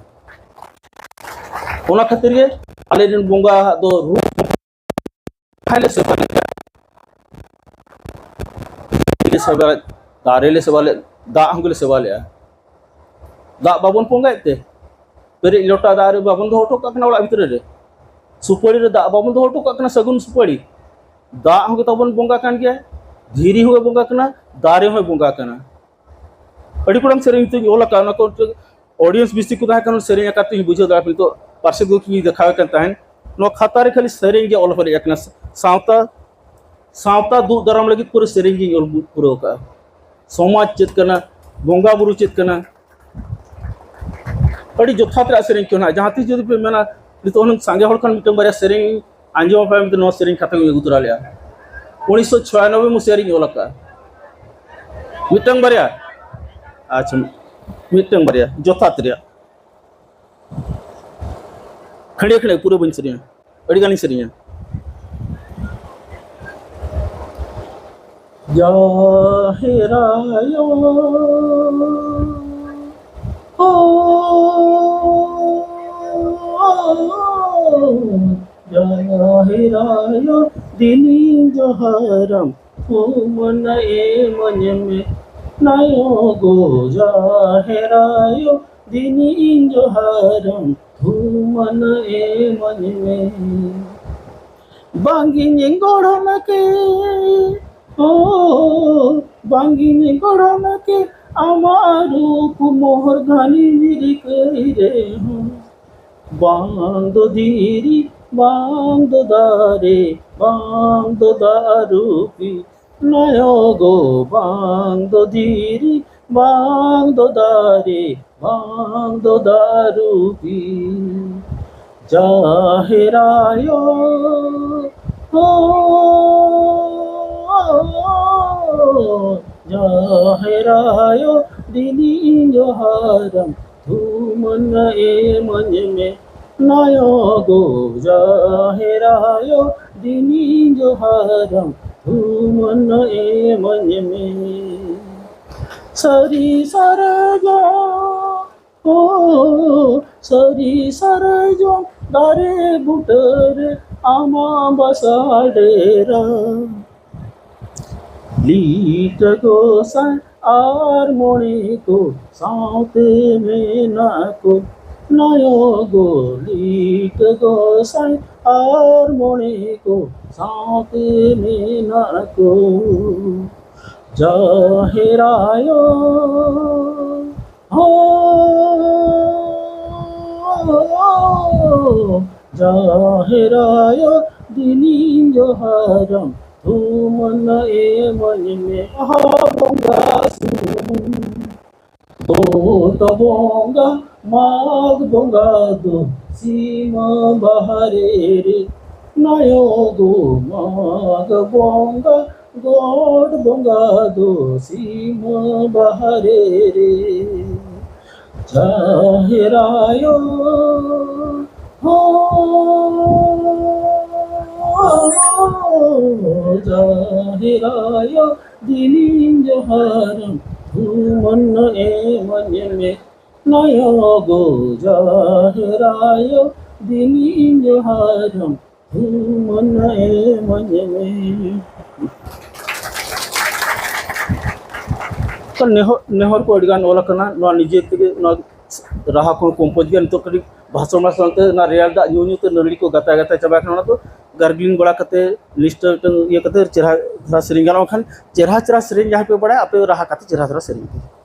ᱚᱱᱟ ᱠᱷᱟᱹᱛᱤᱨ ᱜᱮ ᱟᱞᱮ ᱨᱮᱱ ᱵᱚᱸᱜᱟ ᱫᱚ ᱨᱩᱯ ᱞᱮ ᱥᱮᱵᱟ ᱞᱮᱫᱟ᱾ ᱞᱮ ᱥᱮᱵᱟ ᱞᱮᱫ, ᱫᱟᱨᱮ ᱞᱮ ᱥᱮᱵᱟ ᱞᱮᱫ, ᱫᱟᱜ ᱦᱚᱸ ᱞᱮ ᱥᱮᱵᱟ ᱞᱮᱫᱼᱟ᱾ ᱫᱟᱜ ᱵᱟᱵᱚᱱ ᱵᱚᱸᱜᱟᱭᱮᱫ ᱛᱮ, ᱯᱮᱨᱮᱡ ᱞᱚᱴᱟ ᱫᱟᱜ ᱨᱮ ᱵᱟᱵᱚᱱ ᱫᱚᱦᱚ ᱦᱚᱴᱚ ᱠᱟᱜ ᱠᱟᱱᱟ ᱚᱲᱟᱜ ᱵᱷᱤᱛᱨᱤ ᱨᱮ, ᱥᱩᱯᱟᱹᱲᱤ ᱨᱮ ᱫᱟᱜ ᱵᱟᱵᱚᱱ ᱫᱚᱦᱚ ᱦᱚᱴᱚ ᱠᱟᱜ ᱠᱟᱱᱟ, ᱥᱟᱹᱜᱩᱱ ᱥᱩᱯᱟᱹᱲᱤ᱾ ᱫᱟᱜ ᱦᱚᱸ ᱜᱮ ᱛᱟᱵᱚᱱ ᱵᱚᱸᱜᱟ ᱠᱟᱱ ᱜᱮᱭᱟ, ᱫᱷᱤᱨᱤ ᱦᱚᱸᱭ ᱵᱚᱸᱜᱟ ᱠᱟᱱᱟ, ᱫᱟᱨᱮ ᱦᱚᱸᱭ ᱵᱚᱸᱜᱟ ᱠᱟᱱᱟ᱾ ᱟᱹᱰᱤ ᱜᱚᱴᱟᱝ ᱥᱮᱨᱮᱧ ᱛᱤᱧ ᱚᱞ ᱟᱠᱟᱫ, ᱚᱱᱟ ᱠᱚ audience ᱵᱮᱥᱤ ᱠᱚ ᱛᱟᱦᱮᱸ ᱠᱟᱱᱟ, ᱥᱮᱨᱮᱧ ᱟᱠᱟᱫ ᱛᱤᱧ ᱵᱩᱡᱷᱟᱹᱣ ᱫᱟᱲᱮᱭᱟᱜ, ᱱᱤᱛᱚᱜ ᱯᱟᱨᱥᱮᱫ ᱠᱚ ᱠᱤᱱ ᱫᱮᱠᱷᱟᱣᱮᱫ ᱠᱟᱱ ᱛᱟᱦᱮᱸᱫ᱾ ᱱᱚᱣᱟ ᱠᱷᱟᱛᱟ ᱨᱮ ᱠᱷᱟᱹᱞᱤ ᱥᱮᱨᱮᱧ ᱜᱮ ᱚᱞ ᱯᱮᱨᱮᱡ ᱟᱠᱟᱱᱟ᱾ ᱥᱟᱶᱛᱟ, ᱥᱟᱶᱛᱟ ᱫᱩᱜ ᱫᱟᱨᱟᱢ ᱞᱟᱹᱜᱤᱫ ᱯᱩᱨᱟᱹ ᱥᱮᱨᱮᱧ ᱜᱤᱧ ᱚᱞ ᱯᱩᱨᱟᱹᱣ ᱟᱠᱟᱫᱼᱟ᱾ ᱥᱚᱢᱟᱡᱽ ᱪᱮᱫ ᱠᱟᱱᱟ, ᱵᱚᱸᱜᱟ ᱵᱩᱨᱩ ᱪᱮᱫ ᱠᱟᱱᱟ, ᱟᱹᱰᱤ ᱡᱚᱛᱷᱟᱛ ᱨᱮᱭᱟᱜ ᱥᱮᱨᱮᱧ ᱠᱚ ᱦᱮᱱᱟᱜᱼᱟ᱾ ᱡᱟᱦᱟᱸ ᱛᱤᱥ ᱡᱩᱫᱤ ᱯᱮ ᱢᱮᱱᱟ, ᱱᱤᱛᱚᱜ ᱦᱩᱱᱟᱹᱝ ᱥᱟᱸᱜᱮ ᱦᱚᱲ ᱠᱷᱚᱱ ᱢᱤᱫᱴᱟᱝ ᱵᱟᱨᱭᱟ ᱥᱮᱨᱮᱧ ᱟᱸᱡᱚᱢ ᱟᱯᱮ ᱢᱮᱱᱛᱮ, ᱱᱚᱣᱟ ᱥᱮᱨᱮᱧ ᱠᱷᱟᱛᱟ ᱠᱚᱧ ᱟᱹᱜᱩ ᱛᱚᱨᱟ ᱞᱮᱜᱼᱟ᱾ ᱩᱱᱤᱥᱥᱚ ᱪᱷᱚᱭᱟᱱᱚᱵᱵᱳᱭ ᱢᱩᱥᱤᱭᱟ ᱨᱤᱧ ᱚᱞ ᱟᱠᱟᱫᱼᱟ᱾ ᱢᱤᱫᱴᱟᱝ ᱵᱟᱨᱭᱟ, ᱟᱪᱪᱷᱟ, ᱢᱤᱫᱴᱟᱝ ᱵᱟᱨᱭᱟ ᱡᱚᱛᱷᱟᱛ ᱨᱮᱭᱟᱜ᱾ ᱠᱷᱟᱹᱲᱭᱟᱹ ᱠᱷᱟᱹᱲᱭᱟᱹ ᱯᱩᱨᱟᱹ ᱵᱟᱹᱧ ᱥᱮᱨᱮᱧᱟ, ᱟᱹᱰᱤ ᱜᱟᱱᱤᱧ ᱥᱮᱨᱮᱧᱟ᱾ ᱡᱟᱦᱮᱨ ᱟᱭᱳ, ᱳ, ᱡᱟᱦᱮᱨ ᱟᱭᱳ, ᱫᱤᱱᱤᱧ ᱡᱚᱦᱟᱨᱟᱢ, ᱛᱷᱩᱢᱟᱱ ᱮᱢᱟᱹᱧ ᱢᱮ᱾ ᱱᱟᱭᱳ ᱜᱳ ᱡᱟᱦᱮᱨ ᱟᱭᱳ, ᱫᱤᱱᱤᱧ ᱡᱚᱦᱟᱨᱟᱢ, ᱛᱷᱩᱢᱟᱱ ᱮᱢᱟᱹᱧ ᱢᱮ᱾ ᱵᱟᱝᱜᱤᱧ ᱜᱚᱲᱦᱚᱱ ᱠᱮ, ᱳ, ᱵᱟᱝᱜᱤᱧ ᱜᱚᱲᱦᱚᱱ ᱠᱮ, ᱟᱢᱟᱜ ᱨᱩᱯ ᱢᱚᱦᱚᱨ ᱜᱷᱟᱱᱤᱧ ᱨᱤᱠᱟᱹᱭ ᱨᱮᱦᱚᱸ, ᱵᱟᱝ ᱫᱚ ᱫᱷᱤᱨᱤ, ᱵᱟᱝ ᱫᱚ ᱫᱟᱨᱮ, ᱵᱟᱝ ᱫᱚ ᱫᱟᱜ ᱨᱩᱯᱤ ᱱᱟᱭᱳ ᱜᱳ, ᱵᱟᱝ ᱫᱚ ᱫᱷᱤᱨᱤ, ᱵᱟᱝ ᱫᱚ ᱫᱟᱨᱮ, ᱵᱟᱝ ᱫᱚ ᱫᱟᱜ ᱨᱩᱯᱤ᱾ ᱡᱟᱦᱮᱨ ᱟᱭᱳ, ᱳ, ᱡᱟᱦᱮᱨ ᱟᱭᱳ, ᱫᱤᱱᱤᱧ ᱡᱚᱦᱟᱨᱟᱢ, ᱛᱷᱩᱢᱟᱱ ᱮᱢᱟᱹᱧ ᱢᱮ᱾ ᱱᱟᱭᱳ ᱜᱳ ᱡᱟᱦᱮᱨ ᱟᱭᱳ, ᱫᱤᱱᱤᱧ ᱡᱚᱦᱟᱨᱟᱢ, ᱛᱷᱩᱢᱟᱱ ᱮᱢᱟᱹᱧ ᱢᱮ᱾ ᱥᱟᱹᱨᱤ ᱥᱟᱨᱡᱚᱢ, ᱳ, ᱥᱟᱹᱨᱤ ᱥᱟᱨᱡᱚᱢ ᱫᱟᱨᱮ ᱵᱩᱴᱟᱹᱨᱮ ᱟᱢᱟᱜ ᱵᱟᱥᱟ ᱰᱮᱨᱟ᱾ ᱞᱤᱴᱟᱹ ᱜᱚᱸᱥᱟᱭ ᱟᱨ ᱢᱚᱬᱮ ᱠᱚ ᱥᱟᱶᱛᱮ ᱢᱮᱱᱟᱜ ᱠᱚ, ᱱᱟᱭᱚ ᱜᱚ ᱞᱤᱴᱟᱹ ᱜᱚᱸᱥᱟᱭ ᱟᱨ ᱢᱚᱬᱮ ᱠᱚ ᱥᱟᱶᱛᱮ ᱢᱮᱱᱟᱜ ᱠᱚ᱾ ᱡᱟᱦᱮᱨ ᱟᱭᱳ ᱦᱚᱸ, ᱡᱟᱦᱮᱨ ᱟᱭᱳ ᱫᱤᱱᱤᱧ ᱡᱚᱦᱟᱨᱟᱢ, ᱛᱷᱩᱢᱟᱱ ᱮᱢᱟᱹᱧ ᱢᱮ ᱵᱟᱦᱟ ᱵᱚᱸᱜᱟ ᱥᱩᱢᱩᱝ᱾ ᱜᱚᱴ ᱵᱚᱸᱜᱟ ᱢᱟᱜᱽ ᱵᱚᱸᱜᱟ ᱫᱚ ᱥᱤᱢᱟᱹ ᱵᱟᱦᱨᱮ ᱨᱮ, ᱱᱟᱭᱚ ᱜᱚ ᱢᱟᱜᱽ ᱵᱚᱸᱜᱟ ᱜᱚᱴ ᱵᱚᱸᱜᱟ ᱫᱚ ᱥᱤᱢᱟᱹ ᱵᱟᱦᱨᱮ ᱨᱮ᱾ ᱡᱟᱦᱮᱨ ᱟᱭᱳ ᱦᱚᱸ, ᱡᱟᱦᱮᱨ ᱟᱭᱳ ᱫᱤᱱᱤᱧ ᱡᱚᱦᱟᱨᱟᱢ, ᱛᱷᱩᱢᱟᱱ ᱮᱢᱟᱹᱧ ᱢᱮ ᱱᱟᱭᱚ ᱜᱚ᱾ ᱡᱟᱦᱮᱨ ᱟᱭᱳ ᱫᱤᱱᱤᱧ ᱡᱚᱦᱟᱨᱟᱢ, ᱛᱷᱩᱢᱟᱱ ᱮᱢᱟᱹᱧ ᱢᱮ᱾ ᱛᱚ ᱱᱮᱦᱚᱨ, ᱱᱮᱦᱚᱨ ᱠᱚ ᱟᱹᱰᱤᱜᱟᱱ ᱚᱞ ᱟᱠᱟᱱᱟ᱾ ᱱᱚᱣᱟ ᱱᱤᱡᱮ ᱛᱮᱜᱮ ᱱᱚᱣᱟ ᱨᱟᱦᱟ ᱠᱚ ᱠᱚᱢᱯᱳᱡᱽ ᱜᱮᱭᱟ᱾ ᱱᱤᱛᱚᱜ ᱠᱟᱹᱴᱤᱡ ᱵᱷᱟᱥᱚᱱ ᱵᱷᱟᱥᱚᱱ ᱛᱮ ᱚᱱᱟ ᱨᱮᱭᱟᱲ ᱫᱟᱜ ᱧᱩ ᱧᱩ ᱛᱮ ᱱᱟᱹᱲᱤ ᱠᱚ ᱜᱟᱛᱟ ᱜᱟᱛᱟ ᱪᱟᱵᱟ ᱠᱟᱱᱟ᱾ ᱚᱱᱟ ᱫᱚ ᱜᱟᱨᱜᱞᱤᱝ ᱵᱟᱲᱟ ᱠᱟᱛᱮ ᱱᱤᱥᱴᱟᱹ ᱢᱤᱫᱴᱟᱝ ᱤᱭᱟᱹ ᱠᱟᱛᱮ ᱪᱮᱨᱦᱟ ᱫᱷᱟᱨᱟ ᱥᱮᱨᱮᱧ ᱜᱟᱱᱚᱜᱼᱟ᱾ ᱠᱷᱟᱱ ᱪᱮᱨᱦᱟ ᱪᱮᱨᱦᱟ ᱥᱮᱨᱮᱧ ᱡᱟᱦᱟᱸᱭ ᱯᱮ ᱵᱟᱲᱟᱭᱟ, ᱟᱯᱮ ᱨᱟᱦᱟ ᱠᱟᱛᱮ ᱪᱮᱨᱦᱟ ᱫᱷᱟᱨᱟ ᱥᱮᱨᱮᱧ ᱯᱮ᱾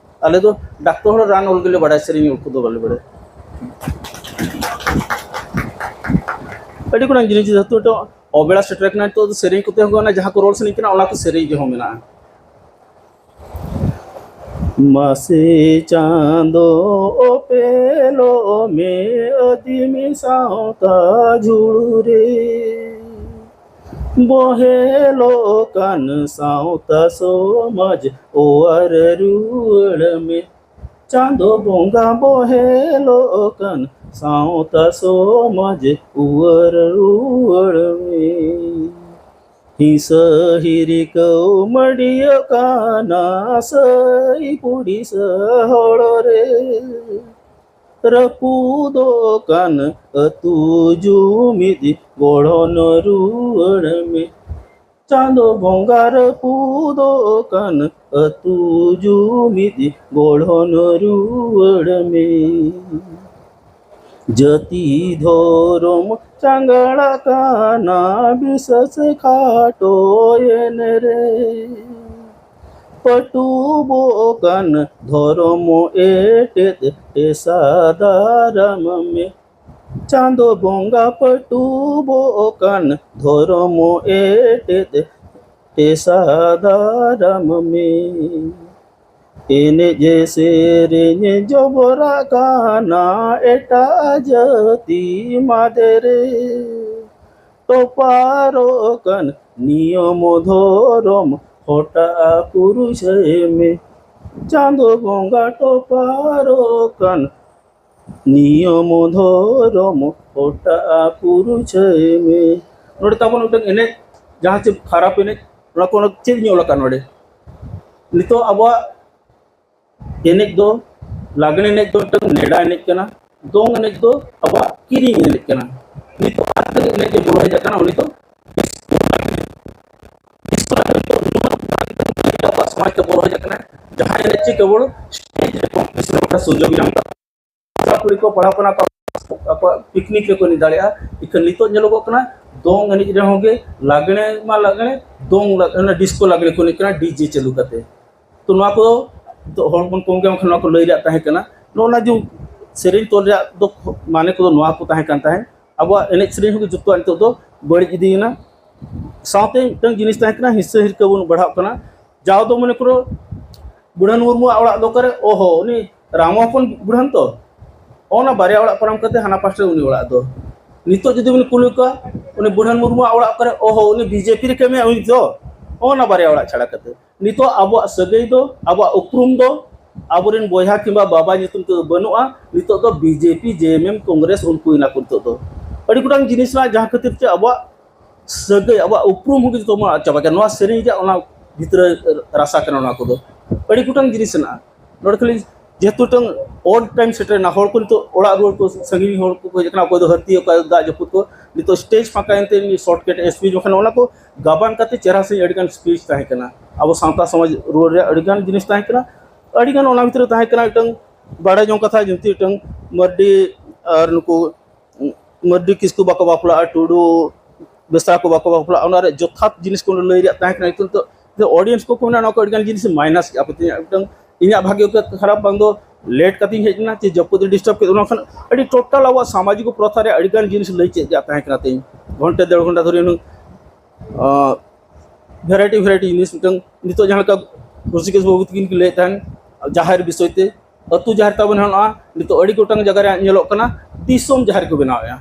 ᱟᱞᱮ ᱫᱚ ᱰᱟᱠᱛᱚᱨ ᱦᱚᱲ ᱨᱟᱱ ᱚᱞ ᱜᱮᱞᱮ ᱵᱟᱲᱟᱭᱟ, ᱥᱮᱨᱮᱧ ᱚᱞ ᱠᱚᱫᱚ ᱵᱟᱞᱮ ᱵᱟᱲᱟᱭᱟ᱾ ᱟᱹᱰᱤ ᱜᱚᱴᱟᱝ ᱡᱤᱱᱤᱥ, ᱡᱮᱦᱮᱛᱩ ᱢᱤᱫᱴᱟᱝ ᱚᱵᱮᱲᱟ ᱥᱮᱴᱮᱨ ᱟᱠᱟᱱᱟ, ᱱᱤᱛᱚᱜ ᱫᱚ ᱥᱮᱨᱮᱧ ᱠᱚᱛᱮ ᱦᱚᱸ ᱚᱱᱟ ᱡᱟᱦᱟᱸ ᱠᱚ ᱨᱚᱲ ᱥᱟᱱᱟᱧ ᱠᱟᱱᱟ, ᱚᱱᱟ ᱠᱚ ᱥᱮᱨᱮᱧ ᱨᱮᱦᱚᱸ ᱢᱮᱱᱟᱜᱼᱟ᱾ ᱢᱟᱥᱮ ᱪᱟᱸᱫᱚ ᱚᱯᱮᱞᱚᱜ ᱢᱮ ᱟᱹᱫᱤᱢ ᱥᱟᱶᱛᱟ ᱡᱷᱩᱲ ᱨᱮ, ᱵᱚᱦᱮᱞᱚᱜ ᱠᱟᱱ ᱥᱟᱶᱛᱟ ᱥᱚᱢᱟᱡᱽ ᱚᱣᱟᱨ ᱨᱩᱣᱟᱹᱲ ᱢᱮ᱾ ᱪᱟᱸᱫᱚ ᱵᱚᱸᱜᱟ ᱵᱚᱦᱮᱞᱚᱜ ᱠᱟᱱ ᱥᱟᱶᱛᱟ ᱥᱚᱢᱟᱡᱽ ᱩᱣᱟᱹᱨ ᱨᱩᱣᱟᱹᱲ ᱢᱮ᱾ ᱦᱤᱸᱥᱟᱹ ᱦᱤᱨᱤᱠᱟᱹᱣ ᱢᱟᱹᱰᱤᱭᱟᱹ ᱠᱟᱱᱟ ᱥᱟᱹᱭ ᱯᱩᱲᱤᱥᱟᱹ ᱦᱚᱲ ᱨᱮ, ᱨᱟᱹᱯᱩᱫᱚᱜ ᱠᱟᱱ ᱟᱹᱛᱩ ᱡᱩᱢᱤᱫ ᱜᱚᱲᱦᱚᱱ ᱨᱩᱣᱟᱹᱲ ᱢᱮ᱾ ᱪᱟᱸᱫᱚ ᱵᱚᱸᱜᱟ ᱨᱟᱹᱯᱩᱫᱚᱜ ᱠᱟᱱ ᱟᱹᱛᱩ ᱡᱩᱢᱤᱫ ᱜᱚᱲᱦᱚᱱ ᱨᱩᱣᱟᱹᱲ ᱢᱮ᱾ ᱡᱟᱹᱛᱤ ᱫᱷᱚᱨᱚᱢ ᱪᱟᱸᱜᱟᱲ ᱠᱟᱱᱟ ᱵᱤᱥᱟᱹᱥ ᱠᱷᱟᱴᱚᱭᱮᱱ ᱨᱮ᱾ ᱯᱟᱹᱴᱩᱵᱚᱜ ᱠᱟᱱ ᱫᱷᱚᱨᱚᱢ ᱮᱴᱮᱫ ᱴᱮᱥᱟ ᱫᱟᱨᱟᱢ ᱢᱮ᱾ ᱪᱟᱸᱫᱚ ᱵᱚᱸᱜᱟ ᱯᱟᱹᱴᱩᱵᱚᱜ ᱠᱟᱱ ᱫᱷᱚᱨᱚᱢ ᱮᱴᱮᱫ ᱴᱮᱥᱟ ᱫᱟᱨᱟᱢ ᱢᱮ᱾ ᱮᱱᱮᱡ ᱥᱮᱨᱮᱧ ᱡᱚᱵᱚᱨᱟᱜ ᱠᱟᱱᱟ ᱮᱴᱟᱜ ᱡᱟᱹᱛᱤ ᱢᱟᱫᱮᱨᱮ᱾ ᱴᱚᱯᱟᱨᱚᱜ ᱠᱟᱱ ᱱᱤᱭᱚᱢ ᱫᱷᱚᱨᱚᱢ ᱦᱚᱴᱟᱜ ᱠᱩᱨᱩᱥᱟᱹᱭ ᱢᱮ᱾ ᱪᱟᱸᱫᱚ ᱵᱚᱸᱜᱟ ᱴᱚᱯᱟᱨᱚᱜ ᱠᱟᱱ ᱱᱤᱭᱚᱢ ᱫᱷᱚᱨᱚᱢ ᱦᱚᱴᱟᱜ ᱯᱩᱨᱩᱪᱷᱟᱹᱭ ᱢᱮ᱾ ᱱᱚᱰᱮ ᱛᱟᱵᱚᱱ ᱢᱤᱫᱴᱟᱝ ᱮᱱᱮᱡ, ᱡᱟᱦᱟᱸ ᱪᱮᱫ ᱠᱷᱟᱨᱟᱯ ᱮᱱᱮᱡ, ᱚᱱᱟ ᱠᱚ ᱪᱮᱫ ᱧᱮᱞ ᱟᱠᱟᱱ ᱱᱚᱰᱮ? ᱱᱤᱛᱚᱜ ᱟᱵᱚᱣᱟᱜ ᱮᱱᱮᱡ ᱫᱚ, ᱞᱟᱜᱽᱬᱮ ᱮᱱᱮᱡ ᱫᱚ ᱢᱤᱫᱴᱟᱝ ᱱᱮᱰᱟ ᱮᱱᱮᱡ ᱠᱟᱱᱟ, ᱫᱚᱝ ᱮᱱᱮᱡ ᱫᱚ ᱟᱵᱚᱣᱟᱜ ᱠᱤᱨᱤᱧ ᱮᱱᱮᱡ ᱠᱟᱱᱟ᱾ ᱱᱤᱛᱚᱜ ᱟᱨ ᱢᱤᱫᱴᱟᱝ ᱮᱱᱮᱡ ᱮ ᱵᱚᱞᱚ ᱦᱮᱡ ᱟᱠᱟᱱᱟ, ᱩᱱᱤ ᱫᱚ ᱰᱤᱥᱠᱳ ᱞᱟᱜᱽᱬᱮ᱾ ᱰᱤᱥᱠᱳ ᱞᱟᱜᱽᱬᱮ ᱫᱚ ᱱᱩᱱᱟᱹᱜ ᱢᱟᱨᱟᱝ ᱢᱤᱫᱴᱟᱝ ᱟᱵᱚᱣᱟᱜ ᱥᱚᱢᱟᱡᱽ ᱛᱮ ᱵᱚᱞᱚ ᱦᱮᱡ ᱟᱠᱟᱱᱟ, ᱡᱟᱦᱟᱸ ᱮᱱᱮᱡ ᱪᱮ ᱠᱮᱵᱚᱞ ᱥᱴᱮᱡ ᱨᱮ ᱠᱚᱢᱯᱤᱴᱤᱥᱚᱱ ᱨᱮᱱᱟᱜ ᱥᱩᱡᱳᱜᱽ ᱧᱟᱢ ᱠᱟᱱᱟ᱾ ᱠᱩᱲᱤ ᱠᱚ ᱯᱟᱲᱦᱟᱣ ᱠᱟᱱᱟ ᱠᱚ, ᱟᱠᱚᱣᱟᱜ ᱯᱤᱠᱱᱤᱠ ᱨᱮᱠᱚ ᱮᱱᱮᱡ ᱫᱟᱲᱮᱭᱟᱜᱼᱟ᱾ ᱤᱠᱷᱟᱹᱱ ᱱᱤᱛᱚᱜ ᱧᱮᱞᱚᱜᱚᱜ ᱠᱟᱱᱟ, ᱫᱚᱝ ᱮᱱᱮᱡ ᱨᱮᱦᱚᱸ ᱜᱮ, ᱞᱟᱜᱽᱬᱮ ᱢᱟ ᱞᱟᱜᱽᱬᱮ, ᱫᱚᱝ ᱞᱟᱜᱽ-, ᱚᱱᱟ ᱰᱤᱥᱠᱳ ᱞᱟᱜᱽᱬᱮ ᱠᱚ ᱮᱱᱮᱡ ᱠᱟᱱᱟ ᱰᱤᱡᱮ ᱪᱟᱹᱞᱩ ᱠᱟᱛᱮ᱾ ᱛᱚ ᱱᱚᱣᱟ ᱠᱚᱫᱚ ᱱᱤᱛᱚᱜ ᱦᱚᱲ ᱵᱚᱱ ᱠᱚᱢ ᱜᱮᱭᱟ, ᱵᱟᱝᱠᱷᱟᱱ ᱱᱚᱣᱟ ᱠᱚ ᱞᱟᱹᱭ ᱨᱮᱭᱟᱜ ᱛᱟᱦᱮᱸ ᱠᱟᱱᱟ᱾ ᱱᱚᱜᱼᱚ ᱱᱟ ᱡᱮ ᱥᱮᱨᱮᱧ ᱛᱚᱞ ᱨᱮᱭᱟᱜ ᱫᱚ ᱢᱟᱱᱮ ᱠᱚᱫᱚ ᱱᱚᱣᱟ ᱠᱚ ᱛᱟᱦᱮᱸ ᱠᱟᱱ ᱛᱟᱦᱮᱸᱫ᱾ ᱟᱵᱚᱣᱟᱜ ᱮᱱᱮᱡ ᱥᱮᱨᱮᱧ ᱦᱚᱸ ᱡᱚᱛᱚᱣᱟᱜ ᱱᱤᱛᱚᱜ ᱫᱚ ᱵᱟᱹᱲᱤᱡ ᱤᱫᱤᱭᱮᱱᱟ᱾ ᱥᱟᱶᱛᱮ ᱢᱤᱫᱴᱟᱝ ᱡᱤᱱᱤᱥ ᱛᱟᱦᱮᱸ ᱠᱟᱱᱟ, ᱦᱤᱸᱥᱟᱹ ᱦᱤᱨᱠᱟᱹ ᱵᱚᱱ ᱵᱟᱲᱦᱟᱜ ᱠᱟᱱᱟ᱾ ᱡᱟᱣ ᱫᱚ ᱢᱚᱱᱮ ᱠᱚᱨᱚ ᱵᱩᱲᱦᱟᱹᱱ ᱢᱩᱨᱢᱩᱣᱟᱜ ᱚᱲᱟᱜ ᱫᱚ ᱚᱠᱟᱨᱮ? ᱚᱦᱚ, ᱩᱱᱤ ᱨᱟᱢ ᱦᱚᱯᱚᱱ ᱵᱩᱲᱦᱟᱹᱱ ᱛᱚ᱾ ᱚᱱᱟ ᱵᱟᱨᱭᱟ ᱚᱲᱟᱜ ᱯᱟᱨᱚᱢ ᱠᱟᱛᱮ ᱦᱟᱱᱟ ᱯᱟᱥᱴᱟ ᱩᱱᱤ ᱚᱲᱟᱜ ᱫᱚ᱾ ᱱᱤᱛᱚᱜ ᱡᱩᱫᱤ ᱵᱚᱱ ᱠᱩᱞᱤ ᱠᱚᱣᱟ, ᱩᱱᱤ ᱵᱩᱲᱦᱟᱹᱱ ᱢᱩᱨᱢᱩᱣᱟᱜ ᱚᱲᱟᱜ ᱚᱠᱟᱨᱮ? ᱚᱦᱚ, ᱩᱱᱤ ᱵᱤᱡᱮᱯᱤ ᱨᱮ ᱠᱟᱹᱢᱤᱭᱟ ᱩᱱᱤ ᱫᱚ᱾ ᱚᱱᱟ ᱵᱟᱨᱭᱟ ᱚᱲᱟᱜ ᱪᱷᱟᱲᱟ ᱠᱟᱛᱮ ᱱᱤᱛᱚᱜ ᱟᱵᱚᱣᱟᱜ ᱥᱟᱹᱜᱟᱹᱭ ᱫᱚ, ᱟᱵᱚᱣᱟᱜ ᱩᱯᱨᱩᱢ ᱫᱚ ᱟᱵᱚᱨᱮᱱ ᱵᱚᱭᱦᱟ ᱠᱤᱝᱵᱟ ᱵᱟᱵᱟ ᱧᱩᱛᱩᱢ ᱛᱮᱫᱚ ᱵᱟᱹᱱᱩᱜᱼᱟ᱾ ᱱᱤᱛᱚᱜ ᱫᱚ ᱵᱤᱡᱮᱯᱤ, ᱡᱮᱮᱢᱮᱢ, ᱠᱚᱝᱜᱨᱮᱥ, ᱩᱱᱠᱩ ᱮᱱᱟ ᱠᱚ ᱱᱤᱛᱚᱜ ᱫᱚ᱾ ᱟᱹᱰᱤ ᱜᱚᱴᱟᱝ ᱡᱤᱱᱤᱥ ᱢᱮᱱᱟᱜᱼᱟ, ᱡᱟᱦᱟᱸ ᱠᱷᱟᱹᱛᱤᱨ ᱛᱮ ᱟᱵᱚᱣᱟᱜ ᱥᱟᱹᱜᱟᱹᱭ, ᱟᱵᱚᱣᱟᱜ ᱩᱯᱨᱩᱢ ᱦᱚᱸ ᱡᱚᱛᱚ ᱵᱚᱱ ᱟᱫ ᱪᱟᱵᱟ ᱠᱮᱫᱟ᱾ ᱱᱚᱣᱟ ᱥᱮᱨᱮᱧ ᱨᱮᱭᱟᱜ ᱚᱱᱟ ᱵᱷᱤᱛᱨᱤ ᱨᱟᱥᱟ ᱠᱟᱱᱟ ᱱᱚᱣᱟ ᱠᱚᱫᱚ᱾ ᱟᱹᱰᱤ ᱜᱚᱴᱟᱝ ᱡᱤᱱᱤᱥ ᱦᱮᱱᱟᱜᱼᱟ᱾ ᱱᱚᱰᱮ ᱠᱷᱟᱹᱞᱤ ᱡᱮᱦᱮᱛᱩ ᱢᱤᱫᱴᱟᱝ odd time ᱥᱮᱴᱮᱨᱮᱱᱟ, ᱦᱚᱲ ᱠᱚ ᱱᱤᱛᱚᱜ ᱚᱲᱟᱜ ᱨᱩᱣᱟᱹᱲ ᱠᱚ, ᱥᱟᱺᱜᱤᱧ ᱦᱚᱲ ᱠᱚ ᱦᱮᱡ ᱟᱠᱟᱱᱟ, ᱚᱠᱚᱭ ᱫᱚ ᱦᱟᱹᱛᱤ, ᱚᱠᱚᱭ ᱫᱚ ᱫᱟᱜ ᱡᱟᱹᱯᱩᱫ ᱠᱚ, ᱱᱤᱛᱚᱜ ᱥᱴᱮᱡᱽ ᱯᱷᱟᱸᱠᱟᱭᱮᱱ ᱛᱮ ᱥᱚᱨᱴ ᱠᱟᱴ ᱥᱯᱤᱪ, ᱵᱟᱠᱷᱟᱱ ᱚᱱᱟ ᱠᱚ ᱜᱟᱵᱟᱱ ᱠᱟᱛᱮ ᱪᱮᱦᱨᱟ ᱥᱟᱺᱦᱤᱡ ᱟᱹᱰᱤᱜᱟᱱ ᱥᱯᱤᱪ ᱛᱟᱦᱮᱸ ᱠᱟᱱᱟ᱾ ᱟᱵᱚ ᱥᱟᱶᱛᱟ ᱥᱚᱢᱟᱡᱽ ᱨᱩᱣᱟᱹᱲ ᱨᱮᱭᱟᱜ ᱟᱹᱰᱤᱜᱟᱱ ᱡᱤᱱᱤᱥ ᱛᱟᱦᱮᱸ ᱠᱟᱱᱟ᱾ ᱟᱹᱰᱤᱜᱟᱱ ᱚᱱᱟ ᱵᱷᱤᱛᱨᱤ ᱨᱮ ᱛᱟᱦᱮᱸ ᱠᱟᱱᱟ ᱢᱤᱫᱴᱟᱝ ᱵᱟᱲᱟᱭ ᱡᱚᱝ ᱠᱟᱛᱷᱟ, ᱡᱮᱢᱛᱤ ᱢᱤᱫᱴᱟᱝ ᱢᱟᱹᱨᱰᱤ ᱟᱨ ᱱᱩᱠᱩ ᱢᱟᱹᱨᱰᱤ ᱠᱤᱥᱠᱩ ᱵᱟᱠᱚ ᱵᱟᱯᱞᱟᱜᱼᱟ, ᱴᱩᱰᱩ ᱵᱮᱥᱨᱟ ᱠᱚ ᱵᱟᱠᱚ ᱵᱟᱯᱞᱟᱜᱼᱟ, ᱚᱱᱟ ᱨᱮ ᱡᱚᱛᱷᱟᱛ ᱡᱤᱱᱤᱥ ᱠᱚ ᱞᱟᱹᱭ ᱨᱮᱭᱟᱜ ᱛᱟᱦᱮᱸ ᱠᱟᱱᱟ᱾ ᱱᱤᱛᱚᱜ ᱫᱚ ᱚᱰᱤᱭᱮᱱᱥ ᱠᱚ ᱠᱚ ᱢᱮᱱᱟ, ᱱᱚᱣᱟ ᱠᱚ ᱟᱹᱰᱤᱜᱟᱱ ᱡᱤᱱᱤᱥ ᱢᱟᱭᱱᱟᱥ ᱠᱮᱫᱼᱟ ᱯᱮ᱾ ᱛᱤᱧ ᱢᱤᱫᱴᱟᱝ ᱤᱧᱟᱹᱜ ᱵᱷᱟᱜᱮ ᱠᱚ ᱠᱷᱟᱨᱟᱯ, ᱵᱟᱝ ᱫᱚ ᱞᱮᱴ ᱠᱟᱛᱮᱧ ᱦᱮᱡ ᱮᱱᱟ ᱪᱮ ᱡᱟᱹᱯᱩᱫ ᱮ ᱰᱤᱥᱴᱟᱨᱵ ᱠᱮᱫ, ᱚᱱᱟ ᱠᱷᱟᱱ ᱟᱹᱰᱤ ᱴᱳᱴᱟᱞ ᱟᱵᱚᱣᱟᱜ ᱥᱟᱢᱟᱡᱤᱠ ᱯᱨᱚᱛᱷᱟ ᱨᱮ ᱟᱹᱰᱤᱜᱟᱱ ᱡᱤᱱᱤᱥ ᱞᱟᱹᱭ ᱪᱮᱫ ᱨᱮᱭᱟᱜ ᱛᱟᱦᱮᱸ ᱠᱟᱱᱟ᱾ ᱛᱤᱧ ᱜᱷᱚᱱᱴᱟ ᱰᱮᱲ ᱜᱷᱚᱱᱴᱟ ᱫᱷᱚᱨᱮ ᱦᱩᱱᱟᱹᱝ ᱵᱷᱮᱨᱟᱭᱴᱤ ᱵᱷᱮᱨᱟᱭᱴᱤ ᱡᱤᱱᱤᱥ ᱢᱤᱫᱴᱟᱝ, ᱱᱤᱛᱚᱜ ᱡᱟᱦᱟᱸ ᱞᱮᱠᱟ ᱦᱨᱤᱥᱤᱠᱮᱥ ᱵᱟᱹᱵᱩ ᱛᱟᱹᱠᱤᱱ ᱠᱤᱱ ᱞᱟᱹᱭᱮᱫ ᱛᱟᱦᱮᱱ ᱡᱟᱦᱮᱨ ᱵᱤᱥᱚᱭ ᱛᱮ, ᱟᱹᱛᱩ ᱡᱟᱦᱮᱨ ᱛᱟᱵᱚᱱ ᱦᱮᱱᱟᱜᱼᱟ, ᱱᱤᱛᱚᱜ ᱟᱹᱰᱤ ᱜᱚᱴᱟᱝ ᱡᱟᱭᱜᱟ ᱨᱮ ᱧᱮᱞᱚᱜ ᱠᱟᱱᱟ ᱫᱤᱥᱚᱢ ᱡᱟᱦᱮᱨ ᱠᱚ ᱵᱮᱱᱟᱣᱮᱫᱼᱟ᱾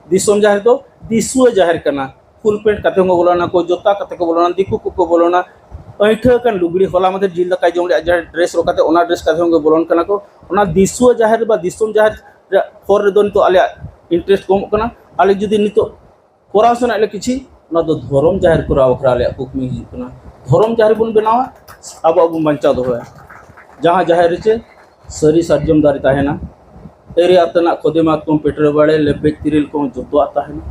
ᱫᱤᱥᱚᱢ ᱡᱟᱦᱮᱨ ᱫᱚ ᱫᱤᱥᱩᱣᱟᱹ ᱡᱟᱦᱮᱨ ᱠᱟᱱᱟ᱾ ᱯᱷᱩᱞ ᱯᱮᱱᱴ ᱠᱟᱛᱮ ᱦᱚᱸᱠᱚ ᱵᱚᱞᱚᱱᱟ ᱠᱚ, ᱡᱚᱛᱟ ᱠᱟᱛᱮ ᱠᱚ ᱵᱚᱞᱚᱱᱟ, ᱫᱤᱠᱩ ᱠᱚᱠᱚ ᱵᱚᱞᱚᱱᱟ, ᱟᱹᱭᱴᱷᱟᱹ ᱟᱠᱟᱱ ᱞᱩᱜᱽᱲᱤ, ᱦᱚᱞᱟ ᱢᱟᱫᱷᱮᱨ ᱡᱤᱞ ᱫᱟᱠᱟᱭ ᱡᱚᱢ ᱨᱮᱭᱟᱜ ᱡᱟᱦᱟᱸ ᱰᱨᱮᱥ ᱦᱚᱨᱚᱜ ᱠᱟᱛᱮ, ᱚᱱᱟ ᱰᱨᱮᱥ ᱠᱟᱛᱮ ᱦᱚᱸ ᱠᱚ ᱵᱚᱞᱚᱱ ᱠᱟᱱᱟ ᱠᱚ᱾ ᱚᱱᱟ ᱫᱤᱥᱩᱣᱟᱹ ᱡᱟᱦᱮᱨ ᱵᱟ ᱫᱤᱥᱚᱢ ᱡᱟᱦᱮᱨ ᱨᱮᱭᱟᱜ ᱯᱷᱚᱨ ᱨᱮᱫᱚ ᱱᱤᱛᱚᱜ ᱟᱞᱮᱭᱟᱜ ᱤᱱᱴᱟᱨᱮᱥᱴ ᱠᱚᱢᱚᱜ ᱠᱟᱱᱟ᱾ ᱟᱞᱮ ᱡᱩᱫᱤ ᱱᱤᱛᱚᱜ ᱠᱚᱨᱟᱣ ᱥᱟᱱᱟᱭᱮᱫ ᱞᱮ ᱠᱤᱪᱷᱤ, ᱚᱱᱟ ᱫᱚ ᱫᱷᱚᱨᱚᱢ ᱡᱟᱦᱮᱨ ᱠᱚᱨᱟᱣ ᱵᱟᱠᱷᱨᱟ ᱟᱞᱮᱭᱟᱜ ᱠᱩᱠᱢᱩ ᱦᱤᱡᱩᱜ ᱠᱟᱱᱟ᱾ ᱫᱷᱚᱨᱚᱢ ᱡᱟᱦᱮᱨ ᱵᱚᱱ ᱵᱮᱱᱟᱣᱟ, ᱟᱵᱚᱣᱟᱜ ᱵᱚᱱ ᱵᱟᱧᱪᱟᱣ ᱫᱚᱦᱚᱭᱟ᱾ ᱡᱟᱦᱟᱸ ᱡᱟᱦᱮᱨ ᱨᱮ ᱪᱮ ᱥᱟᱹᱨᱤ ᱥᱟᱨᱡᱚᱢ ᱫᱟᱨᱮ ᱛᱟᱦᱮᱱᱟ, ᱮᱨᱮ ᱟᱛᱮᱱᱟᱜ ᱠᱷᱚᱫᱮ ᱢᱟᱛᱠᱚᱢ ᱯᱮᱴᱨᱮ ᱵᱟᱲᱮ ᱞᱮᱵᱮᱡ ᱛᱤᱨᱤᱞ ᱠᱚᱦᱚᱸ ᱡᱚᱛᱚᱣᱟᱜ ᱛᱟᱦᱮᱱᱟ,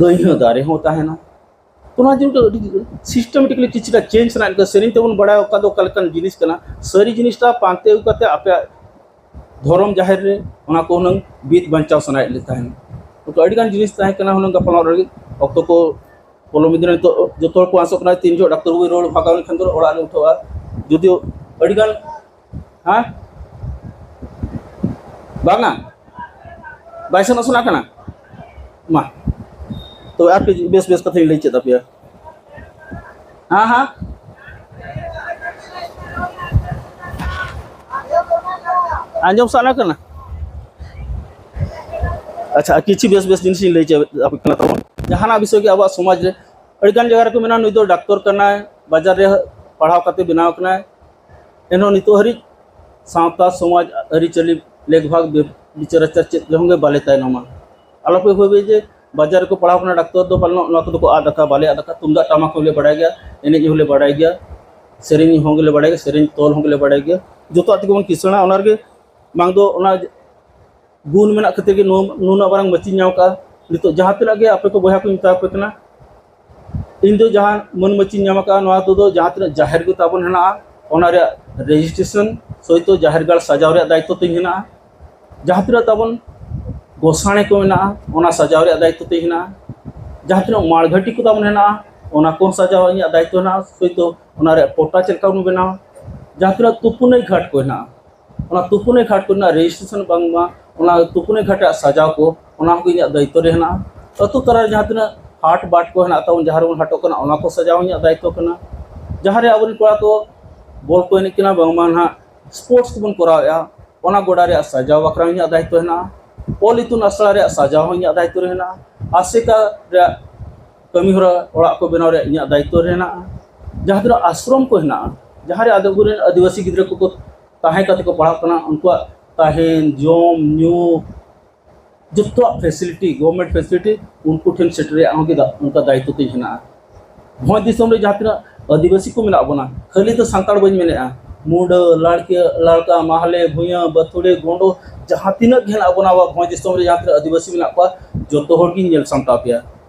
ᱫᱟᱹᱭᱦᱟᱹ ᱫᱟᱨᱮ ᱦᱚᱸ ᱛᱟᱦᱮᱱᱟ᱾ ᱚᱱᱟ ᱡᱮᱢᱚᱱ ᱟᱹᱰᱤ ᱥᱤᱥᱴᱮᱢᱮᱴᱤᱠᱞᱤ ᱠᱤᱪᱷᱩᱴᱟ ᱪᱮᱧᱡᱽ ᱥᱟᱱᱟᱭᱮᱫ ᱠᱚᱣᱟ, ᱥᱮᱨᱮᱧ ᱛᱮᱵᱚᱱ ᱵᱟᱲᱟᱭᱟ ᱚᱠᱟ ᱫᱚ ᱚᱠᱟ ᱞᱮᱠᱟᱱ ᱡᱤᱱᱤᱥ ᱠᱟᱱᱟ᱾ ᱥᱟᱹᱨᱤ ᱡᱤᱱᱤᱥᱴᱟ ᱯᱟᱱᱛᱮ ᱟᱹᱜᱩ ᱠᱟᱛᱮ ᱟᱯᱮᱭᱟᱜ ᱫᱷᱚᱨᱚᱢ ᱡᱟᱦᱮᱨ ᱨᱮ ᱚᱱᱟ ᱠᱚ ᱦᱩᱱᱟᱹᱝ ᱵᱤᱫ ᱵᱟᱧᱪᱟᱣ ᱥᱟᱱᱟᱭᱮᱫ ᱞᱮ ᱛᱟᱦᱮᱱ᱾ ᱱᱩᱠᱩ ᱟᱹᱰᱤᱜᱟᱱ ᱡᱤᱱᱤᱥ ᱛᱟᱦᱮᱸ ᱠᱟᱱᱟ ᱦᱩᱱᱟᱹᱝ ᱜᱟᱯᱟᱞᱢᱟᱨᱟᱣ ᱞᱟᱹᱜᱤᱫ᱾ ᱚᱠᱛᱚ ᱠᱚ ᱯᱚᱞᱚᱢ ᱤᱫᱤᱱᱟ᱾ ᱱᱤᱛᱚᱜ ᱡᱚᱛᱚ ᱦᱚᱲ ᱠᱚ ᱟᱸᱥᱚᱜ ᱠᱟᱱᱟ ᱛᱤᱱ ᱡᱚᱦᱚᱜ ᱰᱟᱠᱛᱟᱨ ᱵᱟᱹᱵᱩᱭ ᱨᱩᱣᱟᱹᱲ ᱵᱷᱟᱜᱟᱣ ᱞᱮᱱᱠᱷᱟᱱ ᱫᱚ ᱚᱲᱟᱜ ᱞᱮ ᱩᱴᱷᱟᱹᱜᱼᱟ᱾ ᱡᱩᱫᱤ ᱟᱹᱰᱤᱜᱟᱱ, ᱦᱮᱸ, ᱵᱟᱝᱟ, ᱵᱟᱭ ᱥᱮᱱᱚᱜ ᱥᱟᱱᱟ ᱠᱟᱱᱟ᱾ ᱢᱟ ᱛᱚᱵᱮ ᱟᱨ ᱠᱟᱹᱡ ᱵᱮᱥ ᱵᱮᱥ ᱠᱟᱛᱷᱟᱧ ᱞᱟᱹᱭ ᱪᱮᱫ ᱟᱯᱮᱭᱟ᱾ ᱦᱮᱸ, ᱦᱮᱸ, ᱟᱸᱡᱚᱢ ᱥᱟᱱᱟ ᱠᱟᱱᱟ᱾ ᱟᱪᱪᱷᱟ, ᱠᱤᱪᱷᱩ ᱵᱮᱥ ᱵᱮᱥ ᱡᱤᱱᱤᱥ ᱤᱧ ᱞᱟᱹᱭ ᱪᱮᱫ ᱟᱯᱮ ᱠᱟᱱᱟ ᱛᱟᱵᱚᱱ᱾ ᱡᱟᱦᱟᱱᱟᱜ ᱵᱤᱥᱚᱭ ᱜᱮ ᱟᱵᱚᱣᱟᱜ ᱥᱚᱢᱟᱡᱽ ᱨᱮ ᱟᱹᱰᱤᱜᱟᱱ ᱡᱟᱭᱜᱟ ᱨᱮᱠᱚ ᱢᱮᱱᱟ, "ᱱᱩᱭ ᱫᱚ ᱰᱟᱠᱛᱚᱨ ᱠᱟᱱᱟᱭ, ᱵᱟᱡᱟᱨ ᱨᱮ ᱯᱟᱲᱦᱟᱣ ᱠᱟᱛᱮ ᱵᱮᱱᱟᱣ ᱠᱟᱱᱟᱭ", ᱮᱱᱦᱚᱸ ᱱᱤᱛᱚᱜ ᱦᱟᱹᱨᱤᱡ ᱥᱟᱶᱛᱟ ᱥᱚᱢᱟᱡᱽ ᱟᱹᱨᱤᱪᱟᱹᱞᱤ ᱞᱮᱠ ᱵᱷᱟᱜᱽ ᱵᱮ-, ᱵᱤᱪᱟᱹᱨ ᱟᱪᱟᱨ ᱪᱮᱫ ᱨᱮᱦᱚᱸ ᱜᱮ ᱵᱟᱞᱮ ᱛᱟᱭᱱᱚᱢᱟ᱾ ᱟᱞᱚᱯᱮ ᱵᱷᱟᱹᱵᱤᱭᱟ ᱡᱮ ᱵᱟᱡᱟᱨ ᱨᱮᱠᱚ ᱯᱟᱲᱦᱟᱣ ᱠᱟᱱᱟ ᱰᱟᱠᱛᱚᱨ ᱫᱚ ᱯᱟᱞᱮᱱ ᱱᱚᱣᱟ ᱠᱚᱫᱚ ᱠᱚ ᱟᱫ ᱟᱠᱟᱫ, ᱵᱟᱞᱮ ᱟᱫ ᱟᱠᱟᱫ᱾ ᱛᱩᱢᱫᱟᱜ ᱴᱟᱢᱟᱠ ᱦᱚᱸᱞᱮ ᱵᱟᱲᱟᱭ ᱜᱮᱭᱟ, ᱮᱱᱮᱡ ᱦᱚᱸᱞᱮ ᱵᱟᱲᱟᱭ ᱜᱮᱭᱟ, ᱥᱮᱨᱮᱧ ᱦᱚᱸ ᱜᱮᱞᱮ ᱵᱟᱲᱟᱭ ᱜᱮᱭᱟ, ᱥᱮᱨᱮᱧ ᱛᱚᱞ ᱦᱚᱸ ᱜᱮᱞᱮ ᱵᱟᱲᱟᱭ ᱜᱮᱭᱟ᱾ ᱡᱚᱛᱚᱣᱟᱜ ᱛᱮᱜᱮ ᱵᱚᱱ ᱠᱤᱥᱟᱹᱬᱟ᱾ ᱚᱱᱟ ᱨᱮᱜᱮ ᱵᱟᱝ ᱫᱚ ᱚᱱᱟ ᱜᱩᱱ ᱢᱮᱱᱟᱜ ᱠᱷᱟᱹᱛᱤᱨ ᱜᱮ ᱱᱩᱱ-, ᱱᱩᱱᱟᱹᱜ ᱢᱟᱨᱟᱝ ᱢᱟᱹᱪᱤᱧ ᱧᱟᱢ ᱠᱟᱜᱼᱟ᱾ ᱱᱤᱛᱚᱜ ᱡᱟᱦᱟᱸ ᱛᱤᱱᱟᱹᱜ ᱜᱮ ᱟᱯᱮ ᱠᱚ ᱵᱚᱭᱦᱟ ᱠᱚᱧ ᱢᱮᱛᱟ ᱯᱮ ᱠᱟᱱᱟ, ᱤᱧ ᱫᱚ ᱡᱟᱦᱟᱸ ᱢᱟᱹᱱ ᱢᱟᱹᱪᱤᱧ ᱧᱟᱢ ᱟᱠᱟᱫᱼᱟ, ᱱᱚᱣᱟ ᱛᱮᱫᱚ ᱡᱟᱦᱟᱸ ᱛᱤᱱᱟᱹᱜ ᱡᱟᱦᱮᱨ ᱠᱚ ᱛᱟᱵᱚᱱ ᱦᱮᱱᱟᱜᱼᱟ, ᱚᱱᱟ ᱨᱮᱭᱟᱜ ᱨᱮᱡᱤᱥᱴᱨᱮᱥᱚᱱ ᱥᱚᱦᱤᱛᱚ ᱡᱟᱦᱮᱨ ᱜᱟᱲ ᱥᱟᱡᱟᱣ ᱨᱮᱭᱟᱜ ᱫᱟᱭᱤᱛᱛᱚ ᱛᱤᱧ ᱦᱮᱱᱟᱜᱼᱟ᱾ ᱡᱟᱦᱟᱸ ᱛᱤᱱᱟᱹᱜ ᱛᱟᱵᱚᱱ ᱜᱚᱥᱟᱬᱮ ᱠᱚ ᱢᱮᱱᱟᱜᱼᱟ, ᱚᱱᱟ ᱥᱟᱡᱟᱣ ᱨᱮᱭᱟᱜ ᱫᱟᱭᱤᱛᱛᱚ ᱛᱤᱧ ᱦᱮᱱᱟᱜᱼᱟ᱾ ᱡᱟᱦᱟᱸ ᱛᱤᱱᱟᱹᱜ ᱢᱟᱲᱜᱷᱟᱹᱴᱤ ᱠᱚ ᱛᱟᱵᱚᱱ ᱦᱮᱱᱟᱜᱼᱟ, ᱚᱱᱟ ᱠᱚ ᱥᱟᱡᱟᱣ ᱤᱧᱟᱹᱜ ᱫᱟᱭᱤᱛᱛᱚ ᱦᱮᱱᱟᱜᱼᱟ᱾ ᱥᱚᱦᱤᱛᱚ ᱚᱱᱟ ᱨᱮᱭᱟᱜ ᱯᱚᱴᱟ ᱪᱮᱫ ᱞᱮᱠᱟ ᱵᱚᱱ ᱵᱮᱱᱟᱣᱟ, ᱡᱟᱦᱟᱸ ᱛᱤᱱᱟᱹᱜ ᱛᱩᱯᱩᱱᱟᱹᱭ ᱜᱷᱟᱴ ᱠᱚ ᱦᱮᱱᱟᱜᱼᱟ, ᱚᱱᱟ ᱛᱩᱯᱩᱱᱟᱹᱭ ᱜᱷᱟᱴ ᱠᱚᱨᱮᱱᱟᱜ ᱨᱮᱡᱤᱥᱴᱨᱮᱥᱚᱱ ᱵᱟᱝᱢᱟ ᱚᱱᱟ ᱛᱩᱯᱩᱱᱟᱹᱭ ᱜᱷᱟᱴ ᱨᱮᱭᱟᱜ ᱥᱟᱡᱟᱣ ᱠᱚ, ᱚᱱᱟ ᱦᱚᱸ ᱤᱧᱟᱹᱜ ᱫᱟᱭᱤᱛᱛᱚ ᱨᱮ ᱦᱮᱱᱟᱜᱼᱟ᱾ ᱟᱹᱛᱩ ᱛᱟᱞᱟ ᱨᱮ ᱡᱟᱦᱟᱸ ᱛᱤᱱᱟᱹᱜ ᱦᱟᱴ ᱵᱟᱴ ᱠᱚ ᱦᱮᱱᱟᱜ ᱛᱟᱵᱚᱱ, ᱡᱟᱦᱟᱸ ᱨᱮᱵᱚᱱ ᱦᱟᱴᱚᱜ ᱠᱟᱱᱟ, ᱚᱱᱟ ᱠᱚ ᱥᱟᱡᱟᱣ ᱦᱚᱸ ᱤᱧᱟᱹᱜ ᱫᱟᱭᱤᱛᱛᱚ ᱠᱟᱱᱟ᱾ ᱡᱟᱦᱟᱸ ᱨᱮ ᱟᱵᱚᱨᱮᱱ ᱠᱚᱲᱟ ᱠᱚ ᱵᱚᱞ ᱠᱚ ᱮᱱᱮᱡ ᱠᱟᱱᱟ, ᱵᱟᱝᱢᱟ ᱱᱟᱦᱟᱜ ᱥᱯᱳᱨᱴᱥ ᱠᱚᱵᱚᱱ ᱠᱚᱨᱟᱣᱮᱫᱼᱟ, ᱚᱱᱟ ᱜᱚᱰᱟ ᱨᱮᱭᱟᱜ ᱥᱟᱡᱟᱣ ᱵᱟᱠᱷᱨᱟ ᱦᱚᱸ ᱤᱧᱟᱹᱜ ᱫᱟᱭᱤᱛᱛᱚ ᱦᱮᱱᱟᱜᱼᱟ᱾ ᱚᱞ ᱤᱛᱩᱱ ᱟᱥᱲᱟ ᱨᱮᱭᱟᱜ ᱥᱟᱡᱟᱣ ᱦᱚᱸ ᱤᱧᱟᱹᱜ ᱫᱟᱭᱤᱛᱛᱚ ᱨᱮ ᱦᱮᱱᱟᱜᱼᱟ᱾ ᱟᱥᱮᱠᱟ ᱨᱮᱭᱟᱜ ᱠᱟᱹᱢᱤ ᱦᱚᱨᱟ ᱚᱲᱟᱜ ᱠᱚ ᱵᱮᱱᱟᱣ ᱨᱮᱭᱟᱜ ᱤᱧᱟᱹᱜ ᱫᱟᱭᱤᱛᱛᱚ ᱨᱮ ᱦᱮᱱᱟᱜᱼᱟ᱾ ᱡᱟᱦᱟᱸ ᱛᱤᱱᱟᱹᱜ ᱟᱥᱨᱚᱢ ᱠᱚ ᱦᱮᱱᱟᱜᱼᱟ, ᱡᱟᱦᱟᱸ ᱨᱮ ᱟᱵᱚᱨᱮᱱ ᱟᱹᱫᱤᱵᱟᱹᱥᱤ ᱜᱤᱫᱽᱨᱟᱹ ᱠᱚᱠᱚ ᱛᱟᱦᱮᱸ ᱠᱟᱛᱮ ᱠᱚ ᱯᱟᱲᱦᱟᱜ ᱠᱟᱱᱟ, ᱩᱱᱠᱩᱣᱟᱜ ᱛᱟᱦᱮᱱ, ᱡᱚᱢ ᱧᱩ, ᱡᱚᱛᱚᱣᱟᱜ ᱯᱷᱮᱥᱤᱞᱤᱴᱤ, ᱜᱚᱵᱷᱚᱨᱱᱢᱮᱱᱴ ᱯᱷᱮᱥᱤᱞᱤᱴᱤ ᱩᱱᱠᱩ ᱴᱷᱮᱱ ᱥᱮᱴᱮᱨ ᱨᱮᱭᱟᱜ ᱦᱚᱸ ᱜᱮ ᱫᱟ-, ᱚᱱᱠᱟ ᱫᱟᱭᱤᱛᱛᱚ ᱛᱤᱧ ᱦᱮᱱᱟᱜᱼᱟ᱾ ᱵᱷᱚᱸᱡᱽ ᱫᱤᱥᱚᱢ ᱨᱮ ᱡᱟᱦᱟᱸ ᱛᱤᱱᱟᱹᱜ ᱟᱹᱫᱤᱵᱟᱹᱥᱤ ᱠᱚ ᱢᱮᱱᱟᱜ ᱵᱚᱱᱟ, ᱠᱷᱟᱹᱞᱤ ᱫᱚ ᱥᱟᱱᱛᱟᱲ ᱵᱟᱹᱧ ᱢᱮᱱᱮᱫᱼᱟ, ᱢᱩᱰᱟᱹ, ᱞᱟᱲᱠᱤᱭᱟᱹ, ᱞᱟᱲᱠᱟ, ᱢᱟᱦᱞᱮ, ᱵᱷᱩᱭᱟᱹ, ᱵᱟᱹᱛᱷᱩᱲᱤ, ᱜᱚᱸᱰᱚ, ᱡᱟᱦᱟᱸ ᱛᱤᱱᱟᱹᱜ ᱜᱮ ᱦᱮᱱᱟᱜ ᱵᱚᱱᱟ ᱟᱵᱚᱣᱟᱜ ᱵᱷᱚᱸᱡᱽ ᱫᱤᱥᱚᱢ ᱨᱮ ᱡᱟᱦᱟᱸ ᱛᱤᱱᱟᱹᱜ ᱟᱹᱫᱤᱵᱟᱹᱥᱤ ᱢᱮᱱᱟᱜ ᱠᱚᱣᱟ, ᱡᱚᱛᱚ ᱦᱚᱲ ᱜᱤᱧ ᱧᱮᱞ ᱥᱟᱢᱴᱟᱣ ᱯᱮᱭᱟ᱾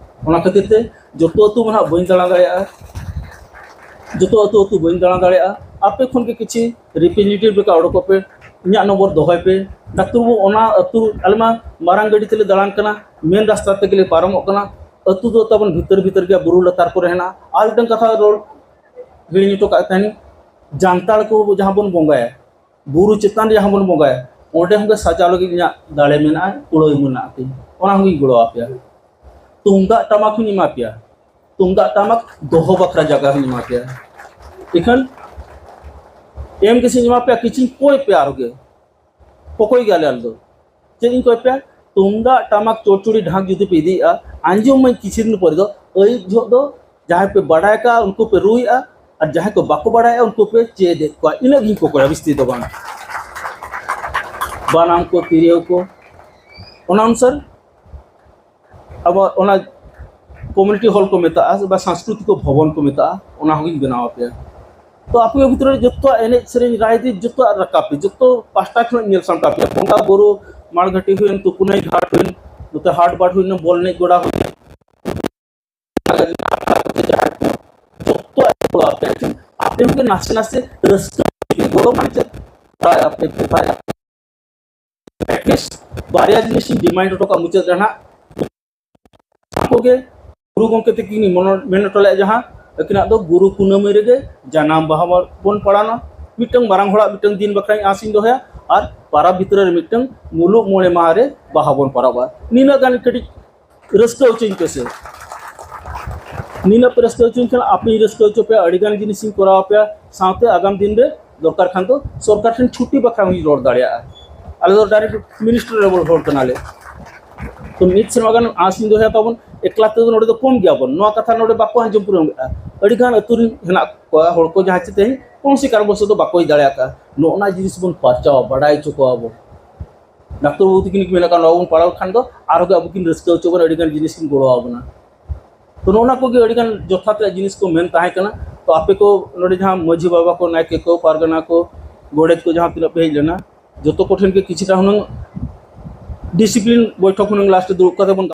ᱚᱱᱟ ᱠᱷᱟᱹᱛᱤᱨ ᱛᱮ ᱡᱚᱛᱚ ᱟᱹᱛᱩ ᱢᱟ ᱱᱟᱦᱟᱜ ᱵᱟᱹᱧ ᱫᱟᱬᱟ ᱫᱟᱲᱮᱭᱟᱜᱼᱟ, ᱡᱚᱛᱚ ᱟᱹᱛᱩ ᱟᱹᱛᱩ ᱵᱟᱹᱧ ᱫᱟᱬᱟ ᱫᱟᱲᱮᱭᱟᱜᱼᱟ᱾ ᱟᱯᱮ ᱠᱷᱚᱱ ᱜᱮ ᱠᱤᱪᱷᱤ ᱨᱤᱯᱨᱮᱡᱮᱱᱴᱮᱴᱤᱵᱷ ᱞᱮᱠᱟ ᱚᱰᱚᱠᱚᱜ ᱯᱮ, ᱤᱧᱟᱹᱜ ᱱᱚᱢᱵᱚᱨ ᱫᱚᱦᱚᱭ ᱯᱮ᱾ ᱰᱟᱠᱛᱟᱨ ᱵᱟᱹᱵᱩ, ᱚᱱᱟ ᱟᱹᱛᱩ, ᱟᱞᱮ ᱢᱟ ᱢᱟᱨᱟᱝ ᱜᱟᱹᱰᱤ ᱛᱮᱞᱮ ᱫᱟᱬᱟᱱ ᱠᱟᱱᱟ, ᱢᱮᱱ ᱨᱟᱥᱛᱟ ᱛᱮᱜᱮ ᱞᱮ ᱯᱟᱨᱚᱢᱚᱜ ᱠᱟᱱᱟ᱾ ᱟᱹᱛᱩ ᱫᱚ ᱛᱟᱵᱚᱱ ᱵᱷᱤᱛᱟᱹᱨ ᱵᱷᱤᱛᱟᱹᱨ ᱜᱮᱭᱟ, ᱵᱩᱨᱩ ᱞᱟᱛᱟᱨ ᱠᱚᱨᱮ ᱦᱮᱱᱟᱜᱼᱟ᱾ ᱟᱨ ᱢᱤᱫᱴᱟᱝ ᱠᱟᱛᱷᱟ ᱨᱚᱲ ᱦᱤᱲᱤᱧ ᱦᱚᱴᱚ ᱠᱟᱜ ᱛᱟᱦᱮᱱᱤᱧ, ᱡᱟᱱᱛᱟᱲ ᱠᱚ ᱡᱟᱦᱟᱸ ᱵᱚᱱ ᱵᱚᱸᱜᱟᱭᱟ, ᱵᱩᱨᱩ ᱪᱮᱛᱟᱱ ᱨᱮ ᱡᱟᱦᱟᱸ ᱵᱚᱱ ᱵᱚᱸᱜᱟᱭᱟ, ᱚᱸᱰᱮ ᱦᱚᱸ ᱥᱟᱡᱟᱣ ᱞᱟᱹᱜᱤᱫ ᱤᱧᱟᱹᱜ ᱫᱟᱲᱮ ᱢᱮᱱᱟᱜᱼᱟ, ᱠᱩᱲᱟᱹᱭ ᱢᱮᱱᱟᱜ ᱛᱤᱧ, ᱚᱱᱟ ᱦᱚᱸᱧ ᱜᱚᱲᱚ ᱟᱯᱮᱭᱟ᱾ ᱛᱩᱢᱫᱟᱜ ᱴᱟᱢᱟᱠ ᱦᱚᱸᱧ ᱮᱢᱟ ᱯᱮᱭᱟ, ᱛᱩᱢᱫᱟᱜ ᱴᱟᱢᱟᱠ ᱫᱚᱦᱚ ᱵᱟᱠᱷᱨᱟ ᱡᱟᱭᱜᱟ ᱦᱚᱸᱧ ᱮᱢᱟ ᱯᱮᱭᱟ᱾ ᱤᱠᱷᱟᱹᱱ ᱮᱢ ᱜᱮᱥᱮᱧ ᱮᱢᱟ ᱯᱮᱭᱟ, ᱠᱤᱪᱷᱩᱧ ᱠᱚᱭ ᱯᱮᱭᱟ ᱟᱨᱚ ᱜᱮ᱾ ᱠᱚᱠᱚᱭ ᱜᱮᱭᱟᱞᱮ ᱟᱞᱮ ᱫᱚ᱾ ᱪᱮᱫ ᱤᱧ ᱠᱚᱭ ᱯᱮᱭᱟ? ᱛᱩᱢᱫᱟᱜ, ᱴᱟᱢᱟᱠ, ᱪᱚᱲᱪᱩᱲᱤ, ᱰᱷᱟᱠ ᱡᱩᱫᱤ ᱯᱮ ᱤᱫᱤᱭᱮᱜᱼᱟ, ᱟᱸᱡᱚᱢ ᱢᱟᱹᱧ ᱠᱤᱪᱷᱩ ᱫᱤᱱ ᱯᱚᱨᱮ ᱫᱚ, ᱟᱹᱭᱩᱵ ᱡᱚᱦᱚᱜ ᱫᱚ ᱡᱟᱦᱟᱸᱭ ᱯᱮ ᱵᱟᱰᱟᱭ ᱠᱟᱜᱼᱟ, ᱩᱱᱠᱩ ᱯᱮ ᱨᱩᱭᱮᱜᱼᱟ, ᱟᱨ ᱡᱟᱦᱟᱸᱭ ᱠᱚ ᱵᱟᱠᱚ ᱵᱟᱰᱟᱭᱟ, ᱩᱱᱠᱩ ᱯᱮ ᱪᱮᱫ ᱮᱫ ᱠᱚᱣᱟ᱾ ᱤᱱᱟᱹᱜ ᱜᱤᱧ ᱠᱚᱠᱚᱭᱟ, ᱵᱤᱥᱛᱤ ᱫᱚ ᱵᱟᱝ᱾ ᱵᱟᱱᱟᱢ ᱠᱚ, ᱛᱤᱨᱭᱳ ᱠᱚ, ᱚᱱᱟ ᱚᱱᱩᱥᱟᱨ ᱟᱵᱚ ᱚᱱᱟ ᱠᱚᱢᱤᱭᱩᱱᱤᱴᱤ ᱦᱚᱞ ᱠᱚ ᱢᱮᱛᱟᱜᱼᱟ, ᱵᱟ ᱥᱟᱝᱥᱠᱨᱤᱛᱤᱠ ᱵᱷᱚᱵᱚᱱ ᱠᱚ ᱢᱮᱛᱟᱜᱼᱟ, ᱚᱱᱟ ᱦᱚᱸᱜᱤᱧ ᱵᱮᱱᱟᱣ ᱟᱯᱮᱭᱟ᱾ ᱛᱚ ᱟᱯᱮ ᱵᱷᱤᱛᱨᱤ ᱨᱮ ᱡᱚᱛᱚᱣᱟᱜ ᱮᱱᱮᱡ ᱥᱮᱨᱮᱧ, ᱨᱟᱭᱨᱤᱛ ᱡᱚᱛᱚᱣᱟᱜ ᱨᱟᱠᱟᱵ ᱯᱮ, ᱡᱚᱛᱚ ᱯᱟᱦᱴᱟ ᱠᱷᱚᱱᱟᱜ ᱧᱮᱞ ᱥᱟᱢᱴᱟᱣ ᱯᱮᱭᱟ᱾ ᱵᱚᱸᱜᱟ ᱵᱩᱨᱩ, ᱢᱟᱲᱜᱷᱟᱴᱤ ᱦᱩᱭᱮᱱ, ᱛᱩᱯᱩᱱᱟᱹᱭ ᱜᱷᱟᱴ ᱦᱩᱭᱮᱱ, ᱱᱚᱛᱮ ᱦᱟᱴ ᱵᱟᱴ ᱦᱩᱭᱱᱟ, ᱵᱚᱞ ᱮᱱᱮᱡ ᱜᱚᱰᱟ ᱦᱩᱭᱱᱟ, ᱡᱚᱛᱚ ᱟᱯᱮ ᱦᱚᱸ ᱱᱟᱥᱮ ᱱᱟᱥᱮ ᱨᱟᱹᱥᱠᱟᱹ ᱜᱚᱲᱚ ᱢᱟᱱᱮ ᱪᱮᱫ ᱟᱯᱮ ᱯᱮ ᱯᱟᱭᱨᱟ᱾ At least ᱵᱟᱨᱭᱟ ᱡᱤᱱᱤᱥ ᱤᱧ ᱰᱤᱢᱟᱱᱰ ᱦᱚᱴᱚ ᱠᱟᱜᱼᱟ ᱢᱩᱪᱟᱹᱫ ᱨᱮ ᱱᱟᱦᱟᱜ᱾ ᱟᱠᱚ ᱜᱮ ᱜᱩᱨᱩ ᱜᱚᱢᱠᱮ ᱛᱟᱹᱠᱤᱱ ᱢᱚᱱᱚ-, ᱢᱮᱱ ᱦᱚᱴᱚ ᱞᱮᱫ ᱡᱟᱦᱟᱸ, ᱟᱹᱠᱤᱱᱟᱜ ᱫᱚ ᱜᱩᱨᱩ ᱠᱩᱱᱟᱹᱢᱤ ᱨᱮᱜᱮ ᱡᱟᱱᱟᱢ ᱵᱟᱦᱟ ᱵᱚᱱ ᱯᱟᱲᱟᱣᱱᱟ᱾ ᱢᱤᱫᱴᱟᱝ ᱢᱟᱨᱟᱝ ᱦᱚᱲᱟᱜ ᱢᱤᱫᱴᱟᱝ ᱫᱤᱱ ᱵᱟᱠᱷᱨᱟᱧ ᱟᱸᱥ ᱤᱧ ᱫᱚᱦᱚᱭᱟ, ᱟᱨ ᱯᱟᱨᱟᱵᱽ ᱵᱷᱤᱛᱨᱤ ᱨᱮ ᱢᱤᱫᱴᱟᱝ ᱢᱩᱞᱩᱜ ᱢᱚᱬᱮ ᱢᱟᱦᱟ ᱨᱮ ᱵᱟᱦᱟ ᱵᱚᱱ ᱯᱟᱨᱟᱵᱟ᱾ ᱱᱤᱱᱟᱹᱜ ᱜᱟᱱ ᱠᱟᱹᱴᱤᱡ ᱨᱟᱹᱥᱠᱟᱹ ᱦᱚᱪᱚᱧ ᱯᱮ ᱥᱮ᱾ ᱱᱤᱱᱟᱹᱜ ᱯᱮ ᱨᱟᱹᱥᱠᱟᱹ ᱦᱚᱪᱚᱧ ᱠᱷᱟᱱ ᱟᱯᱮᱧ ᱨᱟᱹᱥᱠᱟᱹ ᱦᱚᱪᱚ ᱯᱮᱭᱟ, ᱟᱹᱰᱤ ᱜᱟᱱ ᱡᱤᱱᱤᱥᱤᱧ ᱠᱚᱨᱟᱣ ᱟᱯᱮᱭᱟ᱾ ᱥᱟᱶᱛᱮ ᱟᱜᱟᱢ ᱫᱤᱱ ᱨᱮ ᱫᱚᱨᱠᱟᱨ ᱠᱷᱟᱱ ᱫᱚ ᱥᱚᱨᱠᱟᱨ ᱴᱷᱮᱱ ᱪᱷᱩᱴᱤ ᱵᱟᱠᱷᱨᱟ ᱦᱚᱸᱧ ᱨᱚᱲ ᱫᱟᱲᱮᱭᱟᱜᱼᱟ᱾ ᱟᱞᱮ ᱫᱚ direct minister level ᱦᱚᱲ ᱠᱟᱱᱟᱞᱮ᱾ ᱛᱚ ᱢᱤᱫ ᱥᱮᱨᱢᱟ ᱜᱟᱱ ᱟᱸᱥ ᱤᱧ ᱫᱚᱦᱚᱭᱟ ᱛᱟᱵᱚᱱ, ᱮᱠᱞᱟ ᱛᱮᱫᱚ ᱱᱚᱰᱮ ᱫᱚ ᱠᱚᱢ ᱜᱮᱭᱟᱵᱚᱱ, ᱱᱚᱣᱟ ᱠᱟᱛᱷᱟ ᱱᱚᱰᱮ ᱵᱟᱠᱚ ᱟᱸᱡᱚᱢ ᱯᱩᱨᱟᱹᱣ ᱮᱫᱼᱟ᱾ ᱟᱹᱰᱤ ᱜᱟᱱ ᱟᱹᱛᱩ ᱨᱮᱱ ᱦᱮᱱᱟᱜ ᱠᱚᱣᱟ ᱦᱚᱲ ᱠᱚ ᱡᱟᱦᱟᱸ ᱪᱮ ᱛᱮᱦᱮᱧ ᱠᱳᱱᱳ ᱥᱤ ᱠᱟᱨᱚᱱ ᱵᱚᱥᱚᱛᱚ ᱵᱟᱠᱚ ᱦᱮᱡ ᱫᱟᱲᱮ ᱟᱠᱟᱫᱼᱟ᱾ ᱱᱚᱜᱼᱚ ᱱᱟ ᱡᱤᱱᱤᱥ ᱵᱚᱱ ᱯᱟᱨᱪᱟᱣᱟ, ᱵᱟᱰᱟᱭ ᱦᱚᱪᱚ ᱠᱚᱣᱟ ᱵᱚᱱ᱾ ᱰᱟᱠᱛᱚᱨ ᱵᱟᱹᱵᱩ ᱛᱟᱹᱠᱤᱱ ᱠᱚ ᱢᱮᱱ ᱟᱠᱟᱫ, ᱱᱚᱣᱟ ᱵᱚᱱ ᱯᱟᱲᱦᱟᱣ ᱠᱷᱟᱱ ᱫᱚ ᱟᱨᱦᱚᱸ ᱜᱮ ᱟᱵᱚ ᱠᱤᱱ ᱨᱟᱹᱥᱠᱟᱹ ᱦᱚᱪᱚ ᱵᱚᱱᱟ, ᱟᱹᱰᱤ ᱜᱟᱱ ᱡᱤᱱᱤᱥ ᱠᱤᱱ ᱜᱚᱲᱚ ᱟᱵᱚᱱᱟ᱾ ᱛᱚ ᱱᱚᱜᱼᱚ ᱱᱟ ᱠᱚᱜᱮ ᱟᱹᱰᱤ ᱜᱟᱱ ᱡᱚᱛᱷᱟᱛ ᱨᱮᱭᱟᱜ ᱡᱤᱱᱤᱥ ᱠᱚ ᱢᱮᱱ ᱛᱟᱦᱮᱸ ᱠᱟᱱᱟ᱾ ᱛᱚ ᱟᱯᱮ ᱠᱚ ᱱᱚᱰᱮ ᱡᱟᱦᱟᱸ ᱢᱟᱹᱡᱷᱤ ᱵᱟᱵᱟ ᱠᱚ, ᱱᱟᱭᱠᱮ ᱠᱚ, ᱯᱟᱨᱜᱟᱱᱟ ᱠᱚ, ᱜᱚᱰᱮᱛ ᱠᱚ ᱡᱟᱦᱟᱸ ᱛᱤᱱᱟᱹᱜ ᱯᱮ ᱦᱮᱡ ᱞᱮᱱᱟ, ᱡᱚᱛᱚ ᱠᱚᱴᱷᱮᱱ ᱜᱮ ᱠᱤᱪᱷᱩᱴᱟ ᱦᱩᱱᱟᱹᱝ discipline ᱵᱳᱭᱴᱷᱚᱠ ᱦᱩᱱᱟᱹᱝ last ᱨᱮ ᱫᱩᱲᱩᱵ ᱠᱟᱛᱮ ᱵᱚᱱ